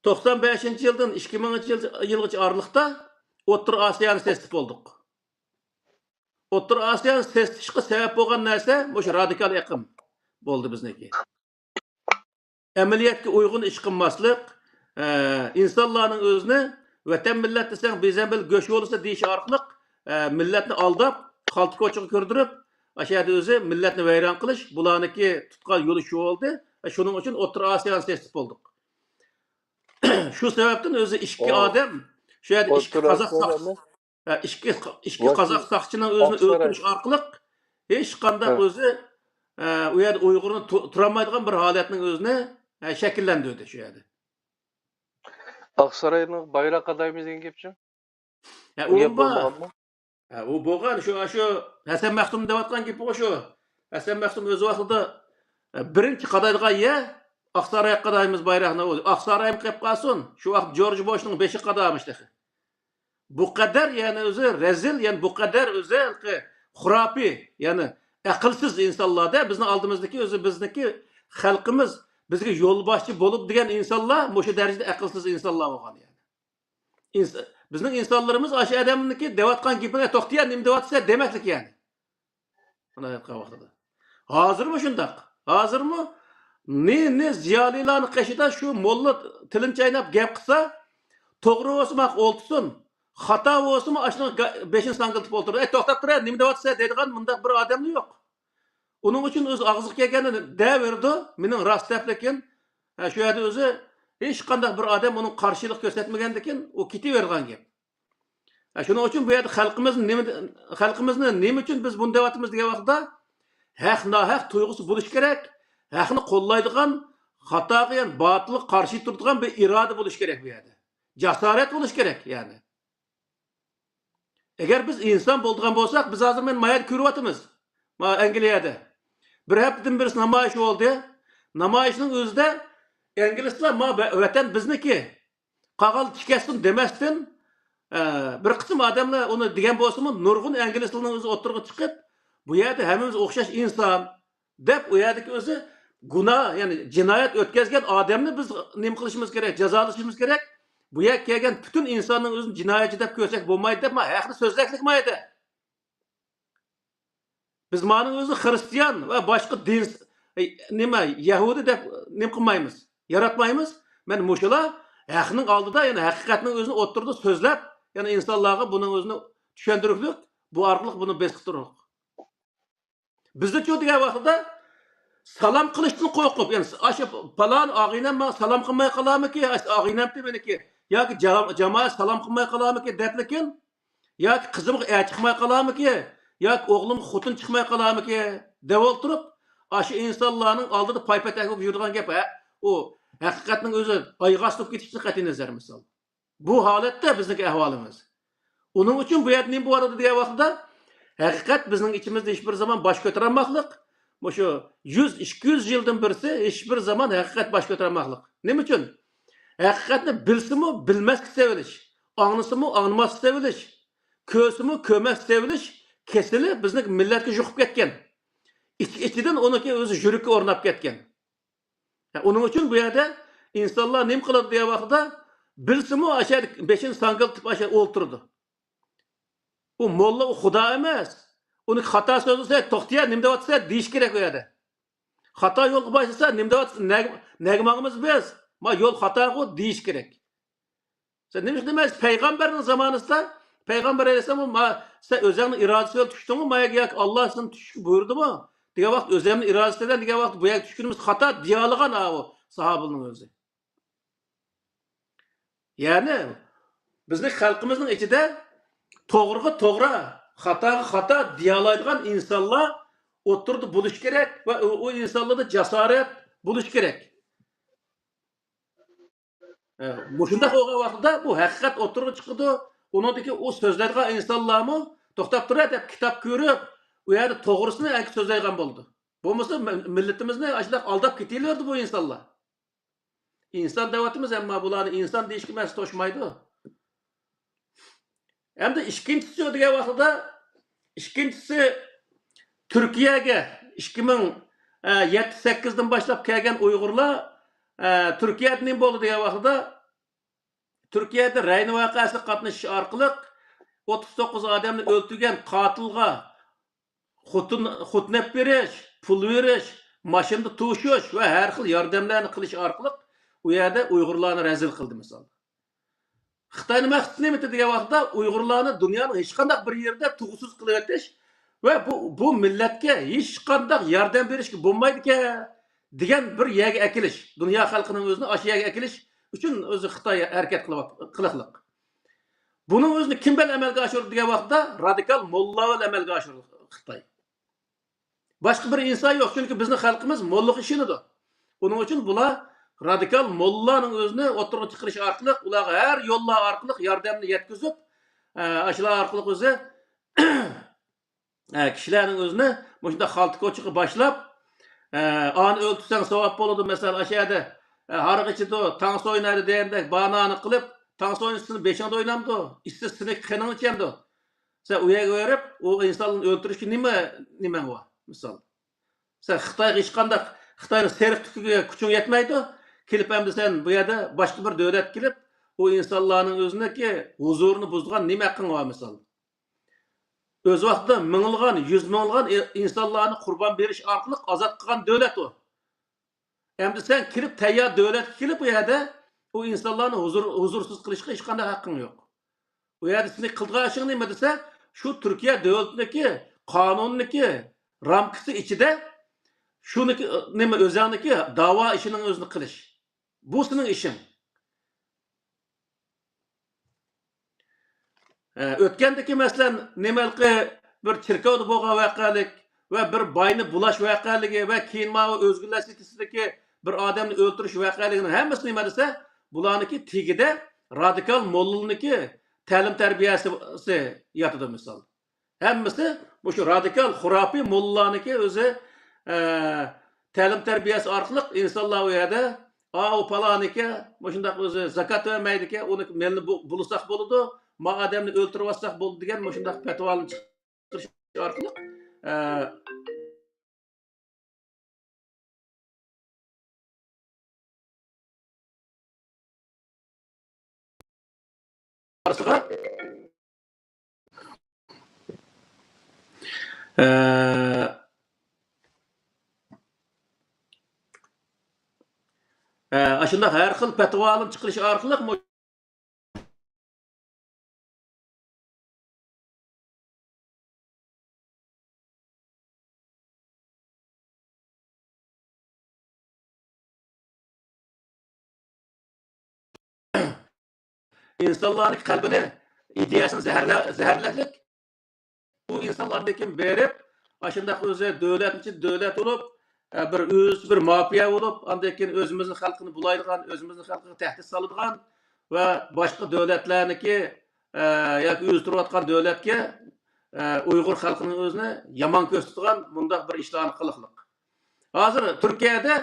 توقسان بەشىنچى يىلدىن ئىككى مىڭىنچى يىل، يىلغىچە ئارىلىقتا ئوتتۇرا ئاسىيانى سېسىتىپ بولدۇق. ئوتتۇرا ئاسىيانى سېسىتىشقا سەۋەب بولغان نەرسە مۇشۇ رادىكال ئېقىم بولدى بىزنىڭكى. ئەمەلىيەتكە ئۇيغۇن ئىش قىلماسلىق، ئە، ئىنسانلارنىڭ ئۆزىنى ۋەتەن مىللەت دېسەڭ، بىزەم بىر گۆش بولىسا دېيىش ئارقىلىق، ئە، مىللەتنى ئالداپ، خالتا كوچىغا كىردۈرۈپ، ئاشۇ يەردە ئۆزى مىللەتنى ۋەيران قىلىش، بۇلارنىڭكى تۇتقان يولى شۇ بولدى. شۇنىڭ ئۈچۈن ئوتتۇرا ئاسىيانى سېسىتىپ بولدۇق. شۇ سەۋەبتىن ئۆزى ئىككى ئادەم شۇ يەردە ئىككى قازاق ساقچى، ئىككى، ئىككى قازاق ساقچىنىڭ ئۆزىنى ئۆلتۈرۈش ئارقىلىق ھېچقانداق ئۆزى ئۇ يەردە ئۇيغۇرنى تۇ-، تۇرالمايدىغان بىر ھالەتنىڭ ئۆزىنى شەكىللەندۈردى شۇ يەردە. ئاقساراينىڭ بايراق قادايمىز دېگەن گەپچۇ؟ ھە، ئۇ بار. ھە، ئۇ بولغان، شۇ، شۇ ھەسەن مەختۇم دەۋاتقان گېپىغۇ شۇ. ھەسەن مەختۇم ئۆز ۋاقتىدا، ئە، بىرىنچى قادايدىغان يەر ئاقسارايغا قادايمىز بايراقنى. ئۇ ئاقسارايمۇ قېلىپ قالسۇن، شۇ ۋاقىت جورج بوشنىڭ بېشى قادامىش تېخى. بۇ قەدەر، يەنى ئۆزى رەزىل، يەنى بۇ قەدەر ئۆزى خۇراپىي، يەنى ئەقىلسىز ئىنسانلاردا بىزنىڭ ئالدىمىزدىكى ئۆزى بىزنىڭكى خەلقىمىز، بىزگە يولباشچى بولۇپ دېگەن ئىنسانلار مۇشۇ دەرىجىدە ئەقىلسىز ئىنسانلار بولغان يەنى. ئىنس-، بىزنىڭ ئىنسانلىرىمىز ئاشۇ ئادەمنىڭكى دەۋاتقان گېپىنى، توختىيە، نېمە دەۋاتىسەن دېمەسلىك يەنى. ئۇنداق ئېيتقان ۋاقتىدا. ھازىرمۇ شۇنداق. ھازىرمۇ نى، نى زىيالىيلارنىڭ قېشىدا شۇ موللا تىلىنى چايناپ گەپ قىلسا، توغرا بولسا ماقا ئولتۇرسۇن، خاتا بولسىمۇ ئاشۇنىڭ گا-، بېشىنى ساڭگىلىتىپ ئولتۇرىدۇ. ئەي، توختاپ تۇرە، نېمە دەۋاتىسەن دەيدىغان مۇنداق بىر ئادەملا يوق. ئۇنىڭ ئۈچۈن ئۆز ئاغزىغا كەلگەننى دەۋېرىدۇ. مېنىڭ راست دەپ، لېكىن، ھە، شۇ يەردە ئۆزى ھېچقانداق بىر ئادەم ئۇنىڭ قارشىلىق كۆرسەتمىگەندىكىن، ئۇ كېتىۋېرىدىغان گەپ. ھە، شۇنىڭ ئۈچۈن بۇ يەردە خەلقىمىزنى نېمە، خەلقىمىزنى نېمە ئۈچۈن بىز بۇنى دەۋاتىمىز دېگەن ۋاقىتتا، ھەق ناھەق تۇيغۇسى بولۇش كېرەك. ھەقنى قوللايدىغان، خاتاغا، يەنى باتىلغا قارشى تۇرىدىغان بىر ئىرادە بولۇش كېرەك بۇ يەردە. جاسارەت بولۇش كېرەك، يەنى. ئەگەر بىز ئىنسان بولىدىغان بولساق، بىز ھازىر مەن ما يەردە كۆرۈۋاتىمىز. ما ئەنگلىيەدە. بىر ھەپتىدىن بېرى نامايىش بولدى. نامايىشنىڭ ئۆزىدە ئىنگلىزلار ما ۋە-، ۋەتەن بىزنىكى، قاغان تىكەتسۇن دېمەستىن، ئە، بىر قىسىم ئادەملەر ئۇنى دېگەن بولسىمۇ، نۇرغۇن ئىنگلىزلارنىڭ ئۆزى ئوتتۇرىغا چىقىپ، بۇ يەردە ھەممىمىز ئوخشاش ئىنسان، دەپ، ئۇ يەردىكى ئۆزى گۇناھ، يەنى جىنايەت ئۆتكەزگەن ئادەمنى بىز نېمە قىلىشىمىز كېرەك، جازالىشىمىز كېرەك. بۇ يەرگە كەلگەن پۈتۈن ئىنساننىڭ ئۆزىنى جىنايەتچى دەپ كۆرسەك بولمايدۇ دەپ، ما ھەقنى سۆزلەكلىك ما يەردە. بىز مانىڭ ئۆزىنى خىرىستىيان ۋە باشقا دىن، ئە، نېمە، يەھۇدىي دەپ نېمە قىلمايمىز، ياراتمايمىز. مەن مۇشۇلار ھەقنىڭ ئالدىدا، يەنى ھەقىقەتنىڭ ئۆزىنى ئوتتۇرىدا سۆزلەپ، يەنى ئىنسانلارغا بۇنىڭ ئۆزىنى چۈشەندۈرۈكلۈك، بۇ ئارقىلىق بۇنى بېسىقتۇرۇق. بىزدىچۇ دېگەن ۋاقتىدا سالام قىلىشتىن قورقۇپ، يەنى ئاشۇ پالان ئاغىنەم ماڭا سالام قىلماي قالارمىكى، ئاشۇ ئاغىنەمتى مېنىكى، ياكى جا-، جامائەت سالام قىلماي قالارمىكى دەپلىكىن، ياكى قىزىمغا ئەر چىقماي قالارمىكى، ياكى ئوغلۇمغا خوتۇن چىقماي قالارمىكى دەپ ئولتۇرۇپ، ئاشۇ ئىنسانلارنىڭ ئالدىدا پايپەتەك بولۇپ يۈرىدىغان گەپ، ھە، ئۇ ھەقىقەتنىڭ ئۆزى ئايغاس بولۇپ كېتىشتىن قەتئىينەزەر، مىسال. بۇ ھالەتتە بىزنىڭكى ئەھۋالىمىز. ئۇنىڭ ئۈچۈن بۇ يەردە نېمە بولۇۋاتىدۇ دېگەن ۋاقتىدا، ھەقىقەت بىزنىڭ ئىچىمىزدە ھېچبىر زامان باش كۆتۈرەلمەسلىك، مۇشۇ يۈز، ئىككى يۈز يىلدىن بىرسى ھېچبىر زامان ھەقىقەت باش كۆتۈرەلمەسلىك. نېمە ئۈچۈن؟ ھەقىقەتنى بىلسىمۇ بىلمەسكە سېۋىلىش، ئاڭلىسىمۇ ئاڭلىماسقا سېۋىلىش، كۆرسىمۇ كۆرمەسكە سېۋىلىش كېسىلى بىزنىڭ مىللەتكە يۇقۇپ كەتكەن. ئىچ-ئىچىدىن ئۇنىڭكى ئۆزى يۈرەككە ئورناپ كەتكەن. ھە، ئۇنىڭ ئۈچۈن بۇ يەردە ئىنسانلار نېمە قىلىدۇ دېگەن ۋاقتىدا، بىلسىمۇ ئاشۇ يەردە بېشىنى ساڭگىلىتىپ ئاشۇ يەردە ئولتۇرىدۇ. ئۇ موللا، ئۇ خۇدا ئەمەس. ئۇنى خاتا سۆزلىسە، توختىيە، نېمە دەۋاتىسەن دېيىش كېرەك ئۇ يەردە. خاتا يولغا باشلىسا، نېمە دەۋاتىسەن، نەگە، نەگە ماڭىمىز بىز؟ ما يول خاتاغۇ دېيىش كېرەك. سەن نېمە ئىش دېمەيسىز؟ پەيغەمبەرنىڭ زامانىسىدا پەيغەمبەر ئەلەيھىسسالام، ما، سەن ئۆزۈڭنىڭ ئىرادىسى بىلەن چۈشتۈڭمۇ ما يەرگە ياكى ئاللا سېنى چۈشۈشكە بۇيرۇدىمۇ دېگەن ۋاقىت، ئۆزۈمنىڭ ئىرادىسى بىلەن دېگەن ۋاقىت، بۇ يەرگە چۈشكىنىمىز خاتا دېيەلىغان ئاۋۇ ساھابىنىڭ ئۆزى. يەنى بىزنىڭ خەلقىمىزنىڭ ئىچىدە توغرىغا توغرا، خاتاغا خاتا دېيەلايدىغان ئىنسانلار ئوتتۇرىدا بولۇشى كېرەك ۋە ئۇ، ئۇ ئىنسانلاردا جاسارەت بولۇشى كېرەك. ئە، مۇشۇنداق بولغان ۋاقتىدا بۇ ھەقىقەت ئوتتۇرىغا چىقىدۇ. ئۇنىڭدىكى ئۇ سۆزلەيدىغان ئىنسانلارمۇ توختاپ تۇرە دەپ كىتاب كۆرۈپ، ئۇ يەردە توغرىسىنى ئەنكى سۆزلەيدىغان بولىدۇ. بولمىسا مىل-، مىللىتىمىزنى ئاشۇنداق ئالداپ كېتىۋېرىدۇ بۇ ئىنسانلار. ئىنسان دەۋاتىمىز، ئەمما بۇلارنى ئىنسان دېيىشكە مەسىلە توشمايدۇ. ئەمدى ئىككىنچىسى دېگەن ۋاقتىدا، ئىككىنچىسى تۈركىيەگە ئىككى مىڭ يەتتە سەككىزدىن باشلاپ كەلگەن ئۇيغۇرلار، ئە، تۈركىيەدە نېمە بولدى دېگەن ۋاقتىدا، تۈركىيەدە رەينى ۋەقەسىگە قاتنىشىش ئارقىلىق ئوتتۇز توققۇز ئادەمنى ئۆلتۈرگەن قاتىلغا خوتۇن، خوتۇن ئېلىپ بېرىش، پۇل بېرىش، ماشىنىدا توشۇش ۋە ھەر خىل ياردەملەرنى قىلىش ئارقىلىق ئۇ يەردە ئۇيغۇرلارنى رەزىل قىلدى، مىسال. خىتاينىڭ مەقسىتى نېمىدى دېگەن ۋاقىتتا، ئۇيغۇرلارنى دۇنيانىڭ ھېچقانداق بىر يېرىدە تۇغۇتسىز قىلىۋېتىش، ۋە بۇ، بۇ مىللەتكە ھېچقانداق ياردەم بېرىشكە بولمايدىكەن دېگەن بىر يەرگە ئەكېلىش، دۇنيا خەلقىنىڭ ئۆزىنى ئاشۇ يەرگە ئەكېلىش ئۈچۈن ئۆزى خىتاي ھەرىكەت قىلىۋات-، قىلىقلىق. بۇنىڭ ئۆزىنى كىم بىلەن ئەمەلگە ئاشۇرىدۇ دېگەن ۋاقىتتا، رادىكال موللا بىلەن ئەمەلگە ئاشۇرىدۇ خىتاي. باشقا بىر ئىنسان يوق، چۈنكى بىزنىڭ خەلقىمىز موللىغا ئىشىنىدۇ. ئۇنىڭ ئۈچۈن بۇلار رادىكال موللانىڭ ئۆزىنى ئوتتۇرىغا چىقىرىش ئارقىلىق، ئۇلارغا ھەر يوللار ئارقىلىق ياردەمنى يەتكۈزۈپ، ئە، ئاشۇلار ئارقىلىق ئۆزى، ئە، كىشىلەرنىڭ ئۆزىنى مۇشۇنداق خالتا كوچىغا باشلاپ، ئە، ئانى ئۆلتۈرسەڭ ساۋاب بولىدۇ، مەسىلەن، ئاشۇ يەردە، ئە، ھاراق ئىچىدۇ، تانسا ئوينايدۇ دېگەندەك باھانە قىلىپ، تانسا ئوينىسا سېنىڭ بېشىڭدا ئوينامدۇ؟ ئىچسە سېنىڭ قېنىڭنى ئىچەمدۇ؟ سەن ئۇ يەرگە بېرىپ، ئۇ ئىنساننى ئۆلتۈرۈشكە نېمە، نېمەڭ بار؟ مىسال. سەن خىتايغا ھېچقانداق، خىتاينىڭ سېرىق تۈكىگە كۈچۈڭ يەتمەيدۇ. كېلىپ ئەمدى سەن بۇ يەردە باشقا بىر دۆلەتكە كېلىپ، ئۇ ئىنسانلارنىڭ ئۆزىنىڭكى ھۇزۇرىنى بۇزىدىغان نېمە ھەققىڭ بار، مىسال؟ ئۆز ۋاقتىدا مىڭلىغان، يۈز مىڭلىغان ئى-، ئىنسانلارنى قۇربان بېرىش ئارقىلىق ئازاد قىلغان دۆلەت ئۇ. ئەمدى سەن كىرىپ، تەييار دۆلەتكە كېلىپ، ئۇ يەردە ئۇ ئىنسانلارنى ھۇزۇر-، ھۇزۇرسىز قىلىشقا ھېچقانداق ھەققىڭ يوق. ئۇ يەردە سېنىڭ قىلىدىغان ئىشىڭ نېمە دېسە، شۇ تۈركىيە دۆلىتىنىڭكى قانۇنىنىڭكى رامكىسى ئىچىدە شۇنىڭكى، نېمە، ئۆزەڭنىڭكى داۋا ئىشىنىڭ ئۆزىنى قىلىش. بۇ سېنىڭ ئىشىڭ. ئە، ئۆتكەندىكى، مەسىلەن، نېمە ھېلىقى بىر چېركاۋدا بولغان ۋەقەلىك ۋە بىر باينى بۇلاش ۋەقەلىكى ۋە كېيىن ماۋۇ ئۆزگىلەر سىتىسىدىكى بىر ئادەمنى ئۆلتۈرۈش ۋەقەلىكىنىڭ ھەممىسى نېمە دېسە، بۇلارنىڭكى تېگىدە رادىكال موللىنىڭكى تەلىم تەربىيەسى ياتىدۇ، مىسال. ھەممىسى مۇشۇ رادىكال، خۇراپىي موللىلارنىڭكى ئۆزى، ئە، تەلىم تەربىيەسى ئارقىلىق ئىنسانلار ئۇ يەردە، ئا، ئۇ پالانىكەن، مۇشۇنداق ئۆزى زاكات بەرمەيدىكەن، ئۇنى مەيلىنى بۇ-، بۇلىساق بولىدۇ، ما ئادەمنى ئۆلتۈرۈۋاتساق بولىدۇ دېگەن مۇشۇنداق پەتىۋالارنى چىقىرىش ئارقىلىق، ئە، ئارىسىغا، ئە، ئە، ئاشۇنداق ھەر خىل پەتىۋالارنى چىقىرىش ئارقىلىق ئىنسانلارنىڭ قەلبىنى، ئىدىيەسىنى زەھەرلە-، زەھەرلەشلىك. بۇ ئىنسانلار ئاندىن كېيىن بېرىپ، ئاشۇنداق ئۆزى دۆلەتنىڭ ئىچىدە دۆلەت بولۇپ، ئە، بىر ئۆزى بىر مافىيا بولۇپ، ئاندىن كېيىن ئۆزىمىزنىڭ خەلقىنى بۇلايدىغان، ئۆزىمىزنىڭ خەلقىگە تەھدىت سالىدىغان ۋە باشقا دۆلەتلەرنىڭكى، ئە، ياكى ئۆزى تۇرۇۋاتقان دۆلەتكە، ئە، ئۇيغۇر خەلقىنىڭ ئۆزىنى يامان كۆرسىتىدىغان مۇنداق بىر ئىشلارنى قىلىقلىق. ھازىر تۈركىيەدە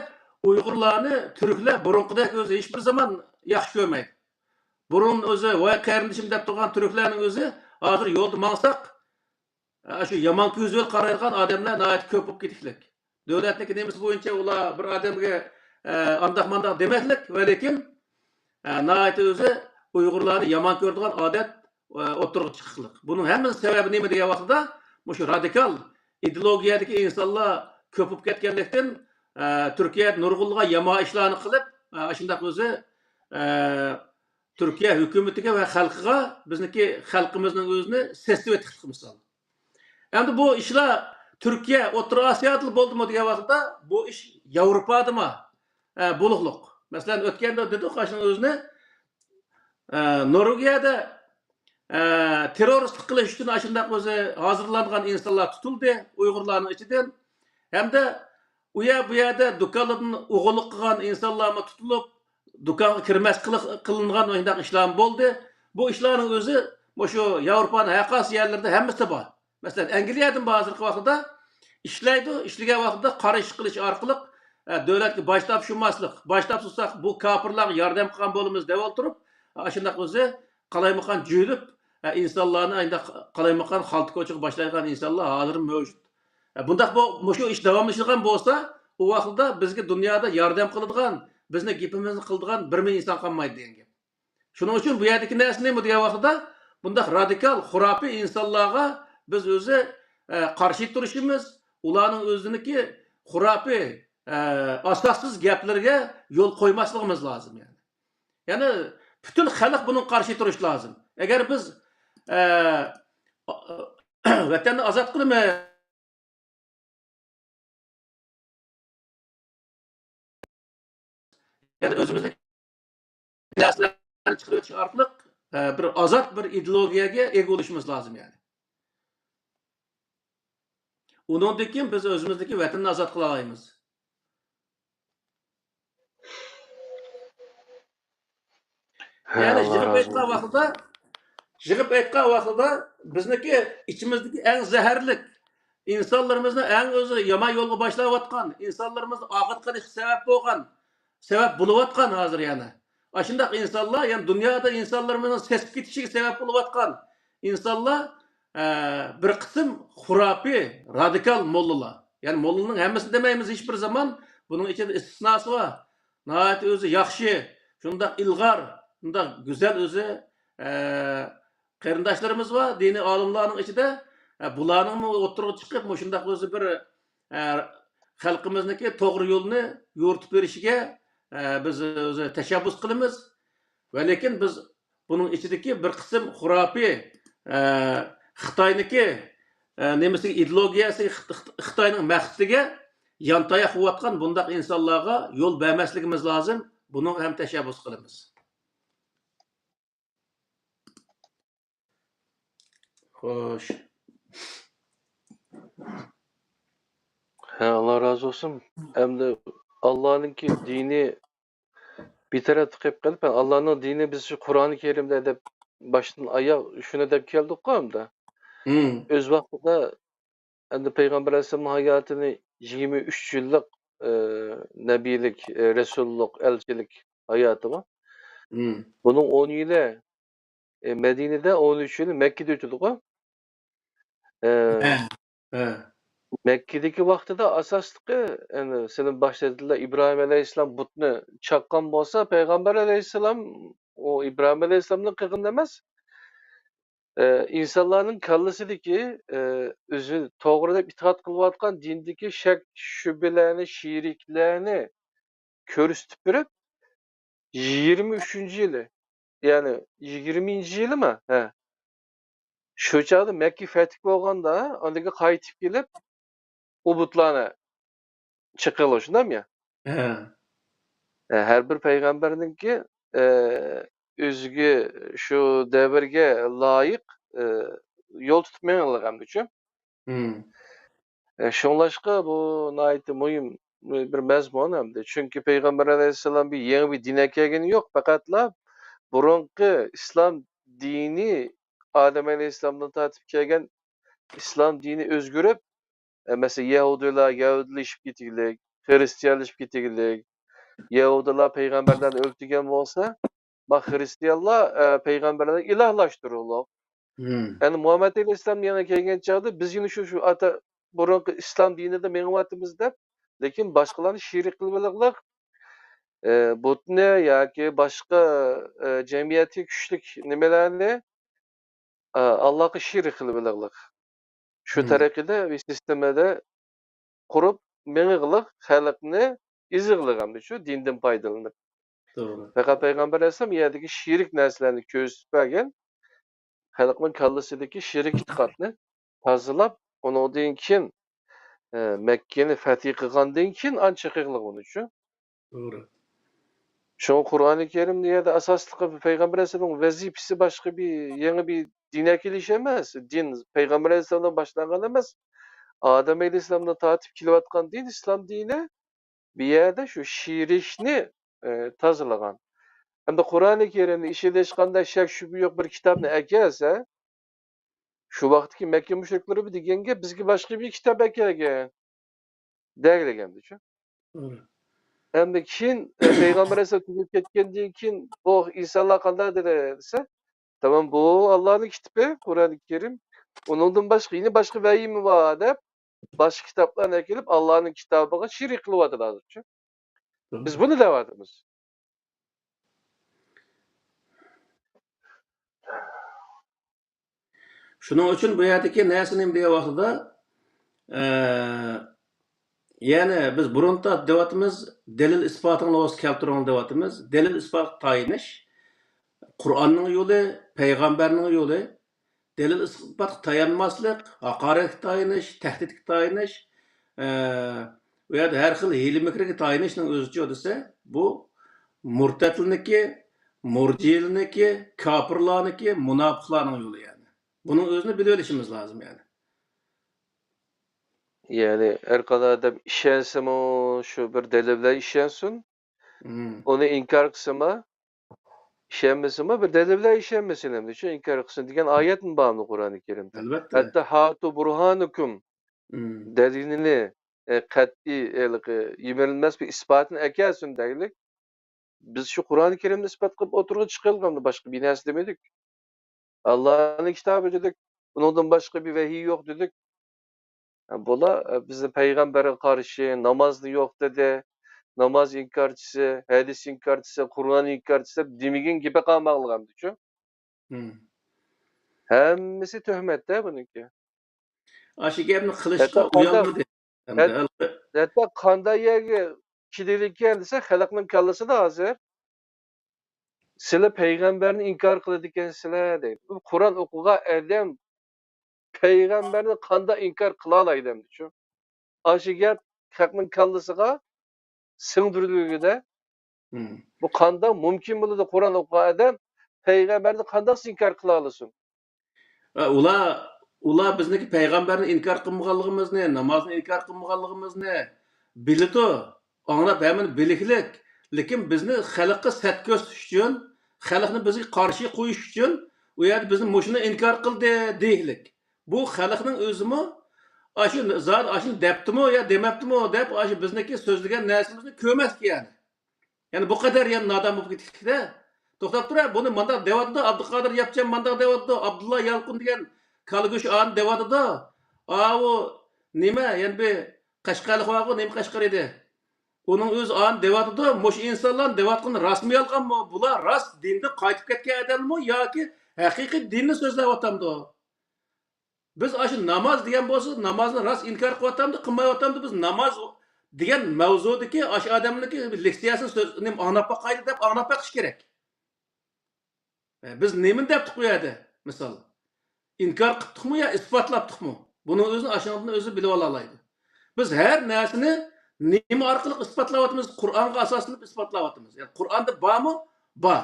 ئۇيغۇرلارنى تۈركلەر بۇرۇنقىدەك ئۆزى ھېچبىر زامان ياخشى كۆرمەيدۇ. بۇرۇن ئۆزى ۋاي قېرىندىشىم دەپ تۇرغان تۈركلەرنىڭ ئۆزى ھازىر يولدا ماڭساق، ئاشۇ يامان كۆزى بىلەن قارايدىغان ئادەملەر ناھايىتى كۆپ بولۇپ كېتىكلىك. دۆلەتنىڭكى نېمىسى بويىچە ئۇلار بىر ئادەمگە، ئە، ئانداق مانداق دېمەكلىك ۋە لېكىن، ئە، ناھايىتى ئۆزى ئۇيغۇرلارنى يامان كۆرىدىغان ئادەت، ئە، ئوتتۇرىغا چىقىقلىق. بۇنىڭ ھەممىسى سەۋەبى نېمە دېگەن ۋاقتىدا، مۇشۇ رادىكال ئىدېئولوگىيەدىكى ئىنسانلار كۆپ بولۇپ كەتكەنلىكتىن، ئە، تۈركىيەدە نۇرغۇنلىغان يامان ئىشلارنى قىلىپ، ئە، ئاشۇنداق ئۆزى، ئە، تۈركىيە ھۆكۈمىتىگە ۋە خەلقىگە بىزنىڭكى خەلقىمىزنىڭ ئۆزىنى سېسىتىۋېتىقلىق مىسال. ئەمدى بۇ ئىشلار تۈركىيە، ئوتتۇرا ئاسىيادىلا بولدىمۇ دېگەن ۋاقىتتا، بۇ ئىش ياۋروپادىمۇ، ئە، بولۇقلۇق. مەسىلەن، ئۆتكەندە دېدۇق، ئاشۇنىڭ ئۆزىنى، ئە، نورۋېگىيەدە، ئە، تېررورىستلىق قىلىش ئۈچۈن ئاشۇنداق ئۆزى ھازىرلانغان ئىنسانلار تۇتۇلدى، ئۇيغۇرلارنىڭ ئىچىدىن. ھەمدە ئۇ يەر، بۇ يەردە دۇكانلاردىن ئوغرىلىق قىلغان ئىنسانلارمۇ تۇتۇلۇپ، دۇكانغا كىرمەس قىلىق-، قىلىنغان شۇنداق ئىشلارمۇ بولدى. بۇ ئىشلارنىڭ ئۆزى مۇشۇ ياۋروپانىڭ ھەر قايسى يەرلىرىدە ھەممىسىدە بار. مەسىلەن، ئەنگلىيەدىمۇ ھازىرقى ۋاقىتتا ئىشلەيدۇ، ئىشلىگەن ۋاقتىدا قارا ئىش قىلىش ئارقىلىق، ئە، دۆلەتكە باج تاپشۇرماسلىق، باج تاپشۇرساق بۇ كاپىرلارغا ياردەم قىلغان بولىمىز دەپ ئولتۇرۇپ، ئاشۇنداق ئۆزى قالايمىقان جۆيلۈپ، ئە، ئىنسانلارنى ئانداق قالايمىقان خالتا كوچىغا باشلايدىغان ئىنسانلار ھازىرمۇ مەۋجۇت. ئە، بۇنداق بو-، مۇشۇ ئىش داۋاملىشىدىغان بولسا، ئۇ ۋاقىتتا بىزگە دۇنيادا ياردەم قىلىدىغان، بىزنىڭ گېپىمىزنى قىلىدىغان بىرمۇ ئىنسان قالمايدۇ دېگەن گەپ. شۇنىڭ ئۈچۈن بۇ يەردىكى نەرسە نېمە دېگەن ۋاقتىدا، بۇنداق رادىكال، خۇراپىي ئىنسانلارغا بىز ئۆزى، ئە، قارشى تۇرۇشىمىز، ئۇلارنىڭ ئۆزىنىڭكى خۇراپىي، ئە، ئاساسسىز گەپلىرىگە يول قويماسلىقىمىز لازىم، يەنى. يەنى پۈتۈن خەلق بۇنىڭغا قارشى تۇرۇشى لازىم. ئەگەر بىز، ئە، ۋەتەننى ئازاد قىلىمىز. يەنى ئۆزىمىزنىڭ نەرسىلەرنى چىقىرىۋېتىش ئارقىلىق، ئە، بىر ئازاد بىر ئىدېئولوگىيەگە ئىگە بولۇشىمىز لازىم، يەنى. ئۇنىڭدىن كېيىن بىز ئۆزىمىزدىكى ۋەتەننى ئازاد قىلالايمىز. يەنى يىغىپ ئېيتقان ۋاقتىدا، يىغىپ ئېيتقان ۋاقتىدا بىزنىڭكى ئىچىمىزدىكى ئەڭ زەھەرلىك، ئىنسانلىرىمىزنى ئەڭ ئۆزى يامان يولغا باشلاۋاتقان، ئىنسانلىرىمىزنى ئاغرىتقىلىققا سەۋەب بولغان، سەۋەب بولۇۋاتقان ھازىر يەنە. ئاشۇنداق ئىنسانلار، يەنى دۇنيادا ئىنسانلىرىمىزنىڭ سېسىپ كېتىشىگە سەۋەب بولۇۋاتقان ئىنسانلار، ئە، بىر قىسىم خۇراپىي، رادىكال موللىلار. يەنى موللىنىڭ ھەممىسىنى دېمەيمىز ھېچ بىر زامان. بۇنىڭ ئىچىدە ئىستىسناسى بار. ناھايىتى ئۆزى ياخشى، شۇنداق ئىلغار، شۇنداق گۈزەل ئۆزى، ئە، قېرىنداشلىرىمىز بار، دىنىي ئالىملارنىڭ ئىچىدە، ئە، بۇلارنىڭمۇ ئوتتۇرىغا چىقىپ، مۇشۇنداق ئۆزى بىر، ئە، خەلقىمىزنىڭكى توغرا يولنى يورۇتۇپ بېرىشىگە، ئە، بىز ئۆزى تەشەببۇس قىلىمىز. ۋە لېكىن بىز بۇنىڭ ئىچىدىكى بىر قىسىم خۇراپىي، ئە، خىتاينىڭكى، ئە، نېمىسىگە، ئىدېئولوگىيەسىگە، خىت-، خىت-، خىتاينىڭ مەقسىتىگە يانتاياق بولۇۋاتقان بۇنداق ئىنسانلارغا يول بەرمەسلىكىمىز لازىم. بۇنىڭغا ھەم تەشەببۇس قىلىمىز. خوش. ھە، ئاللا رازى بولسۇن. ئەمدى ئاللانىڭكى دىنى بىر تەرەپتە قېلىپ قېلىپ، ئاللانىڭ دىنى بىز شۇ قۇرئانى كەرىمدە دەپ باشتىن ئاياغ شۇنى دەپ كەلدۇققۇ ئەمدى. مم. ئۆز ۋاقتىدا ئەمدى پەيغەمبەر ئەلەيھىسسالامنىڭ ھاياتىنى يىگىرمە ئۈچ يىللىق، ئى، نەبىيلىك، ئى، رەسۇللۇق، ئەلچىلىك ھاياتىغۇ. مم. بۇنىڭ ئون يىلى، ئى، مەدىنىدە، ئون ئۈچ يىلى مەككىدە ئۆتىدىغۇ. ئى، ھە، ھە. مەككىدىكى ۋاقتىدا ئاساسلىقى، يەنى سىلەر باشتا دېدىلەر، ئىبراھىم ئەلەيھىسسالام بۇتنى چاققان بولسا، پەيغەمبەر ئەلەيھىسسالام ئۇ ئىبراھىم ئەلەيھىسسالامنىڭ قىلغىنى ئەمەس. ئى، ئىنسانلارنىڭ كاللىسىدىكى، ئى، ئۆزى توغرا دەپ ئېتىقاد قىلىۋاتقان دىندىكى شەك، شۈبھىلەرنى، شېرىكلەرنى كۆرسىتىپ بېرىپ، يىگىرمە ئۈچىنچى يىلى، يەنى يىگىرمىنچى يىلىما؟ ھە. شۇ چاغدا مەككە فەتھ بولغاندا، ئاندىن كېيىن قايتىپ كېلىپ، ئۇ بۇتلارنى چېقىلغان، شۇنداقمۇ يا؟ ھە. ھە، ھەر بىر پەيغەمبەرنىڭكى، ئە، ئۆزىگە شۇ دەۋرگە لايىق، ئە، يول تۇتۇپ مېڭىلغان ئەمدىچۇ. مم. ئە، شۇڭلاشقا بۇ ناھايىتى مۇھىم بىر مەزمۇن ئەمدى. چۈنكى پەيغەمبەر ئەلەيھىسسالام بىر يېڭى بىر دىن ئەكەلگىنى يوق، پەقەتلا بۇرۇنقى ئىسلام دىنى ئادەم ئەلەيھىسسالامدىن تارتىپ كەلگەن ئىسلام دىنى ئۆزگىرىپ، ئە، مەسىلەن، يەھۇدىيلار يەھۇدىيلىشىپ كېتىگلىك، خىرىستىيانلىشىپ كېتىگلىك، يەھۇدىيلار پەيغەمبەرلەرنى ئۆلتۈرگەن بولسا، ما خىرىستىيانلار، ئە، پەيغەمبەرلەرنى ئىلاھلاشتۇرۇقلۇق. مم. يەنى مۇھەممەد ئەلەيھىسسالام يېڭى كەلگەن چاغدا بىز يەنە شۇ، شۇ ئاتا بۇرۇنقى ئىسلام دىنىدا مېڭىۋاتىمىز دەپ، لېكىن باشقىلارنى شېرىك قىلىۋېلىقلىق، ئە، بۇتنى ياكى باشقا، ئە، جەمئىيەتكە كۈچلۈك نېمىلەرنى، ئە، ئاللاغا شېرىك قىلىۋېلىقلىق. شۇ مم. تەرىقىدە بىر سىستېمىدا قۇرۇپ مېڭىغلىق، خەلقنى ئېزىغلىق ئەمدى شۇ دىندىن پايدىلىنىپ. توغرا. پەقەت پەيغەمبەر ئەلەيھىسسالام يەردىكى شېرىك نەرسىلەرنى كۆرسىتىپ بەرگەن، خەلقنىڭ كاللىسىدىكى شېرىك ئېتىقادنى تازىلاپ، ئۇنىڭدىن كېيىن، ئە، مەككىنى فەتھى قىلغاندىن كېيىن ئانچە قىلغىنىچۇ. توغرا. شۇڭا قۇرئانى كەرىمدە يەردە ئاساسلىقى پەيغەمبەر ئەلەيھىسسالامنىڭ ۋەزىپىسى باشقا بىر يېڭى بىر دىن ئەكېلىش ئەمەس. دىن پەيغەمبەر ئەلەيھىسسالامدىن باشلانغان ئەمەس. ئادەم ئەلەيھىسسالامدىن تارتىپ كېلىۋاتقان دىن ئىسلام دىنى. بۇ يەردە شۇ شېرىكنى، ئە، تازىلىغان. ئەمدى قۇرئانى كەرىمنى ئىشلىتىشقاندا شەك شۈبھە يوق بىر كىتابنى ئەكەلسە، شۇ ۋاقىتتىكى مەككە مۇشرىكلىرى بىر دېگەنگە، بىزگە باشقا بىر كىتاب ئەكەلگەن دەگلىگەندىچۇ. توغرا. ئەمدى كېيىن، ئە، پەيغەمبەر ئەلەيھىسسالام تۈگەپ كەتكەندىن كېيىن بۇ ئىنسانلار قانداق دېدى دېسە، تامام، بۇ ئاللانىڭ كىتابى، قۇرئانى كەرىم، ئۇنىڭدىن باشقا يەنە باشقا ۋەھىيمۇ بار دەپ، باشقا كىتابلارنى ئەكېلىپ، ئاللانىڭ كىتابىغا شېرىك قىلىۋاتىدۇ ھازىرچۇ. بىز بۇنى دەۋاتىمىز. شۇنىڭ ئۈچۈن بۇ يەردىكى نەرسە نېمە دېگەن ۋاقتىدا، ئە، يەنى بىز بۇرۇن تارتىپ دەۋاتىمىز، دەلىل ئىسپاتىڭلار بولسا كەلتۈرۈڭلار دەۋاتىمىز. دەلىل ئىسپاتقا تايىنىش قۇرئاننىڭ يولى، پەيغەمبەرنىڭ يولى. دەلىل ئىسپاتقا تايانماسلىق، ھاقارەتكە تايىنىش، تەھدىتكە تايىنىش، ئە، ئۇ يەردە ھەر خىل ھىيلە-مىكىرگە تايىنىشنىڭ ئۆزىچۇ دېسە، بۇ مۇرتەتلىنىڭكى، مۇرجىئىلىنىڭكى، كاپىرلارنىڭكى، مۇناپىقلارنىڭ يولى يەنى. بۇنىڭ ئۆزىنى بىلىۋېلىشىمىز لازىم يەنى. يەنى ھەر قانداق ئادەم ئىشەنسىمۇ شۇ بىر دەلىل بىلەن ئىشەنسۇن، مم. ئۇنى ئىنكار قىلسىمۇ، ئىشەنمىسىمۇ بىر دەلىل بىلەن ئىشەنمىسۇن ئەمدى شۇ ئىنكار قىلسۇن دېگەن ئايەتمۇ بارمۇ قۇرئانى كەرىمدە؟ ئەلۋەتتە. ھەتتا ھاتۇ بۇرھانىكۇم مم. دەلىلىنى، ئە، قەتئىي، ھېلىقى يىمىرىلمەس بىر ئىسپاتىنى ئەكەلسۇن دەيلىك. بىز شۇ قۇرئانى كەرىمنى ئىسپات قىلىپ ئوتتۇرىغا چىقىرغاندا باشقا بىر نەرسە دېمىدۇق. ئاللانىڭ كىتابى دېدۇق. ئۇنىڭدىن باشقا بىر ۋەھىي يوق دېدۇق. بۇلار، ئە، بىزنى پەيغەمبەرگە قارشى، نامازنى يوق دېدى، ناماز ئىنكارچىسى، ھەدىس ئىنكارچىسى، قۇرئان ئىنكارچىسى دەپ دېمىگەن گېپى قالماقلىق ئەمدىچۇ. مم. ھەممىسى تۆھمەتتە بۇنىڭكى. ئاشۇ گەپنى ھەتتا قىلىشقا قانداق، ئۇيالمىدى. ئەمدى ھەت-، ھەتتا قانداق يەرگە كېلىدىكەن دېسە، خەلقنىڭ كاللىسىدا ھازىر سىلەر پەيغەمبەرنى ئىنكار قىلىدىكەنسىلەر دەيدۇ. بۇ قۇرئان ئوقۇغان ئادەم پەيغەمبەرنى قانداق ئىنكار قىلالايدۇ ئەمدى شۇ؟ ئاشۇ گەپ خەقنىڭ كاللىسىغا سىڭدۈرۈلگىدە، مم. بۇ قانداق مۇمكىن بولىدۇ؟ قۇرئان ئوقۇغان ئادەم پەيغەمبەرنى قانداق ئىنكار قىلالىسۇن؟ ئە، ئۇلار، ئۇلار بىزنىڭكى پەيغەمبەرنى ئىنكار قىلمىغانلىقىمىزنى، نامازنى ئىنكار قىلمىغانلىقىمىزنى بىلىدۇ. ئاڭلاپ ھەممىنى بىلىكلىك. لېكىن بىزنى خەلققە سەت كۆرسىتىش ئۈچۈن، خەلقنى بىزگە قارشى قويۇش ئۈچۈن ئۇ يەردە بىزنى مۇشۇنى ئىنكار قىلدى دېيىكلىك. بۇ خەلقنىڭ ئۆزىمۇ ئاشۇ زادى ئاشۇنى دەپتىمۇ يا دېمەپتىمۇ دەپ ئاشۇ بىزنىڭكى سۆزلىگەن نەرسىمىزنى كۆرمەسلىك يەنى. يەنى بۇ قەدەر يەنە نادان بولۇپ كېتىكلىكتە. توختاپ تۇرە، بۇنى مانداق دەۋاتىدۇ، ئابدۇقادىر ياپچان مانداق دەۋاتىدۇ، ئابدۇللا يالقۇن دېگەن كالا گۆشى ئانى دەۋاتىدۇ. ئاۋۇ نېمە، يەنە بىر قەشقەرلىك بارغۇ، نېمە قەشقەر ئىدى؟ ئۇنىڭ ئۆزى ئانى دەۋاتىدۇ، مۇشۇ ئىنسانلارنى دەۋاتقىنى راستمۇ يالغانمۇ؟ بۇلار راست دىندىن قايتىپ كەتكەن ئادەممۇ ياكى ھەقىقىي دىننى سۆزلەۋاتامدۇ؟ بىز ئاشۇ ناماز دېگەن بولسا، نامازنى راست ئىنكار قىلىۋاتامدۇ، قىلمايۋاتامدۇ؟ بىز ناماز دېگەن مەۋزۇدىكى ئاشۇ ئادەمنىڭكى لېكسىيەسىنى، سۆزىنى ئاڭلاپ باقايلى دەپ ئاڭلاپ بېقىش كېرەك. ئە، بىز نېمىنى دەپتۇق بۇ يەردە؟ مىسال، ئىنكار قىپتۇقمۇ يا ئىسپاتلاپتۇقمۇ؟ بۇنىڭ ئۆزىنى ئاشۇنىڭدىن ئۆزى بىلىۋالالايدۇ. بىز ھەر نەرسىنى نېمە ئارقىلىق ئىسپاتلاۋاتىمىز؟ قۇرئانغا ئاساسلىنىپ ئىسپاتلاۋاتىمىز. يەنى قۇرئاندا بارمۇ؟ بار.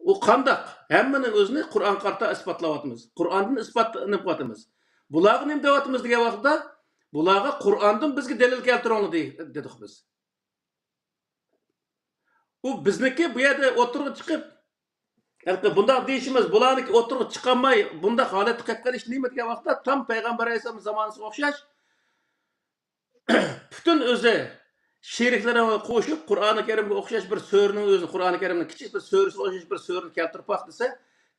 ئۇ قانداق؟ ھەممىنى ئۆزىنى قۇرئانغا قارىتا ئىسپاتلاۋاتىمىز. قۇرئاندىن ئىسپاتلىنىپ قىلىۋاتىمىز. بۇلارغا نېمە دەۋاتىمىز دېگەن ۋاقىتتا، بۇلارغا قۇرئاندىن بىزگە دەلىل كەلتۈرۈڭلار دېدۇق بىز. ئۇ بىزنىڭكى بۇ يەردە ئوتتۇرىغا چىقىپ، ھېلىقى بۇنداق دېيىشىمىز، بۇلارنىڭكى ئوتتۇرىغا چىقالماي، بۇنداق ھالەتكە كەپ قېلىش نېمە دېگەن ۋاقىتتا، تام پەيغەمبەر ئەلەيھىسسالام زامانىسىغا ئوخشاش، پۈتۈن ئۆزى شېرىكلىرىنى قوشۇپ، قۇرئانى كەرىمگە ئوخشاش بىر سۈرىنىڭ ئۆزىنى، قۇرئانى كەرىمنىڭ كىچىك بىر سۈرىسىگە ئوخشاش بىر سۈرىنى كەلتۈرۈپ باق دېسە،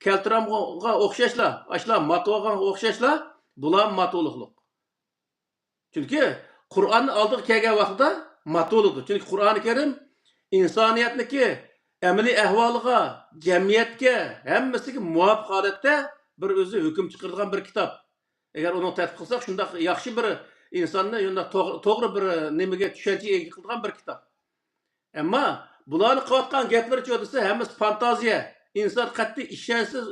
كەلتۈرەمغا ئوخشاشلا، ئاشۇلار ماتۇۋالغانغا ئوخشاشلا، بۇلارمۇ ماتۇلۇقلۇق. چۈنكى قۇرئاننىڭ ئالدىغا كەلگەن ۋاقتىدا ماتۇلۇقلۇق. چۈنكى قۇرئانى كەرىم ئىنسانىيەتنىڭكى ئەمەلىي ئەھۋالىغا، جەمئىيەتكە، ھەممىسىگە مۇۋاپىق ھالەتتە بىر ئۆزى ھۆكۈم چىقىرىدىغان بىر كىتاب. ئەگەر ئۇنى تەتبىق قىلساق، شۇنداق ياخشى بىر ئىنساننى شۇنداق توغ-، توغرا بىر نېمىگە، چۈشەنچىگە ئىگە قىلىدىغان بىر كىتاب. ئەمما بۇلارنىڭ قىلىۋاتقان گەپلىرىچۇ دېسە، ھەممىسى فانتازىيە. ئىنسان قەتئىي ئىشەنسىز،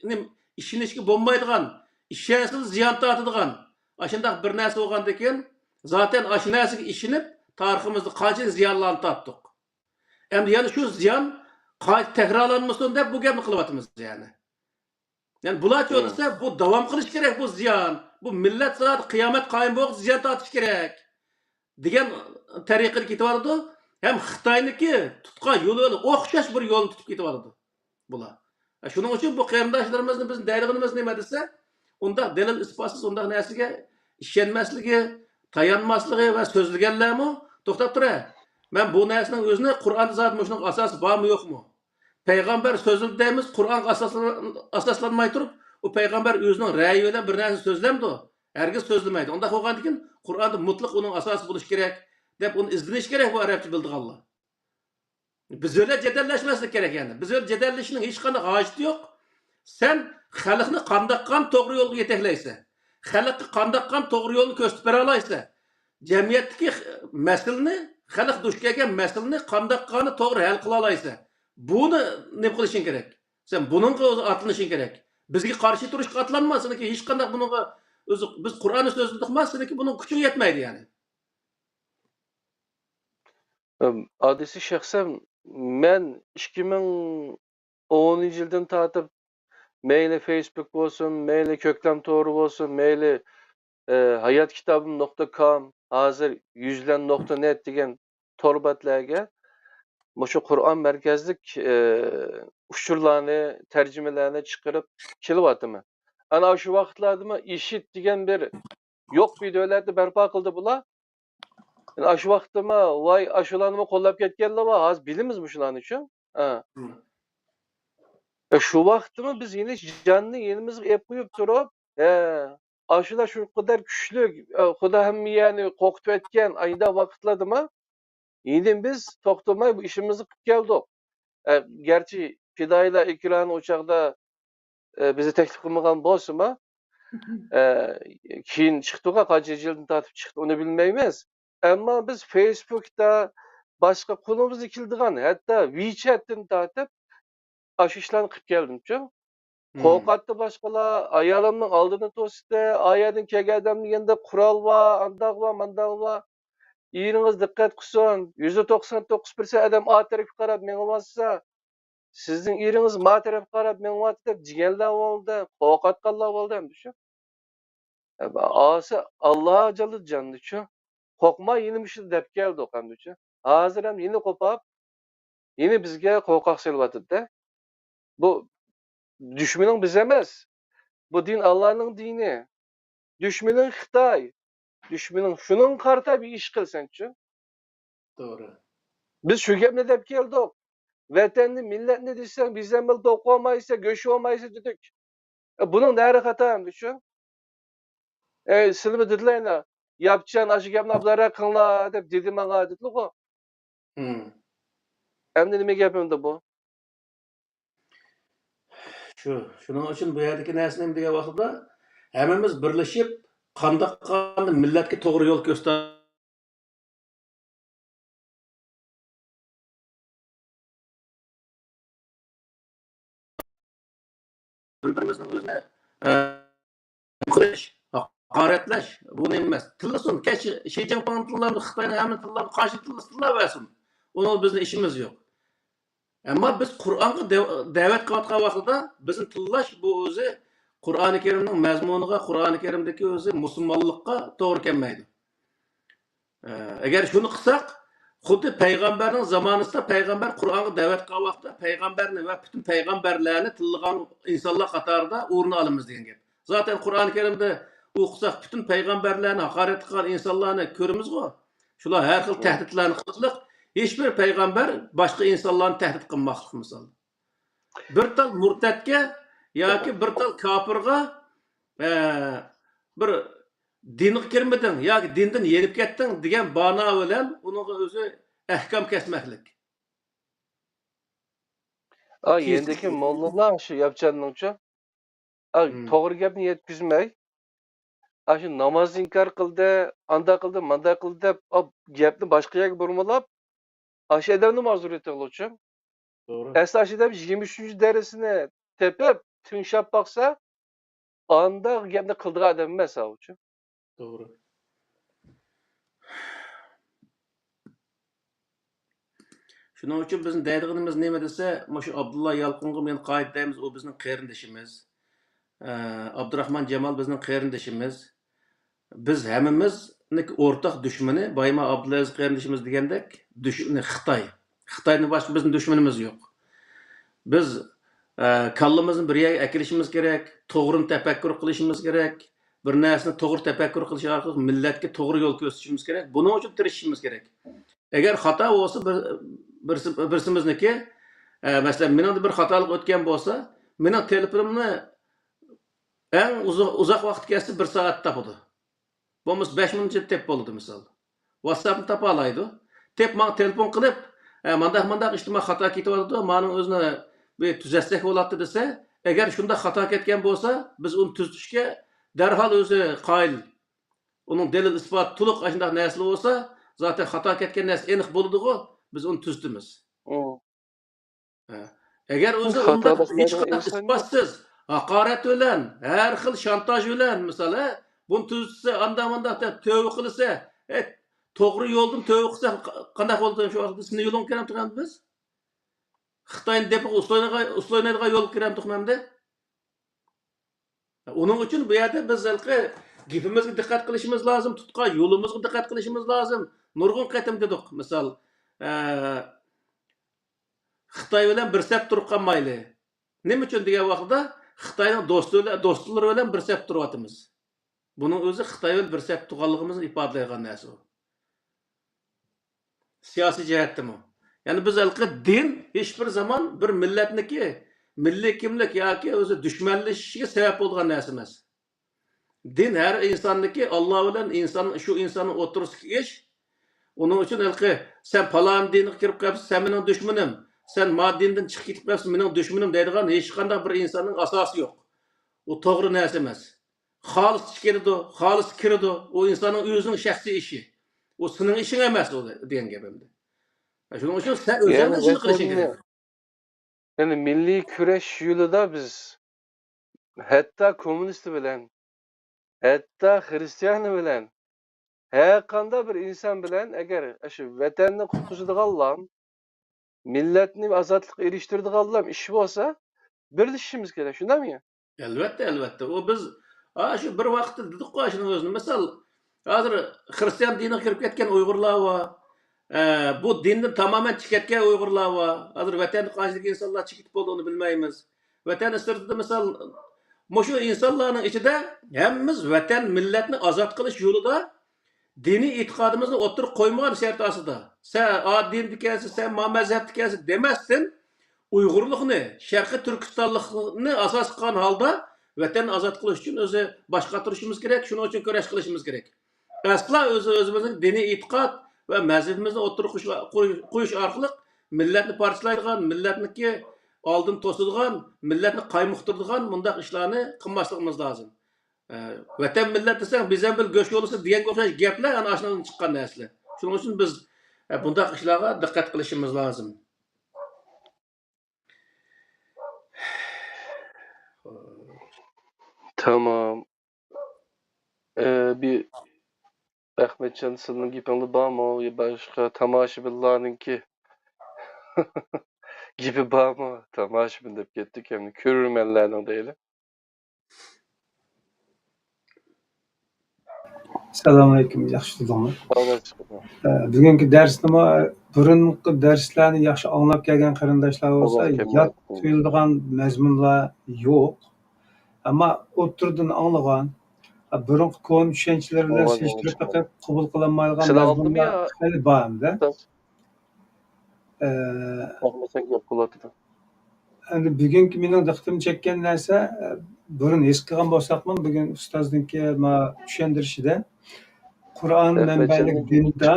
نېمە، ئىشىنىشكە بولمايدىغان، ئىشەنسىز زىيان تارتىدىغان، ئاشۇنداق بىر نەرسە بولغاندىن كېيىن، زاتەن ئاشۇ نەرسىگە ئىشىنىپ، تارىخىمىزدا قانچىلىك زىيانلارنى تارتتۇق. ئەمدى يەنە شۇ زىيان قايتا تەكرارلانمىسۇن دەپ بۇ گەپنى قىلىۋاتىمىز يەنى. يەنى بۇلارچۇ دېسە، بۇ داۋام قىلىش كېرەك، بۇ زىيان. بۇ مىللەت زادى قىيامەت قايىم بولغۇچە زىيان تارتىش كېرەك دېگەن تەرىقىدە كېتىۋاتىدۇ. ھەم خىتاينىڭكى تۇتقان يولى ئوخشاش بىر يولنى تۇتۇپ كېتىۋاتىدۇ بۇلار. شۇنىڭ ئۈچۈن بۇ قېرىنداشلىرىمىزنى بىز دەيدىغىنىمىز نېمە دېسە، ئۇنداق دەلىل ئىسپاتسىز ئۇنداق نەرسىگە ئىشەنمەسلىكى، تايانماسلىقى ۋە سۆزلىگەنلەرمۇ، توختاپ تۇرە. مەن بۇ نەرسىنىڭ ئۆزىنى قۇرئاندا زادى مۇشۇنىڭ ئاساسى بارمۇ يوقمۇ؟ پەيغەمبەر سۆزلىدى دەيمىز، قۇرئانغا ئاساسلان-، ئاساسلانماي تۇرۇپ، ئۇ پەيغەمبەر ئۆزىنىڭ رەيى بىلەن بىر نەرسە سۆزلەمدۇ؟ ھەرگىز سۆزلىمەيدۇ. ئۇنداق بولغاندىكىن، قۇرئاندا مۇتلەق ئۇنىڭ ئاساسى بولۇشى كېرەك، دەپ ئۇنى ئىزدىنىش كېرەك بۇ ئەرەبچە بىلىدىغانلار. بىز بىلەن جېدەللەشمەسلىك كېرەك يەنى. بىز بىلەن جېدەللىشىشنىڭ ھېچقانداق ھاجىتى يوق. سەن خەلقنى قانداققان توغرا يولغا يېتەكلەيسەن؟ خەلققە قانداققان توغرا يولنى كۆرسىتىپ بېرەلايسەن؟ جەمئىيەتتىكى مەسىلىنى، خەلق دۇچ كەلگەن مەسىلىنى قانداققانى توغرا ھەل قىلالايسەن؟ بۇنى نېمە قىلىشىڭ كېرەك؟ سەن بۇنىڭغا ئاتلىنىشىڭ كېرەك. بىزگە قارشى تۇرۇشقا ئاتلانما، سېنىڭكى ھېچقانداق بۇنىڭغا ئۆزى، بىز قۇرئاننى سۆزلىدۇقما، سېنىڭكى بۇنىڭغا كۈچۈڭ يەتمەيدۇ، يەنى. ئەم، ھادىسە شەخسەن مەن ئىككى مىڭ ئونىنچى يىلدىن تارتىپ مەيلى فېيسبۇك بولسۇن، مەيلى كۆكلەم تورى بولسۇن، مەيلى، ئە، ھايات كىتابىم نۇقتا كوم، ھازىر يۈزلەن نۇقتا نېت دېگەن تور بەتلەرگە مۇشۇ قۇرئان مەركەزلىك، ئە، ئۇچۇرلارنى، تەرجىمىلەرنى چىقىرىپ كېلىۋاتىمەن. ئەنە شۇ ۋاقىتلاردىمۇ ئىشىت دېگەن بىر يوق بىر دۆلەتنى بەرپا قىلدى بۇلار. ئەنە شۇ ۋاقىتتىمۇ ۋاي، ئاشۇلارنىمۇ قوللاپ كەتكەنلەر بار. ھازىر بىلىمىز مۇشۇلارنى شۇ. ھە. مم. ئە، شۇ ۋاقىتتىمۇ بىز يەنە جاننى يېنىمىزغا ئېلىپ قويۇپ تۇرۇپ، ھە، ئاشۇلار شۇ قەدەر كۈچلۈك، ئە، خۇدا ھەممە يەرنى قورقۇتۇۋەتكەن ئايدا ۋاقىتلاردىمۇ يەنە بىز توختىماي بۇ ئىشىمىزنى قىلىپ كەلدۇق. ئە، گەرچە پىدائىيلار ئېكرانى ئۇ چاغدا، ئە، بىزنى تەكلىپ قىلمىغان بولسىمۇ، ئە، كېيىن چىقتىغۇ، قانچە يىلدىن تارتىپ چىقتى، ئۇنى بىلمەيمىز. ئەمما بىز فېيسبۇكتا باشقا قولىمىزدىن كېلىدىغان، ھەتتا ۋىچەتتىن تارتىپ ئاشۇ ئىشلارنى قىلىپ كەلدىمچۇ. مم. قورقاتتى باشقىلار، ئايالىمنىڭ ئالدىنى توسۇتتى، ئايالدىن كەلگەن ئادەمنىڭ يېنىدا قورال بار، ئانداق بار، مانداق بار. ئېرىڭىز دىققەت قىلسۇن، يۈزدە توقسان توققۇز پىرسەنت ئادەم ئا تەرەپكە قاراپ مېڭىۋاتسا، سىزنىڭ ئېرىڭىز ما تەرەپكە قاراپ مېڭىۋاتىدۇ دەپ دېگەنلەر بولدى، قورقاتقانلار بولدى ئەمدى شۇ. ئاسا ئاللا جاللى جاننىچۇ، قورقما يېنىمىشىدا دەپ كەلدۇق ئەمدىچۇ. ھازىر ھەم يېنى قوپاپ، يېنى بىزگە قورقاق سېلىۋاتىدۇ-دە. بۇ دۈشمىنىڭ بىز ئەمەس. بۇ دىن ئاللانىڭ دىنى. دۈشمىنىڭ خىتاي. دۈشمىنىڭ شۇنىڭغا قارىتا بىر ئىش قىلسەنچۇ. توغرا. بىز شۇ گەپنى دەپ كەلدۇق. ۋەتەننى، مىللەتنى دېسەڭ، بىز ھەم بىللە توق بولمايسا، گۆش بولمايسا دېدۇق. ئە، بۇنىڭ نەرى خاتا ئەمدى شۇ؟ ئەي، سىلىمۇ دېدىلەينا، ياپچان، ئاشۇ گەپنى ئابدۇراق قىلىڭلار دەپ دېدى ماڭا، دېدىلىغۇ. مم. ئەمدى نېمە گەپ ئەمدى بۇ؟ شۇ، شۇنىڭ ئۈچۈن بۇ يەردىكى نەرسە نېمە دېگەن ۋاقتىدا، ھەممىمىز بىرلىشىپ، قانداق قىلغاندا مىللەتكە توغرا يول كۆرسىتە بىر-بىرىمىزنىڭ ئۆزىنى، ئە، قىلىش، ھاقارەتلەش، بۇ نېمە ئەمەس. تىللىسۇن، كەچ شى جىنپىڭ تىللاپ، خىتاينىڭ ھەممە تىللاپ، قارشى تىللىسا تىللاۋەرسۇن. ئۇنىڭ بىزنىڭ ئىشىمىز يوق. ئەمما بىز قۇرئانغا دەۋ-، دەۋەت قىلىۋاتقان ۋاقتىدا بىزنى تىللاش بۇ ئۆزى قۇرئانى كەرىمنىڭ مەزمۇنىغا، قۇرئانى كەرىمدىكى ئۆزى مۇسۇلمانلىققا توغرا كەلمەيدۇ. ئە، ئەگەر شۇنى قىلساق، خۇددى پەيغەمبەرنىڭ زامانىسىدا پەيغەمبەر قۇرئانغا دەۋەت قىلغان ۋاقىتتا پەيغەمبەرنى ۋە پۈتۈن پەيغەمبەرلەرنى تىللىغان ئىنسانلار قاتارىدا ئورۇن ئالىمىز دېگەن گەپ. زاتەن قۇرئانى كەرىمدە ئوقۇساق، پۈتۈن پەيغەمبەرلەرنى ھاقارەت قىلغان ئىنسانلارنى كۆرىمىزغۇ. شۇلار ھەر خىل تەھدىتلەرنى قىلىپ، ھېچبىر پەيغەمبەر باشقا ئىنسانلارنى تەھدىت قىلماسلىق مىسال. بىر تال مۇرتەتكە ياكى بىر تال كاپىرغا، ئە، بىر دىنغا كىرمىدىڭ ياكى دىندىن يېنىپ كەتتىڭ دېگەن بانا بىلەن ئۇنىڭغا ئۆزى ئەھكام كەسمەكلىك. ئا، كېسىش. يېنىدىكى موللىلار شۇ ياپچاننىڭچۇ. ئا، مم. توغرا گەپنى يەتكۈزمەي، ئاشۇ نامازنى ئىنكار قىلدى، ئانداق قىلدى، مانداق قىلدى دەپ، ئا، گەپنى باشقا يەرگە بۇرمىلاپ، ئاشۇ ئادەمنىمۇ ئازدۇرۇۋېتىڭلارچۇ. توغرا. ئەسلى ئاشۇ ئادەم يىگىرمە ئۈچىنچى دەرسىنى تېپىپ، تىڭشاپ باقسا، ئانداق گەپنى قىلىدىغان ئادەم ئەمەس ئاۋۇچۇ. توغرا. شۇنىڭ ئۈچۈن بىزنىڭ دەيدىغىنىمىز نېمە دېسە، مۇشۇ ئابدۇللا يالقۇنغا مەن قايتا دەيمىز، ئۇ بىزنىڭ قېرىندىشىمىز. ئە، ئابدۇراخمان جامال بىزنىڭ قېرىندىشىمىز. بىز ھەممىمىزنىڭ ئورتاق دۈشمىنى، بايما ئابدۇلئەزىز قېرىندىشىمىز دېگەندەك، دۈشمىنى خىتاي. خىتايدىن باشقا بىزنىڭ دۈشمىنىمىز يوق. بىز، ئە، كاللىمىزنى بىر يەرگە ئەكېلىشىمىز كېرەك، توغرىنى تەپەككۇر قىلىشىمىز كېرەك. بىر نەرسىنى توغرا تەپەككۇر قىلىش ئارقىلىق مىللەتكە توغرا يول كۆرسىتىشىمىز كېرەك. بۇنىڭ ئۈچۈن تىرىشىشىمىز كېرەك. ئەگەر خاتا بولسا بىر، بىرسى، بىرسىمىزنىڭكى، ئە، مەسىلەن، مېنىڭدە بىر خاتالىق ئۆتكەن بولسا، مېنىڭ تېلېفونۇمنى ئەڭ ئۇزا-، ئۇزاق ۋاقىت كەتسە بىر سائەت تاپىدۇ. بولمىسا بەش مىنۇت ئىچىدە تېپىپ بولىدۇ مىسال. ۋاتساپنى تاپالايدۇ. تېپىپ ماڭا تېلېفون قىلىپ، ئە، مانداق، مانداق ئىشتا مانا خاتا كېتىۋاتىدۇ، مانىڭ ئۆزىنى بىر تۈزەتسەك بولاتتى دېسە، ئەگەر شۇنداق خاتا كەتكەن بولسا، بىز ئۇنى تۈزىتىشكە دەرھال ئۆزى قايىل. ئۇنىڭ دەلىل ئىسپاتى تولۇق ئاشۇنداق نەرسىلەر بولسا، زاتەن خاتا كەتكەن نەرسە ئېنىق بولىدىغۇ، بىز ئۇنى تۈزىتىمىز. مم. ھە. ئەگەر ئۆزى خاتا ئۇنداق باشلايدىغان ھېچقانداق ئىنسان ئىسپاتسىز، ھاقارەت بىلەن، ھەر خىل شانتاژ بىلەن، مىسال، ھە، بۇنى تۈزىتسە، ئانداق مۇنداق دەپ تۆۋە قىلسا، ھە، توغرا يولدىن تۆۋە قىلسا، ق-، قانداق بولىدۇ؟ شۇ ۋاقىتتا سېنىڭ يولۇڭغا كىرەمدۇق ئەمدى بىز؟ خىتاينى دېپىغا ئۇسلايدىغان، ئۇسلايدىغان يولغا كىرەمدۇقمۇ ئەمدى؟ ئۇنىڭ ئۈچۈن بۇ يەردە بىز ھېلىقى گېپىمىزگە دىققەت قىلىشىمىز لازىم، تۇتقان يولىمىزغا دىققەت قىلىشىمىز لازىم. نۇرغۇن قېتىم دېدۇق، مىسال، ئە، خىتاي بىلەن بىر سەپ تۇرۇپ قالمايلى. نېمە ئۈچۈن دېگەن ۋاقىتتا خىتاينىڭ دوستى بىلەن، دوستلىرى بىلەن بىر سەپ تۇرۇۋاتىمىز. بۇنىڭ ئۆزى خىتاي بىلەن بىر سەپ تۇرغانلىقىمىزنى ئىپادىلەيدىغان نەرسە ئۇ. سىياسىي جەھەتتىمۇ. يەنى بىز ھېلىقى دىن ھېچبىر زامان بىر مىللەتنىكى مىللىي كىملىك ياكى ئۆزى دۈشمەنلىشىشىگە سەۋەب بولىدىغان نەرسە ئەمەس. دىن ھەر ئىنساننىكى، ئاللا بىلەن ئىنسان، شۇ ئىنساننىڭ ئوتتۇرىسىدىكى ئىش. ئۇنىڭ ئۈچۈن ھېلىقى، سەن پالان دىنغا كىرىپ قېلىپسەن، سەن مېنىڭ دۈشمىنىم، سەن ما دىندىن چىقىپ كېتىپ قېلىپسەن، مېنىڭ دۈشمىنىم دەيدىغان ھېچقانداق بىر ئىنساننىڭ ئاساسى يوق. ئۇ توغرا نەرسە ئەمەس. خالىسا چىقىدۇ، خالىسا كىرىدۇ. ئۇ ئىنساننىڭ ئۆزىنىڭ شەخسىي ئىشى. ئۇ سېنىڭ ئىشىڭ ئەمەس ئۇ دېگەن گەپ ئەمدى. شۇنىڭ ئۈچۈن سەن ئۆزۈڭنى يەنى شۇنى قىلىشىڭ كېرەك. يەنى مىللىي كۈرەش يولىدا بىز ھەتتا كوممۇنىست بىلەن، ھەتتا خىرىستىيان بىلەن، ھەر قانداق بىر ئىنسان بىلەن ئەگەر ئاشۇ ۋەتەننى قۇتقۇزىدىغانلام، مىللەتنى ئازادلىققا ئېرىشتۈرىدىغانلام ئىش بولسا، بىرلىشىشىمىز كېرەك، شۇنداقمۇ؟ ئەلۋەتتە، ئەلۋەتتە. ئۇ بىز، ئا، شۇ بىر ۋاقىتتا دېدۇققۇ، شۇنىڭ ئۆزىنى. مىسال، ھازىر خىرىستىيان دىنىغا كىرىپ كەتكەن ئۇيغۇرلار بار. ئە، بۇ دىندىن تامامەن چېكىپ كەتكەن ئۇيغۇرلار بار. ھازىر ۋەتەندە قانچىلىك ئىنسانلار چېكىپ بولدى، ئۇنى بىلمەيمىز. ۋەتەن سىرتىدا، مىسال، مۇشۇ ئىنسانلارنىڭ ئىچىدە ھەممىمىز ۋەتەن، مىللەتنى ئازاد قىلىش يولىدا دىنىي ئېتىقادىمىزنى ئوتتۇرىغا قويمىغان شەرت ئاستىدا، سەن ئا دىندىكەنسەن، سەن ما مەزھەپتىكەنسەن دېمەستىن، ئۇيغۇرلۇقنى، شەرقىي تۈركىستانلىقنى ئاساس قىلغان ھالدا ۋەتەننى ئازاد قىلىش ئۈچۈن ئۆزى باش قاتۇرۇشىمىز كېرەك، شۇنىڭ ئۈچۈن كۈرەش قىلىشىمىز كېرەك. ئەسلا ئۆزى، ئۆزىمىزنىڭ دىنىي ئېتىقاد ۋە مەزھىپىمىزنى ئوتتۇرىغا قويۇش، قويۇش، قويۇش ئارقىلىق مىللەتنى پارچىلايدىغان، مىللەتنىڭكى ئالدىنى توسىدىغان، مىللەتنى قايمۇقتۇرىدىغان مۇنداق ئىشلارنى قىلماسلىقىمىز لازىم. ئە، ۋەتەن مىللەت دېسەڭ، بىزەم بىر گۆش يولىسى دېگەنگە ئوخشاش گەپلەر ئەنە ئاشۇنىڭدىن چىققان نەرسىلەر. شۇنىڭ ئۈچۈن بىز، ئە، بۇنداق ئىشلارغا دىققەت قىلىشىمىز لازىم. تامام. ئە، بىر ئەخمەتجان، سىلىنىڭ گېپىڭدە بارمۇ؟ يا باشقا تاماشىبىنلارنىڭكى گېپى بارمۇ؟ تاماشىبىن دەپ كەتتىك، ئەمدى كۆرۈرمەنلەرنىڭ دەيلى. ئەسسالامۇئەلەيكۇم، ياخشى تۇردۇڭلار. ئە، بۈگۈنكى دەرسنىمۇ، بۇرۇنقى دەرسلەرنى ياخشى ئاڭلاپ كەلگەن قېرىنداشلار بولسا، يات تۇيۇلىدىغان مەزمۇنلار يوق. ئەمما ئوتتۇرىدىن ئاڭلىغان، بۇرۇنقى كونا چۈشەنچىلەر بىلەن سېلىشتۇرۇپ بېقىپ قوبۇل قىلالمايدىغان مەزمۇنلار خېلى بار ئەمدى. ئە، ئەمدى بۈگۈنكى مېنىڭ دىققىتىمنى چەككەن نەرسە، ئە، بۇرۇن ھېس قىلغان بولساقمۇ، بۈگۈن ئۇستازنىڭكى ما چۈشەندۈرۈشىدە، قۇرئان مەنبەلىك دىندا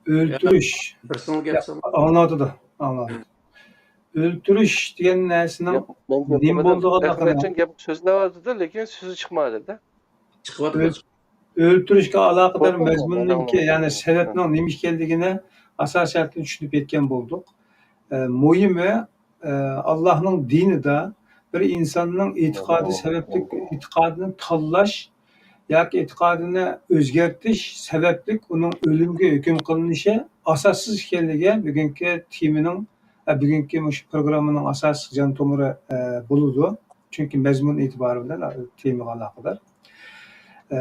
ئۆلتۈرۈش. بىرسىڭىز گەپ سىڭ. ئاڭلاۋاتىدۇ، ئاڭلاۋاتىدۇ. ئۆلتۈرۈش دېگەن نەرسىنىڭ نېمە بولىدىغانلىقىنى، ئەخمەتجان گەپ سۆزلەۋاتىدۇ، لېكىن سۆزى چىقمايدۇ. چىقىۋاتىدۇ. ئۆلتۈرۈشكە ئالاقىدار مەزمۇننىڭكى، يەنى سەۋەبنىڭ نېمە ئىكەنلىكىنى ئاساسىيەتتىن چۈشىنىپ يەتكەن بولدۇق. ئە، مۇھىمى، ئە، ئاللاھنىڭ دىنىدا بىر ئىنساننىڭ ئېتىقادى سەۋەبلىك، ئېتىقادىنى تاللاش ياكى ئېتىقادىنى ئۆزگەرتىش سەۋەبلىك ئۇنىڭ ئۆلۈمگە ھۆكۈم قىلىنىشى ئاساسسىز ئىكەنلىكى بۈگۈنكى تېمىنىڭ، ئە، بۈگۈنكى مۇشۇ پروگراممىنىڭ ئاساسلىق جان تومۇرى، ئە، بولىدۇ. چۈنكى مەزمۇن ئېتىبارى بىلەن تېمىغا ئالاقىدار. ئە،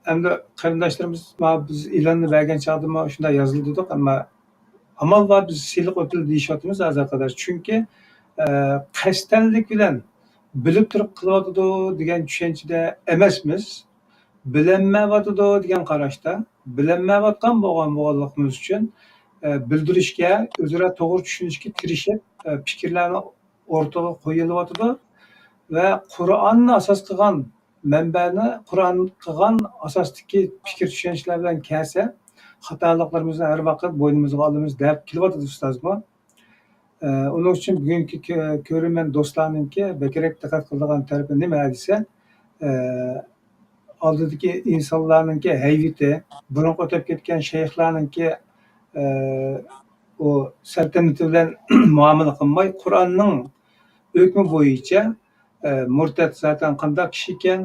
ئەمدى قېرىنداشلىرىمىز، مانا بىز ئېلاننى بەرگەن چاغدىمۇ شۇنداق يازىدۇ دېدۇق، ئەمما ئامال بار، بىز سىلىق ئۆتىلى دېيىشىۋاتىمىز ھازىرغا قەدەر. چۈنكى، ئە، قەستەنلىك بىلەن بىلىپ تۇرۇپ قىلىۋاتىدۇ دېگەن چۈشەنچىدە ئەمەسمىز. بىلەلمەيۋاتىدۇ دېگەن قاراشتا، بىلەلمەيۋاتقان بولغان، بولغانلىقىمىز ئۈچۈن، ئە، بىلدۈرۈشكە، ئۆزئارا توغرا چۈشىنىشكە تىرىشىپ، ئە، پىكىرلەرنى ئورتىغا قويۇلۇۋاتىدۇ ۋە قۇرئاننى ئاساس قىلغان مەنبەنى، قۇرئان قىلغان ئاساستىكى پىكىر چۈشەنچىلەر بىلەن كەلسە، خاتالىقلىرىمىزنى ھەر ۋاقىت بوينىمىزغا ئالىمىز دەپ كېلىۋاتىدۇ ئۇستازمۇ. ئە، ئۇنىڭ ئۈچۈن بۈگۈنكى كۆ-، كۆرۈرمەن دوستلارنىڭكى بەكرەك دىققەت قىلىدىغان تەرىپى نېمە دېسە، ئە، ئالدىدىكى ئىنسانلارنىڭكى ھەيۋىتى، بۇرۇنقى ئۆتۈپ كەتكەن شەيخلارنىڭكى، ئە، ئۇ سەلتەنىتى بىلەن مۇئامىلە قىلماي، قۇرئاننىڭ ھۆكمى بويىچە، ئە، مۇرتەت زاتەن قانداق كىشى ئىكەن،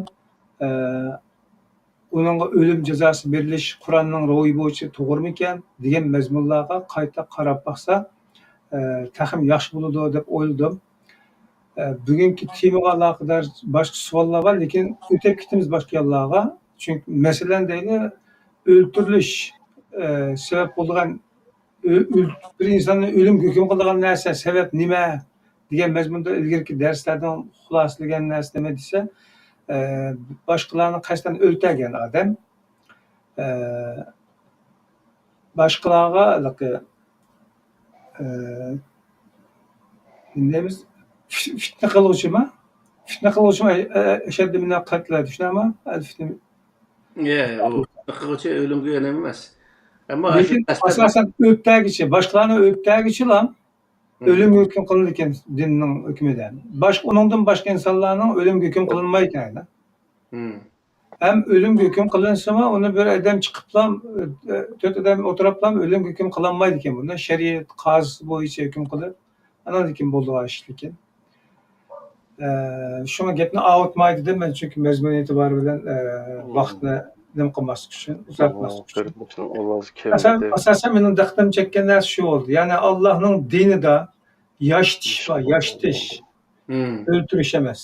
ئە، ئۇنىڭغا ئۆلۈم جازاسى بېرىلىش قۇرئاننىڭ روھى بويىچە توغرىمىكەن دېگەن مەزمۇنلارغا قايتا قاراپ باقسا، ئە، تېخىمۇ ياخشى بولىدۇ دەپ ئويلىدىم. ئە، بۈگۈنكى تېمىغا ئالاقىدار باشقا سوئاللار بار، لېكىن ئۆتۈپ كېتىمىز باشقا يانلارغا. چۈنكى مەسىلەن دەيلى، ئۆلتۈرۈلۈش، ئە، سەۋەب بولىدىغان ئۆ-، ئۆل-، بىر ئىنساننى ئۆلۈمگە ھۆكۈم قىلىدىغان نەرسە، سەۋەب نېمە دېگەن مەزمۇندا ئىلگىرىكى دەرسلەردىن خۇلاسىلىگەن نەرسە نېمە دېسە، ئە، باشقىلارنى قەستەن ئۆلتۈرگەن ئادەم، ئە، باشقىلارغا ھېلىقى، ئە، نېمە دەيمىز؟ فىت-، فىتنە قىلغۇچىما؟ فىتنە قىلغۇچىما؟ ئە، ئە، ئەشەددۇ مىنەل قەتلى، چۈشىنەما؟ ئەل فىتنە. يە، ئۇ قىلغۇچى ئۆلۈمگە ئۆلۈم ئەمەس. ئەمما لېكىن ئەسلىدە ئاساسەن ئۆلتۈرگۈچى، باشقىلارنى ئۆلتۈرگۈچىلا ئۆلۈمگە ھۆكۈم قىلىنىدىكەن دىننىڭ ھۆكمىدە. باشقا، ئۇنىڭدىن باشقا ئىنسانلارنىڭ ئۆلۈمگە ھۆكۈم قىلىنمايدىكەن. ھەم ئۆلۈمگە ھۆكۈم قىلىنسىمۇ، ئۇنى بىر ئادەم چىقىپلا، ئە، تۆت ئادەم ئولتۇراپلا ئۆلۈمگە ھۆكۈم قىلالمايدىكەن. بۇنى شەرىئەت قازىسى بويىچە ھۆكۈم قىلىپ، ئاندىن كېيىن بولىدىغان ئىش لېكىن. ئە، شۇڭا گەپنى ئاۋۇتماي دېدىم مەن، چۈنكى مەزمۇن ئېتىبارى بىلەن، ئە، ۋاقىتنى نېمە قىلماسلىق ئۈچۈن، ئۇزارتماسلىق ئۈچۈن. ئاساسەن، ئاساسەن مېنىڭ دىققىتىمنى چەككەن نەرسە شۇ بولدى. يەنى ئاللاھنىڭ دىنىدا ياشىتىش بار، ياشىتىش. ئۆلتۈرۈش ئەمەس.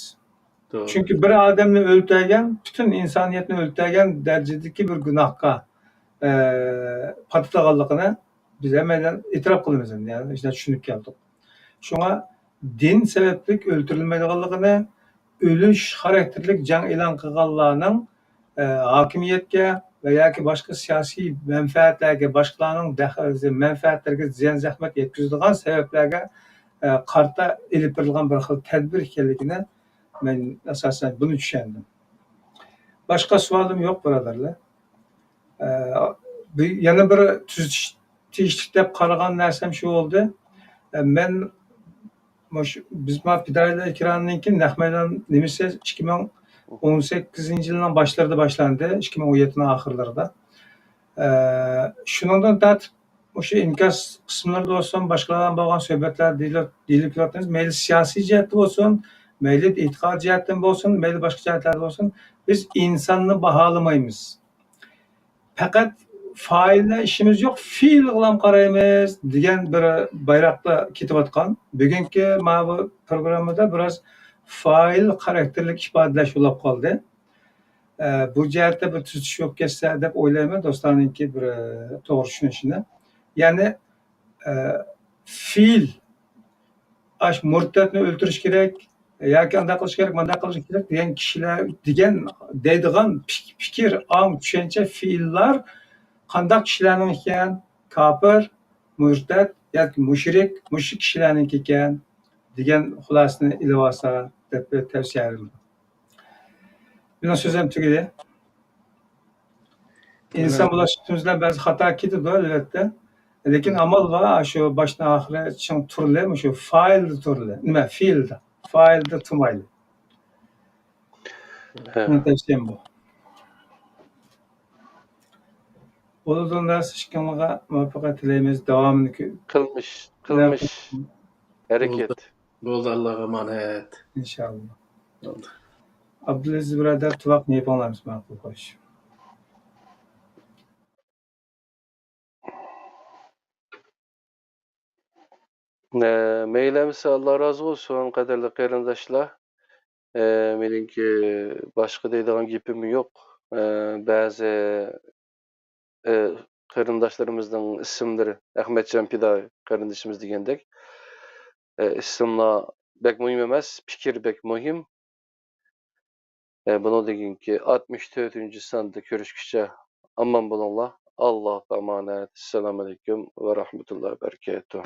چۈنكى بىر ئادەمنى ئۆلتۈرگەن، پۈتۈن ئىنسانىيەتنى ئۆلتۈرگەن دەرىجىدىكى بىر گۇناھقا، ئە، پاتىدىغانلىقىنى بىز ھەممەيلەن ئېتىراپ قىلىمىز ئەمدى، يەنى شۇنداق چۈشىنىپ كەلدۇق. شۇڭا دىن سەۋەبلىك ئۆلتۈرۈلمەيدىغانلىقىنى، ئۆلۈش خاراكتېرلىك جەڭ ئېلان قىلغانلارنىڭ، ئە، ھاكىمىيەتكە ۋە ياكى باشقا سىياسىي مەنپەئەتلەرگە، باشقىلارنىڭ دەخ-، مەنپەئەتلىرىگە زىيان-زەخمەت يەتكۈزىدىغان سەۋەبلەرگە، ئە، قارىتا ئېلىپ بېرىلغان بىر خىل تەدبىر ئىكەنلىكىنى مەن ئاساسەن بۇنى چۈشەندىم. باشقا سوئالىم يوق، بۇرادەرلەر. ئە، بۇ يەنە بىر تۈزىتىش تېگىشلىك دەپ قارىغان نەرسەم شۇ بولدى. ئە، مەن مۇشۇ، بىز ما پىدائىيلار ئېكرانىنىڭكى نەق مەيدان نېمىسى ئىككى مىڭ ئون سەككىزىنچى يىلنىڭ باشلىرىدا باشلاندى، ئىككى مىڭ ئون يەتتىنىڭ ئاخىرلىرىدا. ئە، شۇنىڭدىن تارتىپ مۇشۇ ئىنكاس قىسىملىرىدا بولسۇن، باشقىلار بىلەن بولغان سۆھبەتلەر دېيىلىپ، دېيىلىپ كېلىۋاتىمىز. مەيلى سىياسىي جەھەتتە بولسۇن، مەيلى ئېتىقاد جەھەتتىن بولسۇن، مەيلى باشقا جەھەتلەردە بولسۇن، بىز ئىنساننى باھالىمايمىز. پەقەت فائىللا ئىشىمىز يوق، فېئىلغىلام قارايمىز دېگەن بىر بايراقتا كېتىۋاتقان. بۈگۈنكى ماۋۇ پروگراممىدا بىراز فائىل خاراكتېرلىك ئىپادىلەش بولۇپ قالدى. ئە، بۇ جەھەتتە بىر تۈزىتىش بولۇپ كەتسە دەپ ئويلايمەن دوستلارنىڭكى بىر، ئە، توغرا چۈشىنىشىنى. يەنى، ئە، فېئىل، ئاش مۇرتەتنى ئۆلتۈرۈش كېرەك ياكى ئانداق قىلىش كېرەك، مانداق قىلىش كېرەك دېگەن كىشىلەر دېگەن دەيدىغان پىك-، پىكىر، ئاڭ، چۈشەنچە، فېئىللار قانداق كىشىلەرنىڭ ئىكەن؟ كاپىر، مۇرتەت ياكى مۇشرىك، مۇشۇ كىشىلەرنىڭكى ئىكەن دېگەن خۇلاسىنى ئېلىۋالسا دەپ بىر تەۋسىيە بېرىمەن. مېنىڭ سۆزۈم تۈگىدى. ئىنسان بولۇش سۈپىتىمىز بىلەن بەزى خاتا كېتىدۇ، ئەلۋەتتە. لېكىن ئامال بار، شۇ باشتىن ئاخىرى چىڭ تۇرۇلى، مۇشۇ فائىلدا تۇرۇلى. نېمە، فېئىلدا. فائىلدا تۇرمايلى. مېنىڭ تەۋسىيەم بۇ. بولىدۇ، نەرسە ئىككىڭلارغا مۇۋەپپەقىيەت تىلەيمىز. داۋامىنى كۆ-، قىلمىش، قىلمىش، ھەرىكەت. بولدى، ئاللاغا ئامانەت. ئىنشاللا. بولدى. ئابدۇلئەزىز بۇرادەر، تۇۋاق نېپىڭلارنى ماقۇل قويۇش. ئە، مەيلى ئەمىسە، ئاللا رازى بولسۇن، قەدىرلىك قېرىنداشلار. ئە، مېنىڭكى باشقا دەيدىغان گېپىم يوق. ئە، بەزى، ئە، قېرىنداشلىرىمىزنىڭ ئىسىملىرى، ئەخمەتجان پىدائىي قېرىندىشىمىز دېگەندەك، ئە، ئىسىملار بەك مۇھىم ئەمەس، پىكىر بەك مۇھىم. ئە، بۇنىڭدىن كېيىنكى ئاتمىش تۆتىنچى ساندا كۆرۈشكىچە ئامان بولۇڭلار. ئاللاغا ئامانەت. ئەسسالامۇ ئەلەيكۇم ۋە رەھمەتۇللاھى ۋە بەرىكاتۇھ.